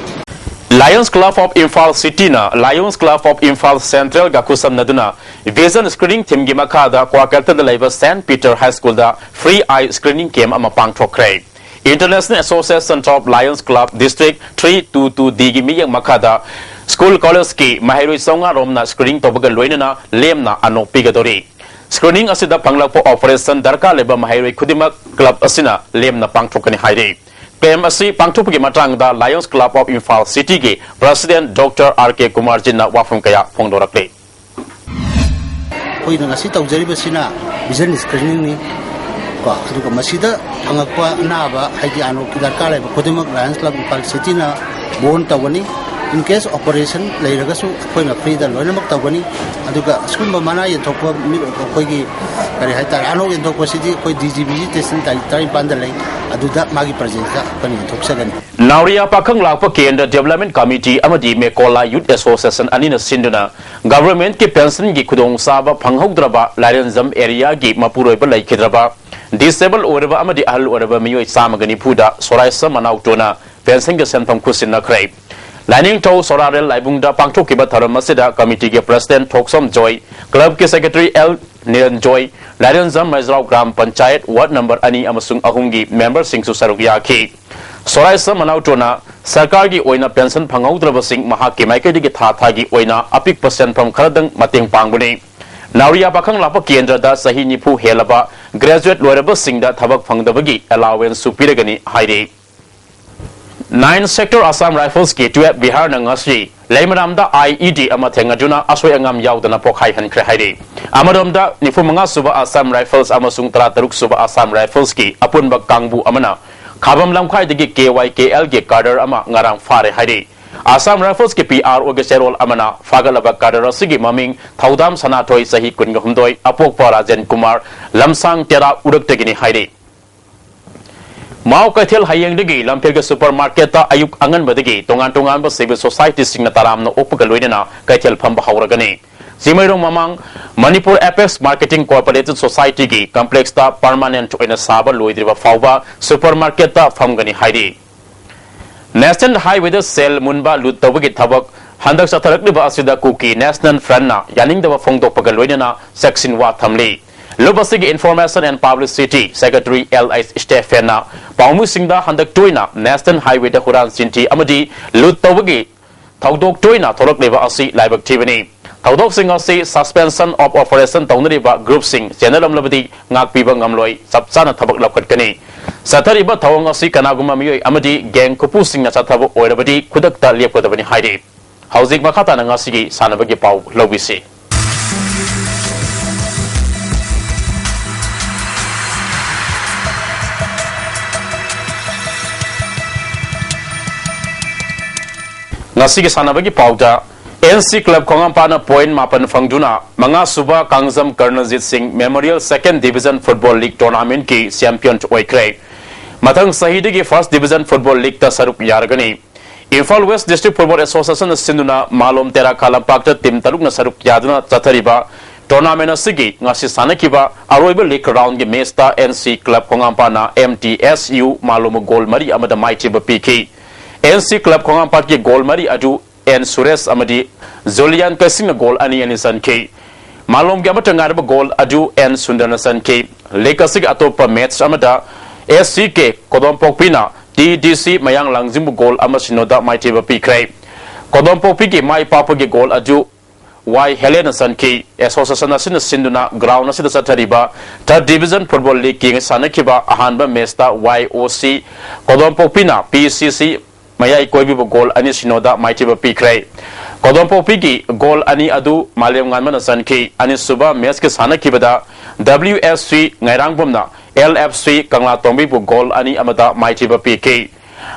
Lions Club of Imphal Cityꯅ Lions Club of Imphal Centralꯒ ꯈꯨꯠꯁꯝꯅꯗꯨꯅ Vision Screening Themeꯒꯤ ꯃꯈꯥꯗ ꯀ꯭ꯋꯥꯀꯩꯊꯦꯜꯗ ꯂꯩꯕ Saint Peter High Schoolꯗ Free Eye Screening Camp ꯑꯃ ꯄꯥꯡꯊꯣꯛꯈ꯭ꯔꯦ꯫ International Association of Lions Club District three two two Dꯒꯤ ꯃꯤꯠꯌꯦꯡ ꯃꯈꯥꯗ school collegeꯀꯤ ꯃꯍꯩꯔꯣꯏ ꯆꯥꯝꯃꯉꯥ ꯔꯣꯝꯅ screening ꯇꯧꯕꯒ ꯂꯣꯏꯅꯅ ꯂꯦꯝꯅ ꯑꯅꯣꯛ ꯄꯤꯒꯗꯧꯔꯤ꯫ Screening ꯑꯁꯤꯗ ꯐꯪꯂꯛꯄ operation ꯗꯔꯀꯥꯔ ꯂꯩꯕ ꯃꯍꯩꯔꯣꯏ ꯈꯨꯗꯤꯡꯃꯛ club ꯑꯁꯤꯅ ꯂꯦꯝꯅ ꯄꯥꯡꯊꯣꯛꯀꯅꯤ ꯍꯥꯏꯔꯤ꯫ Camp ꯑꯁꯤ ꯄꯥꯡꯊꯣꯛꯄꯒꯤ ꯃꯇꯥꯡꯗ Lions Club of Imphal Cityꯒꯤ President Doctor R K ꯀꯨꯃꯥꯔꯖꯤꯠꯅ ꯋꯥꯐꯝ ꯀꯌꯥ ꯐꯣꯡꯗꯣꯔꯛꯂꯤ꯫ ꯑꯩꯈꯣꯏꯅ ꯉꯁꯤ ꯇꯧꯖꯔꯤꯕꯁꯤꯅ vision screeningꯅꯤ ꯀꯣ, ꯑꯗꯨꯒ ꯃꯁꯤꯗ ꯐꯪꯉꯛꯄ ꯑꯅꯥꯕ ꯍꯥꯏꯗꯤ ꯑꯅꯣꯛꯀꯤ ꯗꯔꯀꯥꯔ ꯂꯩꯕ ꯈꯨꯗꯤꯡꯃꯛ Lions Club Imphal Cityꯅ borne ꯇꯧꯒꯅꯤ꯫ In case operation ꯂꯩꯔꯒꯁꯨ ꯑꯩꯈꯣꯏꯅ freeꯗ ꯂꯣꯏꯅꯃꯛ ꯇꯧꯒꯅꯤ꯫ ꯑꯗꯨꯒ ꯑꯁꯤꯒꯨꯝꯕ ꯃꯅꯥ ꯌꯦꯟꯊꯣꯛꯄ ꯃꯤ ꯑꯩꯈꯣꯏꯒꯤ ꯀꯔꯤ ꯍꯥꯏꯇꯥꯔꯦ, ꯑꯅꯣꯛ ꯌꯦꯟꯊꯣꯛꯄꯁꯤꯗꯤ ꯑꯩꯈꯣꯏ DGBꯒꯤ station ꯇꯥꯔꯤꯛ ꯇꯔꯥꯅꯤꯄꯥꯟꯗ ꯂꯩ, ꯑꯗꯨꯗ ꯃꯥꯒꯤ presenceꯇ ꯑꯩꯈꯣꯏꯅ ꯌꯦꯟꯊꯣꯛꯆꯒꯅꯤ꯫ ꯅꯥꯎꯔꯤꯌꯥ ꯄꯥꯈꯪ ꯂꯥꯛꯄ ꯀꯦꯟꯗ꯭ꯔ Development Committee ꯑꯃꯗꯤ ꯃꯦꯀꯣꯂꯥ Youth Association ꯑꯅꯤꯅ ꯁꯤꯟꯗꯨꯅ governmentꯀꯤ pensionꯒꯤ ꯈꯨꯗꯣꯡꯆꯥꯕ ꯐꯪꯍꯧꯗ꯭ꯔꯕ ꯂꯥꯏꯔꯦꯟꯖꯝ areaꯒꯤ ꯃꯄꯨꯔꯣꯏꯕ ꯂꯩꯈꯤꯗ꯭ꯔꯕ, disable ꯑꯣꯏꯔꯕ ꯑꯃꯗꯤ ꯑꯍꯜ ꯑꯣꯏꯔꯕ ꯃꯤꯑꯣꯏ ꯆꯥꯝꯃꯒ ꯅꯤꯐꯨꯗ ꯁꯣꯔꯥꯏꯁ ꯃꯅꯥꯎꯇꯣꯅ pensionꯒꯤ ꯁꯦꯟꯐꯝ ꯈꯨꯠꯁꯤꯟꯅꯈ꯭ꯔꯦ꯫ ꯂꯥꯏꯅꯤꯡꯊꯧ ꯁꯣꯔꯥꯔꯦꯜ ꯂꯥꯏꯕꯨꯡꯗ ꯄꯥꯡꯊꯣꯛꯈꯤꯕ ꯊꯧꯔꯝ ꯑꯁꯤꯗ committeeꯒꯤ president ꯊꯣꯛꯆꯣꯝ ꯖꯣꯏ, clubꯀꯤ secretary L Niranjoy, Lairenjam Meijrao gram panchayat ward number ꯑꯅꯤ ꯑꯃꯁꯨꯡ ꯑꯍꯨꯝꯒꯤ memberꯁꯤꯡꯁꯨ ꯁꯔꯨꯛ ꯌꯥꯈꯤ꯫ ꯁꯣꯔꯥꯏꯁ ꯃꯅꯥꯎꯇꯣꯅ ꯁꯔꯀꯥꯔꯒꯤ ꯑꯣꯏꯅ pension ꯐꯪꯍꯧꯗ꯭ꯔꯕꯁꯤꯡ ꯃꯍꯥꯛꯀꯤ ꯃꯥꯏꯀꯩꯗꯒꯤ ꯊꯥ ꯊꯥꯒꯤ ꯑꯣꯏꯅ ꯑꯄꯤꯛꯄ ꯁꯦꯟꯐꯝ ꯈꯔꯗꯪ ꯃꯇꯦꯡ ꯄꯥꯡꯕꯅꯤ꯫ ꯅꯥꯎꯔꯤꯌꯥ ꯄꯥꯈꯪ ꯂꯥꯛꯄ ꯀꯦꯟꯗ꯭ꯔꯗ ꯆꯍꯤ ꯅꯤꯐꯨ ꯍꯦꯜꯂꯕ graduate ꯂꯣꯏꯔꯕꯁꯤꯡꯗ ꯊꯕꯛ ꯐꯪꯗꯕꯒꯤ allowanceꯁꯨ ꯄꯤꯔꯒꯅꯤ ꯍꯥꯏꯔꯤ꯫ Nine Sector Assam Riflesꯀꯤ twelve Biharꯅ ꯉꯁꯤ ꯂꯩꯃꯔꯥꯝꯗ I E D ꯑꯃ ꯊꯦꯡꯅꯗꯨꯅ ꯑꯁꯣꯏ ꯑꯉꯥꯝ ꯌꯥꯎꯗꯅ ꯄꯣꯈꯥꯏꯍꯟꯈ꯭ꯔꯦ ꯍꯥꯏꯔꯤ꯫ ꯑꯃꯔꯣꯝꯗ, ꯅꯤꯐꯨ ꯃꯉꯥ ꯁꯨꯕ Assam Rifles ꯑꯃꯁꯨꯡ ꯇꯔꯥꯇꯔꯨꯛ ꯁꯨꯕ Assam Riflesꯀꯤ ꯑꯄꯨꯟꯕ ꯀꯥꯡꯕꯨ ꯑꯃꯅ ꯈꯥꯕꯝ ꯂꯝꯈꯥꯏꯗꯒꯤ K Y K Lꯒꯤ cadre ꯑꯃ ꯉꯔꯥꯡ ꯐꯥꯔꯦ ꯍꯥꯏꯔꯤ꯫ Assam Riflesꯀꯤ P R Oꯒꯤ ꯆꯦꯔꯣꯜ ꯑꯃꯅ ꯐꯥꯒꯠꯂꯕ cadre ꯑꯁꯤꯒꯤ ꯃꯃꯤꯡ ꯊꯧꯗꯥꯝ ꯁꯅꯥꯊꯣꯏ, ꯆꯍꯤ ꯀꯨꯟꯒ ꯍꯨꯝꯗꯣꯏ, ꯑꯄꯣꯛꯄ ꯔꯥꯖꯦꯟ ꯀꯨꯃꯥꯔ, ꯂꯝꯁꯥꯡ ꯇꯦꯔꯥ ꯎꯔꯛꯇꯒꯤꯅꯤ ꯍꯥꯏꯔꯤ꯫ ꯃꯥꯎ ꯀꯩꯊꯦꯜ ꯍꯌꯦꯡꯗꯒꯤ ꯂꯝꯐꯦꯜꯒꯤ supermarketꯇ ꯑꯌꯨꯛ ꯑꯉꯟꯕꯗꯒꯤ ꯇꯣꯉꯥꯟ ꯇꯣꯉꯥꯟꯕ civil societyꯁꯤꯡꯅ ꯇꯔꯥꯝꯅ ꯑꯣꯛꯄꯒ ꯂꯣꯏꯅꯅ ꯀꯩꯊꯦꯜ ꯐꯝꯕ ꯍꯧꯔꯒꯅꯤ꯫ ꯆꯤꯡꯃꯩꯔꯣꯡ ꯃꯃꯥꯡ Manipur Apex Marketing Cooperative Societyꯒꯤ complexꯇ permanent ꯑꯣꯏꯅ ꯁꯥꯕ ꯂꯣꯏꯗ꯭ꯔꯤꯕ ꯐꯥꯎꯕ supermarketꯇ ꯐꯝꯒꯅꯤ ꯍꯥꯏꯔꯤ꯫ National Highwayꯗ ꯁꯦꯜ ꯃꯨꯟꯕ ꯂꯨꯠ ꯇꯧꯕꯒꯤ ꯊꯕꯛ ꯍꯟꯗꯛ ꯆꯠꯊꯔꯛꯂꯤꯕ ꯑꯁꯤꯗ ꯀꯨꯀꯤ National Frontꯅ ꯌꯥꯅꯤꯡꯗꯕ ꯐꯣꯡꯗꯣꯛꯄꯒ ꯂꯣꯏꯅꯅ ꯆꯦꯛꯁꯤꯟ ꯋꯥ ꯊꯝꯂꯤ꯫ ꯂꯨꯞ ꯑꯁꯤꯒꯤ Information and Publicity Secretary L H Stephenꯅ ꯄꯥꯎꯃꯤꯁꯤꯡꯗ ꯍꯟꯗꯛ ꯇꯣꯏꯅ National Highwayꯗ ꯍꯨꯔꯥꯟ ꯆꯤꯟꯊꯤ ꯑꯃꯗꯤ ꯂꯨꯠ ꯇꯧꯕꯒꯤ ꯊꯧꯗꯣꯛ ꯇꯣꯏꯅ ꯊꯣꯛꯂꯛꯂꯤꯕ ꯑꯁꯤ ꯂꯥꯏꯕꯛ ꯊꯤꯕꯅꯤ꯫ ꯊꯧꯗꯣꯛꯁꯤꯡ ꯑꯁꯤ suspension of operation ꯇꯧꯅꯔꯤꯕ groupꯁꯤꯡ ꯆꯦꯟꯅꯔꯝꯂꯕꯗꯤ ꯉꯥꯛꯄꯤꯕ ꯉꯝꯂꯣꯏ, ꯆꯞ ꯆꯥꯅ ꯊꯕꯛ ꯂꯧꯈꯠꯀꯅꯤ꯫ ꯆꯠꯊꯔꯤꯕ ꯊꯧꯑꯣꯡ ꯑꯁꯤ ꯀꯅꯥꯒꯨꯝꯕ ꯃꯤꯑꯣꯏ ꯑꯃꯗꯤ gang ꯀꯨꯄꯨꯁꯤꯡꯅ ꯆꯠꯊꯕ ꯑꯣꯏꯔꯕꯗꯤ ꯈꯨꯗꯛꯇ ꯂꯦꯞꯀꯗꯕꯅꯤ ꯍꯥꯏꯔꯤ꯫ ꯍꯧꯖꯤꯛ ꯃꯈꯥ ꯇꯥꯅ ꯉꯁꯤꯒꯤ ꯁꯥꯟꯅꯕꯒꯤ ꯄꯥꯎ ꯂꯧꯕꯤꯁꯤ꯫ ꯉꯁꯤꯒꯤ ꯁꯥꯟꯅꯕꯒꯤ ꯄꯥꯎꯗ, N C Club ꯈꯣꯡꯉꯥꯝꯄꯥꯠꯅ point ꯃꯥꯄꯟ ꯐꯪꯗꯨꯅ ꯃꯉꯥ ꯁꯨꯕ ꯀꯥꯡꯖꯝ ꯀꯔꯅꯖꯤꯠ ꯁꯤꯡ Memorial Second Division Football League Tournamentꯀꯤ champion ꯑꯣꯏꯈ꯭ꯔꯦ꯫ ꯃꯊꯪ ꯆꯍꯤꯗꯒꯤ First Division Football Leagueꯇ ꯁꯔꯨꯛ ꯌꯥꯔꯒꯅꯤ꯫ Imphal West District Football Associationꯅ ꯁꯤꯟꯗꯨꯅ ꯃꯥꯂꯣꯝ ꯇꯦꯔꯥ ꯈꯥ ꯂꯝꯄꯥꯛꯇ team ꯇꯔꯨꯛꯅ ꯁꯔꯨꯛ ꯌꯥꯗꯨꯅ ꯆꯠꯊꯔꯤꯕ tournament ꯑꯁꯤꯒꯤ ꯉꯁꯤ ꯁꯥꯟꯅꯈꯤꯕ ꯑꯔꯣꯏꯕ league roundꯒꯤ matchꯇ N C Club ꯈꯣꯡꯉꯥꯝꯄꯥꯠꯅ M T S U ꯃꯥꯂꯣꯝꯕꯨ goal ꯃꯔꯤ ꯑꯃꯗ ꯃꯥꯏꯊꯤꯕ ꯄꯤꯈꯤ꯫ N C Club ꯈꯣꯡꯉꯥꯝꯄꯥꯠꯀꯤ goal ꯃꯔꯤ ꯑꯗꯨ N ꯁꯨꯔꯦꯁ ꯑꯃꯗꯤ ꯖꯨꯂꯤꯌꯥꯟ ꯀꯩꯁꯤꯡꯅ goal ꯑꯅꯤ ꯑꯅꯤ ꯆꯟꯈꯤ꯫ ꯃꯥꯂꯣꯝꯒꯤ ꯑꯃꯠꯇ ꯉꯥꯏꯔꯕ goal ꯑꯗꯨ N ꯁꯨꯟꯗꯔꯅ ꯆꯟꯈꯤ꯫ League ꯑꯁꯤꯒꯤ ꯑꯇꯣꯞꯄ match ꯑꯃꯗ S C K ꯀꯣꯗꯣꯝꯄꯣꯛꯄꯤꯅ T D C ꯃꯌꯥꯡ ꯂꯥꯡꯖꯤꯡꯕꯨ goal ꯑꯃ ꯁꯤꯅꯣꯗ ꯃꯥꯏꯊꯤꯕ ꯄꯤꯈ꯭ꯔꯦ꯫ ꯀꯣꯗꯣꯝꯄꯣꯛꯄꯤꯒꯤ ꯃꯥꯏ ꯄꯥꯛꯄꯒꯤ goal ꯑꯗꯨ ꯋꯥꯏ ꯍꯦꯂꯦꯅ ꯆꯟꯈꯤ꯫ ꯑꯦꯁꯣꯁꯤꯌꯦꯁꯟ ꯑꯁꯤꯅ ꯁꯤꯟꯗꯨꯅ ꯒ꯭ꯔꯥꯎꯟ ꯑꯁꯤꯗ ꯆꯠꯊꯔꯤꯕ ꯊꯥꯔꯠ ꯗꯤꯕꯤꯖꯟ ꯐꯨꯠꯕꯣꯜ ꯂꯤꯒꯀꯤ ꯁꯥꯟꯅꯈꯤꯕ ꯑꯍꯥꯟꯕ ꯃꯦꯆꯇ ꯋꯥꯏ ꯑꯣ ꯁꯤ ꯀꯣꯗꯣꯝꯄꯣꯛꯄꯤꯅ ꯄꯤ ꯁꯤ ꯁꯤ ꯃꯌꯥꯏ ꯀꯣꯏꯕꯤꯕꯨ ꯒꯣꯜ ꯑꯅꯤ ꯁꯤꯅꯣꯗ ꯃꯥꯏꯊꯤꯕ ꯄꯤꯈ꯭ꯔꯦ꯫ ꯀꯣꯗꯣꯝꯄꯣꯛꯄꯤꯒꯤ ꯒꯣꯜ ꯑꯅꯤ ꯑꯗꯨ ꯃꯥꯂꯦꯝ ꯉꯥꯟꯕꯅ ꯆꯟꯈꯤ꯫ ꯑꯅꯤꯁꯨꯕ ꯃꯦꯆꯀꯤ ꯁꯥꯟꯅꯈꯤꯕꯗ W S C ꯉꯥꯏꯔꯥꯡꯕꯝꯅ L F C ꯀꯪꯂꯥꯇꯣꯡꯕꯤꯕꯨ goal ꯑꯅꯤ ꯑꯃꯗ ꯃꯥꯏꯊꯤꯕ ꯄꯤꯈꯤ꯫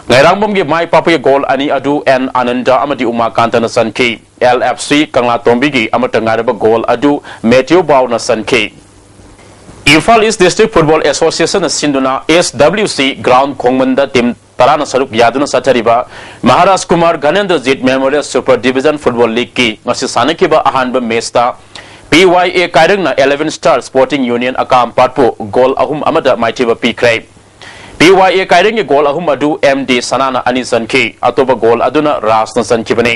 ꯉꯥꯏꯔꯥꯡꯕꯝꯒꯤ ꯃꯥꯏ ꯄꯥꯛꯄꯒꯤ ꯒꯣꯜ ꯑꯅꯤ ꯑꯗꯨ ꯑꯦꯟ ꯑꯥꯅꯟꯗ ꯑꯃꯗꯤ ꯎꯃꯥꯀꯥꯟꯇꯅ ꯆꯟꯈꯤ꯫ ꯑꯦꯜ ꯑꯦꯐ ꯁꯤ ꯀꯪꯂꯥꯇꯣꯡꯕꯤꯒꯤ ꯑꯃꯠꯇ ꯉꯥꯏꯔꯕ ꯒꯣꯜ ꯑꯗꯨ ꯃꯦꯊ꯭ꯌꯨ ꯕꯥꯎꯅ ꯆꯟꯈꯤ꯫ ꯏꯝꯐꯥꯜ ꯏꯁ ꯗꯤꯁꯇ꯭ꯔꯤꯛ ꯐꯨꯠꯕꯣꯜ ꯑꯦꯁꯣꯁꯤꯌꯦꯁꯟꯅ ꯁꯤꯟꯗꯨꯅ ꯑꯦꯁ ꯗꯕ꯭ꯂꯤꯎ ꯁꯤ ꯒ꯭ꯔꯥꯎꯟ ꯈꯣꯡꯃꯟꯗ ꯇꯤꯝ ꯇꯔꯥꯅ ꯁꯔꯨꯛ ꯌꯥꯗꯨꯅ ꯆꯠꯊꯔꯤꯕ Maharaj Kumar Ganendrajit memorial super division football ꯂꯤꯒꯀꯤ ꯉꯁꯤ ꯁꯥꯟꯅꯈꯤꯕ ꯑꯍꯥꯟꯕ ꯃꯦꯆꯇ ꯄꯤ ꯋꯥꯏ ꯑꯦ ꯀꯥꯏꯔꯪꯅ ꯏꯂꯦꯚꯦꯟ ꯁ꯭ꯇꯥꯔ ꯁ꯭ꯄꯣꯔꯇꯤꯡ ꯌꯨꯅꯤꯌꯟ ꯑꯀꯥꯝꯄꯥꯠꯄꯨ ꯒꯣꯜ ꯑꯍꯨꯝ ꯑꯃꯗ ꯃꯥꯏꯊꯤꯕ ꯄꯤꯈ꯭ꯔꯦ꯫ ꯄꯤ ꯋꯥꯏ ꯑꯦ ꯀꯥꯏꯔꯪꯒꯤ ꯒꯣꯜ ꯑꯍꯨꯝ ꯑꯗꯨ ꯑꯦꯝ ꯗꯤ ꯁꯅꯥꯅ ꯑꯅꯤ ꯆꯟꯈꯤ꯫ ꯑꯇꯣꯞꯄ ꯒꯣꯜ ꯑꯗꯨꯅ ꯔꯥꯖꯅ ꯆꯟꯈꯤꯕꯅꯤ꯫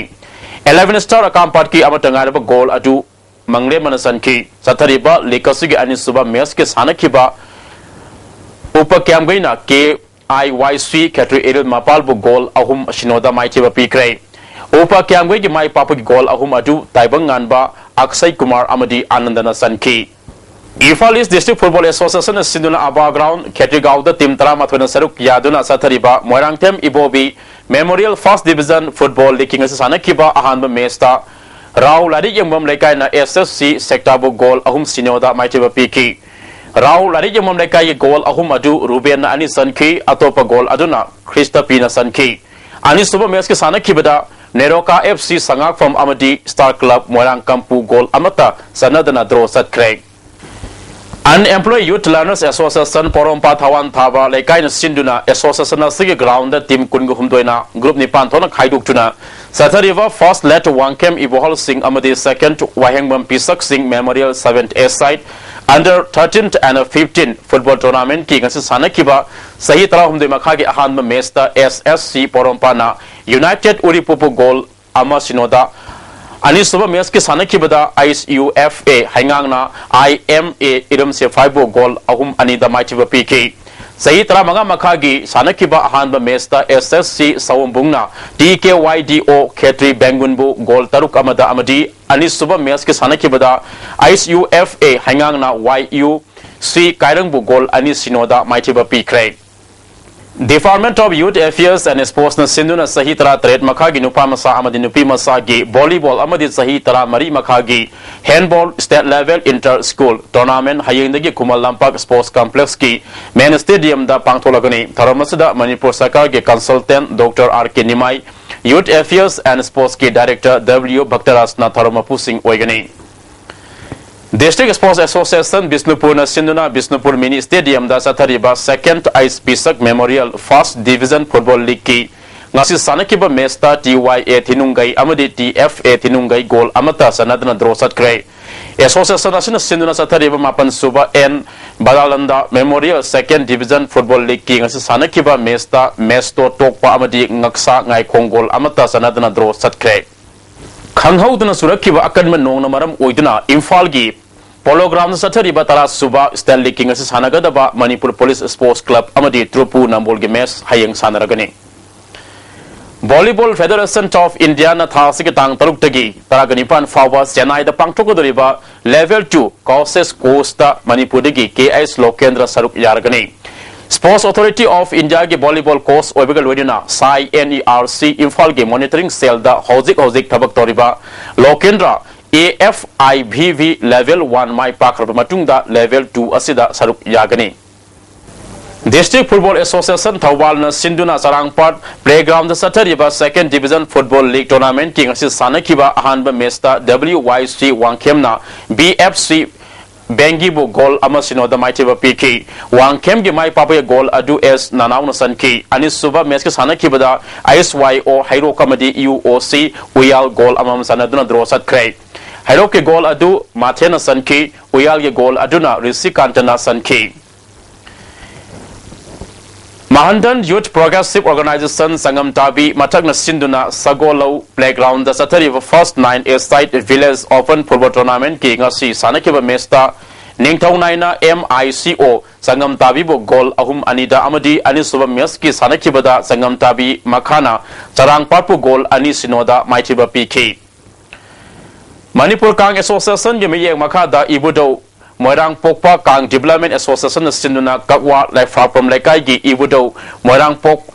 ꯏꯂꯦꯚꯦꯟ ꯁ꯭ꯇꯥꯔ ꯑꯀꯥꯝꯄꯥꯠꯀꯤ ꯑꯃꯠꯇ ꯉꯥꯏꯔꯕ ꯒꯣꯜ ꯑꯗꯨ ꯃꯪꯂꯦꯝꯕꯅ ꯆꯟꯈꯤ꯫ ꯆꯠꯊꯔꯤꯕ ꯂꯤꯒ ꯑꯁꯤꯒꯤ ꯑꯅꯤꯁꯨꯕ ꯃꯦꯆꯀꯤ ꯁꯥꯟꯅꯈꯤꯕ ꯎꯄ ꯀ꯭ꯌꯥꯝꯒꯩꯅ ꯀꯦ ꯑꯥꯏ ꯋꯥꯏ ꯁꯤ ꯈꯦꯇ꯭ꯔꯤ ꯏꯔꯤꯜ ꯃꯄꯥꯜꯕꯨ ꯒꯣꯜ ꯑꯍꯨꯝ ꯁꯤꯅꯣꯗ ꯃꯥꯏꯊꯤꯕ ꯄꯤꯈ꯭ꯔꯦ꯫ ꯎꯄ ꯀ꯭ꯌꯥꯝꯒꯩꯒꯤ ꯃꯥꯏ ꯄꯥꯛꯄꯒꯤ ꯒꯣꯜ ꯑꯍꯨꯝ ꯑꯗꯨ ꯇꯥꯏꯕꯪ ꯉꯥꯟꯕ, ꯑꯛꯁꯩ ꯀꯨꯃꯥꯔ ꯑꯃꯗꯤ ꯑꯥꯅꯟꯗꯅ ꯆꯟꯈꯤ꯫ ꯏꯝꯐꯥꯜ ꯏꯁ ꯗꯤꯁꯇ꯭ꯔꯤꯛ ꯐꯨꯠꯕꯣꯜ ꯑꯦꯁꯣꯁꯤꯌꯦꯁꯟꯅ ꯁꯤꯟꯗꯨꯅ ꯑꯕꯥ ꯒ꯭ꯔꯥꯎꯟ ꯈꯦꯇ꯭ꯔꯤꯒꯥꯎꯗ ꯇꯤꯝ ꯇꯔꯥꯃꯥꯊꯣꯏꯅ ꯁꯔꯨꯛ ꯌꯥꯗꯨꯅ ꯆꯠꯊꯔꯤꯕ Moirangthem Ibobi memorial first division football ꯂꯤꯒꯀꯤ ꯉꯁꯤ ꯁꯥꯟꯅꯈꯤꯕ ꯑꯍꯥꯟꯕ ꯃꯦꯆꯇ ꯔꯥꯎ ꯂꯥꯏꯔꯤꯛ ꯌꯦꯡꯐꯝ ꯂꯩꯀꯥꯏꯅ ꯑꯦꯁ ꯑꯦꯁ ꯁꯤ ꯁꯦꯛꯇꯥꯕꯨ ꯒꯣꯜ ꯑꯍꯨꯝ ꯁꯤꯅꯣꯗ ꯃꯥꯏꯊꯤꯕ ꯄꯤꯈꯤ꯫ ꯔꯥꯎ ꯂꯥꯏꯔꯤꯛ ꯌꯦꯡꯐꯝ ꯂꯩꯀꯥꯏꯒꯤ ꯒꯣꯜ ꯑꯍꯨꯝ ꯑꯗꯨ ꯔꯨꯕꯦꯟꯅ ꯑꯅꯤ ꯆꯟꯈꯤ꯫ ꯑꯇꯣꯞꯄ ꯒꯣꯜ ꯑꯗꯨꯅ ꯈ꯭ꯔꯤꯁꯇꯄꯤꯅ ꯆꯟꯈꯤ꯫ ꯑꯅꯤꯁꯨꯕ ꯃꯦꯆꯀꯤ ꯁꯥꯟꯅꯈꯤꯕꯗ ꯅꯦꯔꯣꯀꯥ ꯑꯦꯐ ꯁꯤ ꯁꯉꯥꯛꯐꯝ ꯑꯃꯗꯤ ꯁ꯭ꯇꯥꯔ ꯀ꯭ꯂꯕ ꯃꯣꯏꯔꯥꯡ ꯀꯝꯄꯨ ꯒꯣꯜ ꯑꯃꯠꯇ ꯆꯟꯅꯗꯅ ꯗ꯭ꯔꯣ ꯆꯠꯈ꯭ꯔꯦ꯫ Unemployed Youth Learners Association ꯄꯣꯔꯣꯝꯄꯥꯠ ꯊꯋꯥꯟ ꯊꯥꯕ ꯂꯩꯀꯥꯏꯅ ꯁꯤꯟꯗꯨꯅ ꯑꯦꯁꯣꯁꯤꯌꯦꯁꯟ ꯑꯁꯤꯒꯤ ꯒ꯭ꯔꯥꯎꯟꯗ ꯇꯤꯝ ꯀꯨꯟꯒ ꯍꯨꯝꯗꯣꯏꯅ ꯒ꯭ꯔꯨꯞ ꯅꯤꯄꯥꯟ ꯊꯣꯛꯅ ꯈꯥꯏꯗꯣꯛꯇꯨꯅ ꯆꯠꯊꯔꯤꯕ ꯐꯥꯔꯁ ꯂꯦꯠ ꯋꯥꯡꯈꯦꯝ ꯏꯕꯣꯍꯜ ꯁꯤꯡ ꯑꯃꯗꯤ ꯁꯦꯀꯦꯟ ꯋꯥꯍꯦꯡꯕꯝ Pishak Singh memorial seven A side under thirteen and fifteen football ꯇꯣꯔꯅꯥꯃꯦꯟꯠꯀꯤ ꯉꯁꯤ ꯁꯥꯟꯅꯈꯤꯕ ꯆꯍꯤ ꯇꯔꯥꯍꯨꯝꯗꯣꯏ ꯃꯈꯥꯒꯤ ꯑꯍꯥꯟꯕ ꯃꯦꯆꯇ ꯑꯦꯁ ꯑꯦꯁ ꯁꯤ ꯄꯣꯔꯣꯝꯄꯥꯠꯅ ꯌꯨꯅꯥꯏꯇꯦꯗ ꯎꯔꯤꯄꯣꯛꯄꯨ ꯒꯣꯜ ꯑꯃ ꯁꯤꯅꯣꯗ, ꯑꯅꯤꯁꯨꯕ ꯃꯦꯆꯀꯤ ꯁꯥꯟꯅꯈꯤꯕꯗ ꯑꯩꯆ ꯌꯨ ꯑꯦꯐ ꯑꯦ ꯍꯩꯉꯥꯡꯅ ꯑꯥꯏ ꯑꯦꯝ ꯑꯦ ꯏꯔꯝ ꯁꯤꯐꯥꯏꯕꯨ ꯒꯣꯜ ꯑꯍꯨꯝ ꯑꯅꯤꯗ ꯃꯥꯏꯊꯤꯕ ꯄꯤꯈꯤ꯫ ꯆꯍꯤ ꯇꯔꯥꯃꯉꯥ ꯃꯈꯥꯒꯤ ꯁꯥꯟꯅꯈꯤꯕ ꯑꯍꯥꯟꯕ ꯃꯦꯁꯇ S S C ꯁꯋꯣꯝꯕꯨꯡꯅ T K Y D O ꯈꯦꯇ꯭ꯔꯤ ꯕꯦꯡꯒꯨꯟꯕꯨ ꯒꯣꯜ ꯇꯔꯨꯛ ꯑꯃꯗ ꯑꯃꯗꯤ ꯑꯅꯤꯁꯨꯕ ꯃꯦꯁꯀꯤ ꯁꯥꯟꯅꯈꯤꯕꯗ H U F A ꯍꯩꯉꯥꯡꯅ Y U C ꯀꯥꯏꯔꯪꯕꯨ ꯒꯣꯜ ꯑꯅꯤ ꯁꯤꯅꯣꯗ ꯃꯥꯏꯊꯤꯕ ꯄꯤꯈ꯭ꯔꯦ꯫ Department of Youth Affairs and Sportsꯅ ꯁꯤꯟꯗꯨꯅ ꯆꯍꯤ ꯇꯔꯥꯇꯔꯦꯠ ꯃꯈꯥꯒꯤ ꯅꯨꯄꯥ ꯃꯆꯥ ꯑꯃꯗꯤ ꯅꯨꯄꯤ ꯃꯆꯥꯒꯤ volleyball ꯑꯃꯗꯤ ꯆꯍꯤ ꯇꯔꯥꯃꯔꯤ ꯃꯈꯥꯒꯤ handball state level inter school tournament ꯍꯌꯦꯡꯗꯒꯤ ꯈꯨꯃꯟ ꯂꯝꯄꯥꯛ Sports Complexꯀꯤ main stadiumꯗ ꯄꯥꯡꯊꯣꯛꯂꯒꯅꯤ꯫ ꯊꯧꯔꯝ ꯑꯁꯤꯗ ꯃꯅꯤꯄꯨꯔ ꯁꯔꯀꯥꯔꯒꯤ consultant Doctor R K Nimai, Youth Affairs and Sportsꯀꯤ director W ꯚꯛꯇꯔꯥꯖꯅ ꯊꯧꯔꯝ ꯃꯄꯨꯁꯤꯡ ꯑꯣꯏꯒꯅꯤ꯫ District Sports Association ꯕꯤꯁꯅꯨꯄꯨꯔꯅ ꯁꯤꯟꯗꯨꯅ ꯕꯤꯁꯅꯨꯄꯨꯔ mini stadiumꯗ ꯆꯠꯊꯔꯤꯕ Second Ice Bishak Memorial First Division Football Leagueꯀꯤ ꯉꯁꯤ ꯁꯥꯟꯅꯈꯤꯕ ꯃꯦꯁꯇ T Y A ꯊꯤꯅꯨꯡꯒꯩ ꯑꯃꯗꯤ T F A ꯊꯤꯅꯨꯡꯒꯩ ꯒꯣꯜ ꯑꯃꯠꯇ ꯆꯟꯅꯗꯅ draw ꯆꯠꯈ꯭ꯔꯦ꯫ Association ꯑꯁꯤꯅ ꯁꯤꯟꯗꯨꯅ ꯆꯠꯊꯔꯤꯕ ꯃꯥꯄꯟ ꯁꯨꯕ N ꯕꯗꯥꯂꯟꯗ Memorial Second Division Football Leagueꯀꯤ ꯉꯁꯤ ꯁꯥꯟꯅꯈꯤꯕ ꯃꯦꯁꯇ ꯃꯦꯁꯇꯣ ꯇꯣꯛꯄ ꯑꯃꯗꯤ ꯉꯛꯁꯥ ꯉꯥꯏꯈꯣꯡ ꯒꯣꯜ ꯑꯃꯠꯇ ꯆꯟꯅꯗꯅ draw ꯆꯠꯈ꯭ꯔꯦ꯫ ꯈꯪꯍꯧꯗꯅ ꯆꯨꯔꯛꯈꯤꯕ ꯑꯀꯟꯕ ꯅꯣꯡꯅ ꯃꯔꯝ ꯑꯣꯏꯗꯨꯅ ꯏꯝꯐꯥꯜꯒꯤ Polo Groundꯗ ꯆꯠꯊꯔꯤꯕ ꯇꯔꯥ ꯁꯨꯕ State Leagueꯀꯤ ꯉꯁꯤ ꯁꯥꯟꯅꯒꯗꯕ ꯃꯅꯤꯄꯨꯔ Police Sports Club ꯑꯃꯗꯤ ꯇ꯭ꯔꯨꯄꯨ ꯅꯝꯕꯣꯜꯒꯤ ꯃꯦꯁ ꯍꯌꯦꯡ ꯁꯥꯟꯅꯔꯒꯅꯤ꯫ Volleyball Federation of Indiaꯅ ꯊꯥ ꯑꯁꯤꯒꯤ ꯇꯥꯡ ꯇꯔꯨꯛꯇꯒꯤ ꯇꯔꯥꯒ ꯅꯤꯄꯥꯟ ꯐꯥꯎꯕ ꯆꯦꯟꯅꯥꯏꯗ ꯄꯥꯡꯊꯣꯛꯀꯗꯧꯔꯤꯕ Level two Coaches Courseꯇ ꯃꯅꯤꯄꯨꯔꯗꯒꯤ K H ꯂꯣꯀꯦꯟꯗ꯭ꯔ ꯁꯔꯨꯛ ꯌꯥꯔꯒꯅꯤ꯫ Sports Authority of Indiaꯒꯤ volleyball coach ꯑꯣꯏꯕꯒ ꯂꯣꯏꯅꯅ ꯁꯥꯏ N E R C ꯏꯝꯐꯥꯜꯒꯤ monitoring cellꯗ ꯍꯧꯖꯤꯛ ꯍꯧꯖꯤꯛ ꯊꯕꯛ ꯇꯧꯔꯤꯕ ꯂꯣꯀꯦꯟꯗ꯭ꯔ A F I V V Level one ꯃꯥꯏ ꯄꯥꯛꯈ꯭ꯔꯕ ꯃꯇꯨꯡꯗ Level two ꯑꯁꯤꯗ ꯁꯔꯨꯛ ꯌꯥꯒꯅꯤ꯫ District Football Association ꯊꯧꯕꯥꯜꯅ ꯁꯤꯟꯗꯨꯅ ꯆꯔꯥꯡꯄꯥꯠ Playgroundꯗ ꯆꯠꯊꯔꯤꯕ Second Division Football League Tournamentꯀꯤ ꯉꯁꯤ ꯁꯥꯟꯅꯈꯤꯕ ꯑꯍꯥꯟꯕ ꯃꯦꯁꯇ W Y C ꯋꯥꯡꯈꯦꯝꯅ B F C ꯕꯦꯡꯒꯤꯕꯨ ꯒꯣꯜ ꯑꯃ ꯁꯤꯅꯣꯗ ꯃꯥꯏꯊꯤꯕ ꯄꯤꯈꯤ꯫ ꯋꯥꯡꯈꯦꯝꯒꯤ ꯃꯥꯏ ꯄꯥꯛꯄꯒꯤ ꯒꯣꯜ ꯑꯗꯨ S ꯅꯅꯥꯎꯅ ꯆꯟꯈꯤ꯫ ꯑꯅꯤꯁꯨꯕ ꯃꯦꯁꯀꯤ ꯁꯥꯟꯅꯈꯤꯕꯗ H Y O ꯍꯩꯔꯣꯛ ꯑꯃꯗꯤ U O C ꯎꯌꯥꯜ ꯒꯣꯜ ꯑꯃꯃꯝ ꯆꯟꯅꯗꯨꯅ draw ꯆꯠꯈ꯭ꯔꯦ꯫ ꯍꯩꯔꯣꯛꯀꯤ ꯒꯣꯜ ꯑꯗꯨ ꯃꯥꯊꯦꯟꯅ ꯆꯟꯈꯤ꯫ ꯎꯌꯥꯜꯒꯤ ꯒꯣꯜ ꯑꯗꯨꯅ ꯔꯤꯁꯤꯀꯥꯟꯇꯅ ꯆꯟꯈꯤ꯫ Mahandan Youth Progressive Organization ꯁꯪꯒꯝ ꯇꯥꯕꯤ ꯃꯊꯛꯅ ꯁꯤꯟꯗꯨꯅ ꯁꯒꯣꯜꯂꯧ Playgroundꯗ ꯆꯠꯊꯔꯤꯕ First Nine A Side Village Open Football Tournamentꯀꯤ ꯉꯁꯤ ꯁꯥꯟꯅꯈꯤꯕ ꯃꯦꯁꯇ ꯅꯤꯡꯊꯧ ꯅꯥꯏꯅ M I C O ꯁꯪꯉꯝ ꯇꯥꯕꯤꯕꯨ ꯒꯣꯜ ꯑꯍꯨꯝ ꯑꯅꯤꯗ ꯑꯃꯗꯤ ꯑꯅꯤꯁꯨꯕ ꯃꯦꯆꯀꯤ ꯁꯥꯟꯅꯈꯤꯕꯗ ꯁꯪꯉꯝ ꯇꯥꯕꯤ ꯃꯈꯥꯅ ꯆꯔꯥꯡꯄꯥꯠꯄꯨ ꯒꯣꯜ ꯑꯅꯤ ꯁꯤꯅꯣꯗ ꯃꯥꯏꯊꯤꯕ ꯄꯤꯈꯤ꯫ ꯃꯅꯤꯄꯨꯔ ꯀꯥꯡ ꯑꯦꯁꯣꯁꯤꯌꯦꯁꯟꯒꯤ ꯃꯤꯠꯌꯦꯡ ꯃꯈꯥꯗ ꯏꯕꯨꯙꯧ ꯃꯣꯏꯔꯥꯡ ꯄꯣꯛꯄ ꯀꯥꯡ ꯗꯤꯕꯂꯞꯃꯦꯟ ꯑꯦꯁꯣꯁꯤꯌꯦꯁꯟꯅ ꯁꯤꯟꯗꯨꯅ ꯀꯛꯋꯥ ꯂꯥꯏꯐ꯭ꯔꯥꯛꯄꯝ ꯂꯩꯀꯥꯏꯒꯤ ꯏꯕꯨꯙꯧ ꯃꯣꯏꯔꯥꯡ ꯄꯣꯛ-,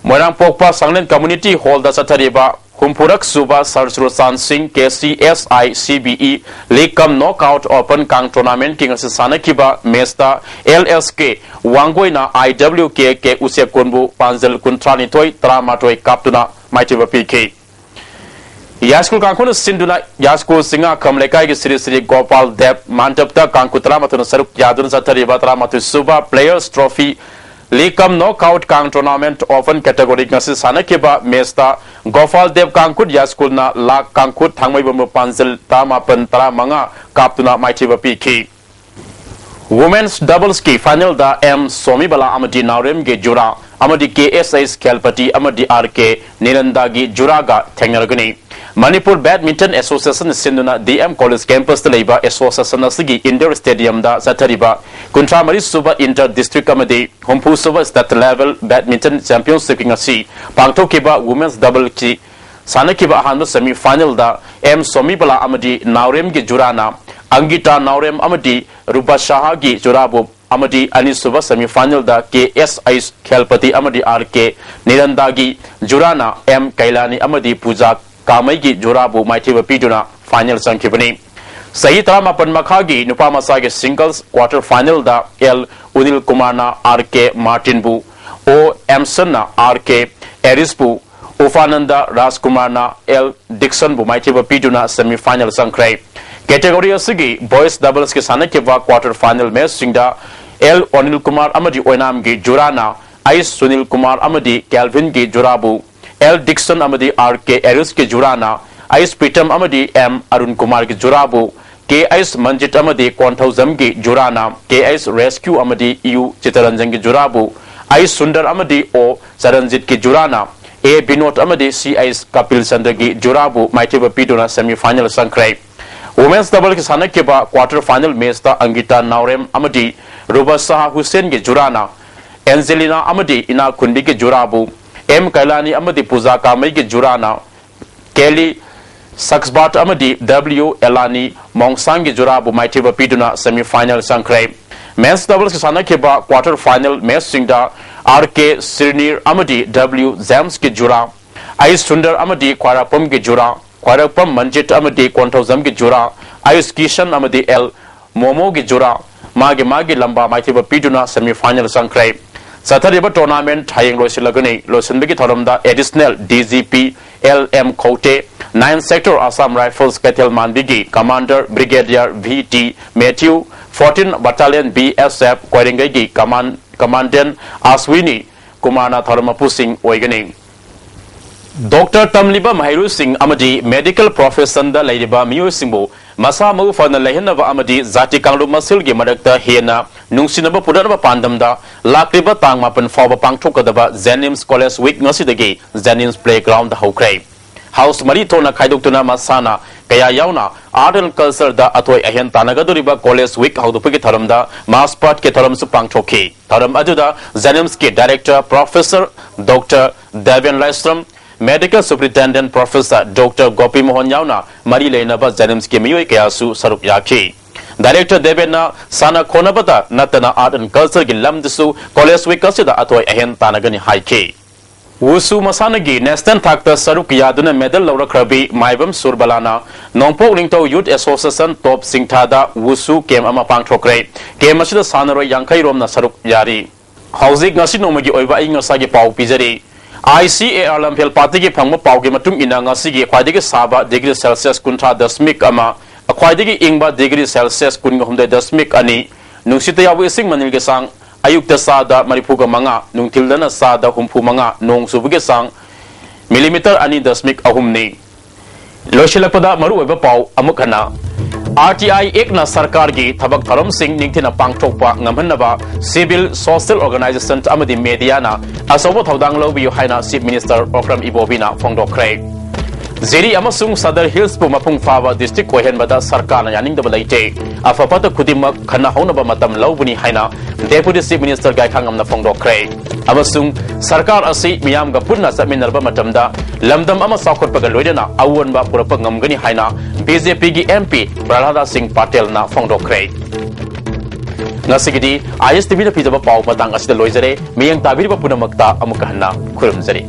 ꯃꯣꯏꯔꯥꯡ ꯄꯣꯛꯄ ꯁꯪꯂꯦꯟ ꯀꯝꯃ꯭ꯌꯨꯅꯤꯇꯤ ꯍꯣꯜꯗ ꯆꯠꯊꯔꯤꯕ ꯍꯨꯝꯐꯨꯔꯛ ꯁꯨꯕ ꯁꯔ ꯆꯨꯔꯆꯥꯟ ꯁꯤꯡ K C S I C B E League cum Knockout Open ꯀꯥꯡ ꯇꯣꯔꯅꯥꯃꯦꯟꯠꯀꯤ ꯉꯁꯤ ꯁꯥꯟꯅꯈꯤꯕ ꯃꯦꯆꯇ L S K ꯋꯥꯡꯒꯣꯏꯅ I W K K ꯎꯆꯦꯛꯀꯣꯟꯕꯨ ꯄꯥꯟꯖꯜ ꯀꯨꯟꯊ꯭ꯔꯥꯅꯤꯊꯣꯏ ꯇꯔꯥꯃꯥꯊꯣꯏ ꯀꯥꯞꯇꯨꯅ ꯃꯥꯏꯊꯤꯕ ꯄꯤꯈꯤ꯫ ꯌꯥꯏꯁ꯭ꯀꯨꯜ ꯀꯥꯡꯈꯨꯅ ꯁꯤꯟꯗꯨꯅ ꯌꯥꯏꯁ꯭ꯀꯨꯜ ꯆꯤꯡꯉꯥꯈꯝ ꯂꯩꯀꯥꯏꯒꯤ ꯁ꯭ꯔꯤ ꯁ꯭ꯔꯤ ꯒꯣꯄꯥꯜ ꯗꯦꯕ ꯃꯥꯟꯗꯞꯇ ꯀꯥꯡꯈꯨ ꯇꯔꯥꯃꯥꯊꯣꯏꯅ ꯁꯔꯨꯛ ꯌꯥꯗꯨꯅ ꯆꯠꯊꯔꯤꯕ ꯇꯔꯥꯃꯥꯊꯣꯏ ꯁꯨꯕ Players Trophy League cum Knockout ꯀꯥꯡ ꯇꯣꯔꯅꯥꯃꯦꯟꯠ ꯑꯣꯄꯟ ꯀꯦꯇꯦꯒꯣꯔꯤ ꯉꯁꯤ ꯁꯥꯟꯅꯈꯤꯕ ꯃꯦꯆꯇ ꯒꯣꯄꯥꯜ ꯗꯦꯕ ꯀꯥꯡꯈꯨꯠ ꯌꯥꯏꯁ꯭ꯀꯨꯜꯅ ꯂꯥꯛ ꯀꯥꯡꯈꯨꯠ ꯊꯥꯡꯃꯩꯕꯝꯕꯨ ꯄꯥꯟꯖꯜ ꯇꯔꯥꯃꯥꯄꯟ ꯇꯔꯥꯃꯉꯥ ꯀꯥꯞꯇꯨꯅ ꯃꯥꯏꯊꯤꯕ ꯄꯤꯈꯤ꯫ Women's Doublesꯀꯤ finalꯗ M ꯁꯣꯃꯤꯕꯂꯥ ꯑꯃꯗꯤ ꯅꯥꯎꯔꯦꯝꯒꯤ ꯖꯨꯔꯥ ꯑꯃꯗꯤ K S H ꯈꯦꯜꯄꯇꯤ ꯑꯃꯗꯤ R K ꯅꯤꯔꯟꯗꯥꯒꯤ ꯖꯨꯔꯥꯒ ꯊꯦꯡꯅꯔꯒꯅꯤ꯫ ꯃꯅꯤꯄꯨꯔ ꯕꯦꯗꯃꯤꯟꯇꯟ ꯑꯦꯁꯣꯁꯤꯌꯦꯁꯟꯅ ꯁꯤꯟꯗꯨꯅ D M College campusꯇ ꯂꯩꯕ ꯑꯦꯁꯣꯁꯤꯌꯦꯁꯟ ꯑꯁꯤꯒꯤ indoor stadiumꯗ ꯆꯠꯊꯔꯤꯕ ꯀꯨꯟꯊ꯭ꯔꯥ ꯃꯔꯤ ꯁꯨꯕ inter district ꯑꯃꯗꯤ ꯍꯨꯝꯐꯨ ꯁꯨꯕ state level badminton championshipꯀꯤ ꯉꯁꯤ ꯄꯥꯡꯊꯣꯛꯈꯤꯕ women's doubleꯀꯤ ꯁꯥꯟꯅꯈꯤꯕ ꯑꯍꯥꯟꯕ semi finalꯗ M ꯁꯣꯃꯤꯕꯂꯥ ꯑꯃꯗꯤ ꯅꯥꯎꯔꯦꯝꯒꯤ ꯖꯨꯔꯥꯅ ꯑꯪꯒꯤꯇꯥ ꯅꯥꯎꯔꯦꯝ ꯑꯃꯗꯤ ꯔꯨꯕꯥ ꯁꯍꯥꯒꯤ ꯖꯨꯔꯥꯕꯨ ꯑꯃꯗꯤ ꯑꯅꯤꯁꯨꯕ semi finalꯗ K S H ꯈꯦꯜꯄꯇꯤ ꯑꯃꯗꯤ R K ꯅꯤꯔꯟꯗꯥꯒꯤ ꯖꯨꯔꯥꯅ M ꯀꯩꯂꯥꯅꯤ ꯑꯃꯗꯤ ꯄꯨꯖꯥ ꯀꯥꯃꯩꯒꯤ ꯖꯨꯔꯥꯕꯨ ꯃꯥꯏꯊꯤꯕ ꯄꯤꯗꯨꯅ final ꯆꯪꯈꯤꯕꯅꯤ꯫ ꯆꯍꯤ ꯇꯔꯥꯃꯥꯄꯟ ꯃꯈꯥꯒꯤ ꯅꯨꯄꯥ ꯃꯆꯥꯒꯤ singles quarter finalꯗ L ꯎꯅꯤꯜ ꯀꯨꯃꯥꯔꯅ R K ꯃꯥꯔꯇꯤꯟꯕꯨ, O ꯑꯦꯝꯁꯟꯅ R K ꯑꯦꯔꯤꯁꯄꯨ, ꯎꯐꯥꯅꯟꯗ ꯔꯥꯖꯀꯨꯃꯥꯔꯅ L ꯗꯤꯛꯁꯟꯕꯨ ꯃꯥꯏꯊꯤꯕ ꯄꯤꯗꯨꯅ semi final ꯆꯪꯈ꯭ꯔꯦ꯫ Category ꯑꯁꯤꯒꯤ boys doublesꯀꯤ ꯁꯥꯟꯅꯈꯤꯕ quarter final matchꯁꯤꯡꯗ L ꯑꯣꯅꯤꯜ ꯀꯨꯃꯥꯔ ꯑꯃꯗꯤ ꯑꯣꯏꯅꯥꯝꯒꯤ ꯖꯨꯔꯥꯅ ꯑꯩꯁ ꯁꯨꯅꯤꯜ ꯀꯨꯃꯥꯔ ꯑꯃꯗꯤ ꯀꯦꯜꯚꯤꯟꯒꯤ ꯖꯨꯔꯥꯕꯨ, L ꯗꯤꯛꯁꯟ ꯑꯃꯗꯤ R K ꯑꯦꯔꯤꯁꯀꯤ ꯖꯨꯔꯥꯅ ꯑꯩꯁ ꯄ꯭ꯔꯤꯇꯝ ꯑꯃꯗꯤ M ꯑꯔꯨꯟ ꯀꯨꯃꯥꯔꯒꯤ ꯖꯨꯔꯥꯕꯨ, K H ꯃꯟꯖꯤꯠ ꯑꯃꯗꯤ ꯀꯣꯟꯊꯧꯖꯝꯒꯤ ꯖꯨꯔꯥꯅ K H ꯔꯦꯁꯀ꯭ꯌꯨ ꯑꯃꯗꯤ U ꯆꯤꯇꯔꯟꯖꯟꯒꯤ ꯖꯨꯔꯥꯕꯨ, ꯑꯩꯁ ꯁꯨꯟꯗꯔ ꯑꯃꯗꯤ O ꯆꯔꯟꯖꯤꯠꯀꯤ ꯖꯨꯔꯥꯅ A ꯕꯤꯅꯣꯗ ꯑꯃꯗꯤ C H ꯀꯄꯤꯜ ꯆꯟꯗ꯭ꯔꯒꯤ ꯖꯨꯔꯥꯕꯨ ꯃꯥꯏꯊꯤꯕ ꯄꯤꯗꯨꯅ semi final ꯆꯪꯈ꯭ꯔꯦ꯫ Women's double ꯒꯤ ꯁꯥꯟꯅꯈꯤꯕ quarter final match ꯇ ꯑꯪꯒꯤꯇꯥ ꯅꯥꯎꯔꯦꯝ ꯑꯃꯗꯤ ꯔꯨꯕꯁꯥꯍꯥ ꯍꯨꯁꯦꯟꯒꯤ ꯖꯨꯔꯥꯅ ꯑꯦꯟꯖꯦꯂꯤꯅꯥ ꯑꯃꯗꯤ ꯏꯅꯥꯛꯈꯨꯟꯕꯤꯒꯤ ꯖꯨꯔꯥꯕꯨ ꯑꯦꯝ ꯀꯩꯂꯥꯅꯤ ꯑꯃꯗꯤ ꯄꯨꯖꯥ ꯀꯥꯃꯩꯒꯤ ꯖꯨꯔꯥꯅ ꯀꯦꯂꯤ ꯁꯛꯁꯕꯥꯠ ꯑꯃꯗꯤ ꯗꯕ꯭ꯂꯤꯎ ꯑꯦꯂꯥꯅꯤ ꯃꯣꯡꯁꯥꯡꯒꯤ ꯖꯨꯔꯥꯕꯨ ꯃꯥꯏꯊꯤꯕ ꯄꯤꯗꯨꯅ semi final ꯆꯪꯈ꯭ꯔꯦ꯫ Men's doubles ꯀꯤ ꯁꯥꯟꯅꯈꯤꯕ quarter final match ꯁꯤꯡꯗ ꯑꯥꯔ ꯀꯦ ꯁ꯭ꯔꯤꯅꯤꯔ ꯑꯃꯗꯤ ꯗꯕ꯭ꯂꯤꯎ ꯖꯦꯝꯁꯀꯤ ꯖꯨꯔꯥ, ꯑꯩ ꯁꯨꯟꯗꯔ ꯑꯃꯗꯤ ꯈ꯭ꯋꯥꯏꯔꯥꯛꯄꯝꯒꯤ ꯖꯨꯔꯥ, ꯈ꯭ꯋꯥꯏꯔꯥꯛꯄꯝ ꯃꯟꯖꯤꯠ ꯑꯃꯗꯤ ꯀꯣꯟꯊꯧꯖꯝꯒꯤ ꯖꯨꯔꯥ, ꯑꯌꯨꯁ ꯀꯤꯁꯟ ꯑꯃꯗꯤ ꯑꯦꯜ ꯃꯣꯃꯣꯒꯤ ꯖꯨꯔꯥ ꯃꯥꯒꯤ ꯃꯥꯒꯤ ꯂꯝꯕꯥ ꯃꯥꯏꯊꯤꯕ ꯄꯤꯗꯨꯅ semi final ꯆꯪꯈ꯭ꯔꯦ꯫ ꯆꯠꯊꯔꯤꯕ tournament ꯍꯌꯦꯡ ꯂꯣꯏꯁꯤꯜꯂꯒꯅꯤ꯫ ꯂꯣꯏꯁꯤꯟꯕꯒꯤ ꯊꯧꯔꯝꯗ additional D G P L M ꯈꯧꯇꯦ, nine sector Assam Rifles ꯀꯩꯊꯦꯜ ꯃꯥꯟꯕꯤꯒꯤ commander Brigadier V T Matthew, fourteen Battalion B S F ꯀꯣꯏꯔꯦꯡꯒꯩꯒꯤ command-, commandant Aswini ꯀꯨꯃꯥꯔꯅ ꯊꯧꯔꯝ ꯃꯄꯨꯁꯤꯡ ꯑꯣꯏꯒꯅꯤ꯫ Doctor ꯇꯝꯂꯤꯕ ꯃꯍꯩꯔꯣꯏꯁꯤꯡ ꯑꯃꯗꯤ medical profession ꯗ ꯂꯩꯔꯤꯕ ꯃꯤꯑꯣꯏꯁꯤꯡꯕꯨ ꯃꯁꯥ ꯃꯎ ꯐꯅ ꯂꯩꯍꯟꯅꯕ ꯑꯃꯗꯤ ꯖꯥꯇꯤ ꯀꯥꯡꯂꯨꯞ ꯃꯁꯦꯜꯒꯤ ꯃꯔꯛꯇ ꯍꯦꯟꯅ ꯅꯨꯡꯁꯤꯅꯕ ꯄꯨꯔꯛꯅꯕ ꯄꯥꯟꯗꯝꯗ ꯂꯥꯛꯂꯤꯕ ꯇꯥꯡ ꯃꯥꯄꯟ ꯐꯥꯎꯕ ꯄꯥꯡꯊꯣꯛꯀꯗꯕ JNIMS College Week ꯉꯁꯤꯗꯒꯤ JNIMS Playground ꯗ ꯍꯧꯈ꯭ꯔꯦ꯫ House ꯃꯔꯤ ꯊꯣꯛꯅ ꯈꯥꯏꯗꯣꯛꯇꯨꯅ ꯃꯁꯥꯟꯅ ꯀꯌꯥ ꯌꯥꯎꯅ Art and Culture ꯗ ꯑꯊꯣꯏ ꯑꯍꯦꯟ ꯇꯥꯟꯅꯒꯗꯧꯔꯤꯕ College Week ꯍꯧꯗꯣꯛꯄꯒꯤ ꯊꯧꯔꯝꯗ march past ꯀꯤ ꯊꯧꯔꯝꯁꯨ ꯄꯥꯡꯊꯣꯛꯈꯤ꯫ ꯊꯧꯔꯝ ꯑꯗꯨꯗ JNIMS ꯀꯤ Director Professor Doctor ꯗꯦꯕꯦꯟ ꯂꯥꯏꯁ꯭ꯔꯝ, Medical Superintendent Professor Doctor ꯒꯣꯄꯤ ꯃꯣꯍꯟ ꯌꯥꯎꯅ ꯃꯔꯤ ꯂꯩꯅꯕ JNIMS ꯀꯤ ꯃꯤꯑꯣꯏ ꯀꯌꯥꯁꯨ ꯁꯔꯨꯛ ꯌꯥꯈꯤ꯫ Director ꯗꯦꯕꯦꯟꯅ ꯁꯥꯟꯅ ꯈꯣꯠꯅꯕꯇ ꯅꯠꯇꯅ Art and Culture ꯒꯤ ꯂꯝꯗꯁꯨ College Week ꯑꯁꯤꯗ ꯑꯊꯣꯏ ꯑꯍꯦꯟ ꯇꯥꯟꯅꯒꯅꯤ ꯍꯥꯏꯈꯤ꯫ ꯋꯨꯁꯨ ꯃꯁꯥꯟꯅꯒꯤ national ꯊꯥꯛꯇ ꯁꯔꯨꯛ ꯌꯥꯗꯨꯅ medal ꯂꯧꯔꯛꯈ꯭ꯔꯕꯤ ꯃꯥꯏꯕꯝ ꯁꯨꯔꯕꯂꯥꯅ ꯅꯣꯡꯄꯣꯛ ꯅꯤꯡꯊꯧ Youth Association ꯇꯣꯞ ꯁꯤꯡꯊꯥꯗ ꯋꯨꯁꯨ camp ꯑꯃ ꯄꯥꯡꯊꯣꯛꯈ꯭ꯔꯦ꯫ Camp ꯑꯁꯤꯗ ꯁꯥꯟꯅꯔꯣꯏ ꯌꯥꯡꯈꯩ ꯔꯣꯝꯅ ꯁꯔꯨꯛ ꯌꯥꯔꯤ꯫ ꯍꯧꯖꯤꯛ ꯉꯁꯤ ꯅꯣꯡꯃꯒꯤ ꯑꯣꯏꯕ ꯑꯏꯪ ꯑꯁꯥꯒꯤ ꯄꯥꯎ ꯄꯤꯖꯔꯤ꯫ I C A R ꯂꯝꯐꯦꯜ ꯄꯥꯠꯇꯒꯤ ꯐꯪꯕ ꯄꯥꯎꯒꯤ ꯃꯇꯨꯡ ꯏꯟꯅ ꯉꯁꯤꯒꯤ ꯈ꯭ꯋꯥꯏꯗꯒꯤ ꯁꯥꯕ degree Celsius ꯀꯨꯟꯊ꯭ꯔꯥ ꯗꯁꯃꯤꯛ ꯑꯃ, ꯈ꯭ꯋꯥꯏꯗꯒꯤ ꯏꯪꯕ degree Celsius ꯀꯨꯟꯍꯨꯝꯗꯣꯏ ꯗꯁꯃꯤꯛ ꯑꯅꯤ, ꯅꯨꯡꯁꯤꯠꯇ ꯌꯥꯎꯕ ꯏꯁꯤꯡ ꯃꯅꯤꯜꯒꯤ ꯆꯥꯡ ꯑꯌꯨꯛꯇ ꯆꯥꯗ ꯃꯔꯤꯐꯨꯒ ꯃꯉꯥ, ꯅꯨꯡꯊꯤꯜꯗꯅ ꯆꯥꯗ ꯍꯨꯝꯐꯨ ꯃꯉꯥ, ꯅꯣꯡ ꯆꯨꯕꯒꯤ ꯆꯥꯡ millimeter ꯑꯅꯤ ꯗꯁꯃꯤꯛ ꯑꯍꯨꯝꯅꯤ꯫ ꯂꯣꯏꯁꯤꯜꯂꯛꯄꯗ ꯃꯔꯨꯑꯣꯏꯕ ꯄꯥꯎ ꯑꯃꯨꯛ ꯍꯟꯅ꯫ R T I Act ꯅ ꯁꯔꯀꯥꯔꯒꯤ ꯊꯕꯛ ꯊꯧꯔꯝꯁꯤꯡ ꯅꯤꯡꯊꯤꯅ ꯄꯥꯡꯊꯣꯛꯄ ꯉꯝꯍꯟꯅꯕ civil, social organisation ꯑꯃꯗꯤ media ꯅ ꯑꯆꯧꯕ ꯊꯧꯗꯥꯡ ꯂꯧꯕꯤꯌꯨ ꯍꯥꯏꯅ Chief Minister ꯑꯣꯀ꯭ꯔꯝ ꯏꯕꯣꯕꯤꯅ ꯐꯣꯡꯗꯣꯛꯈ꯭ꯔꯦ꯫ ꯖꯤꯔꯤ ꯑꯃꯁꯨꯡ ꯁꯗꯔ ꯍꯤꯜꯁꯄꯨ ꯃꯄꯨꯡ ꯐꯥꯕ ꯗꯤꯁꯇ꯭ꯔꯤꯛ ꯑꯣꯏꯍꯟꯕꯗ ꯁꯔꯀꯥꯔꯅ ꯌꯥꯅꯤꯡꯗꯕ ꯂꯩꯇꯦ꯫ ꯑꯐ ꯐꯠꯇ ꯈꯨꯗꯤꯡꯃꯛ ꯈꯟꯅꯍꯧꯅꯕ ꯃꯇꯝ ꯂꯧꯒꯅꯤ ꯍꯥꯏꯅ ꯗꯦꯄꯨꯇꯤ ꯆꯤꯐ ꯃꯤꯅꯤꯁꯇꯔ ꯒꯥꯏꯈꯥꯉꯝꯅ ꯐꯣꯡꯗꯣꯛꯈ꯭ꯔꯦ꯫ ꯑꯃꯁꯨꯡ ꯁꯔꯀꯥꯔ ꯑꯁꯤ ꯃꯤꯌꯥꯝꯒ ꯄꯨꯟꯅ ꯆꯠꯃꯤꯟꯅꯔꯕ ꯃꯇꯝꯗ ꯂꯝꯗꯝ ꯑꯃ ꯆꯥꯎꯈꯠꯄꯒ ꯂꯣꯏꯅꯅ ꯑꯑꯣꯟꯕ ꯄꯨꯔꯛꯄ ꯉꯝꯒꯅꯤ ꯍꯥꯏꯅ ꯕꯤ ꯖꯦ ꯄꯤꯒꯤ ꯑꯦꯝ ꯄꯤ ꯄ꯭ꯔꯍꯂꯥꯗ ꯁꯤꯡ ꯄꯥꯇꯦꯜꯅ ꯐꯣꯡꯗꯣꯛꯈ꯭ꯔꯦ꯫ ꯉꯁꯤꯒꯤꯗꯤ ꯑꯥꯏ ꯑꯦꯁ ꯇꯤ ꯚꯤꯅ ꯄꯤꯖꯕ ꯄꯥꯎ ꯃꯇꯥꯡ ꯑꯁꯤꯗ ꯂꯣꯏꯖꯔꯦ꯫ ꯃꯤꯠꯌꯦꯡ ꯇꯥꯕꯤꯔꯤꯕ ꯄꯨꯝꯅꯃꯛꯇ ꯑꯃꯨꯛꯀ ꯍꯟꯅ ꯈꯨꯔꯨꯝꯖꯔꯤ꯫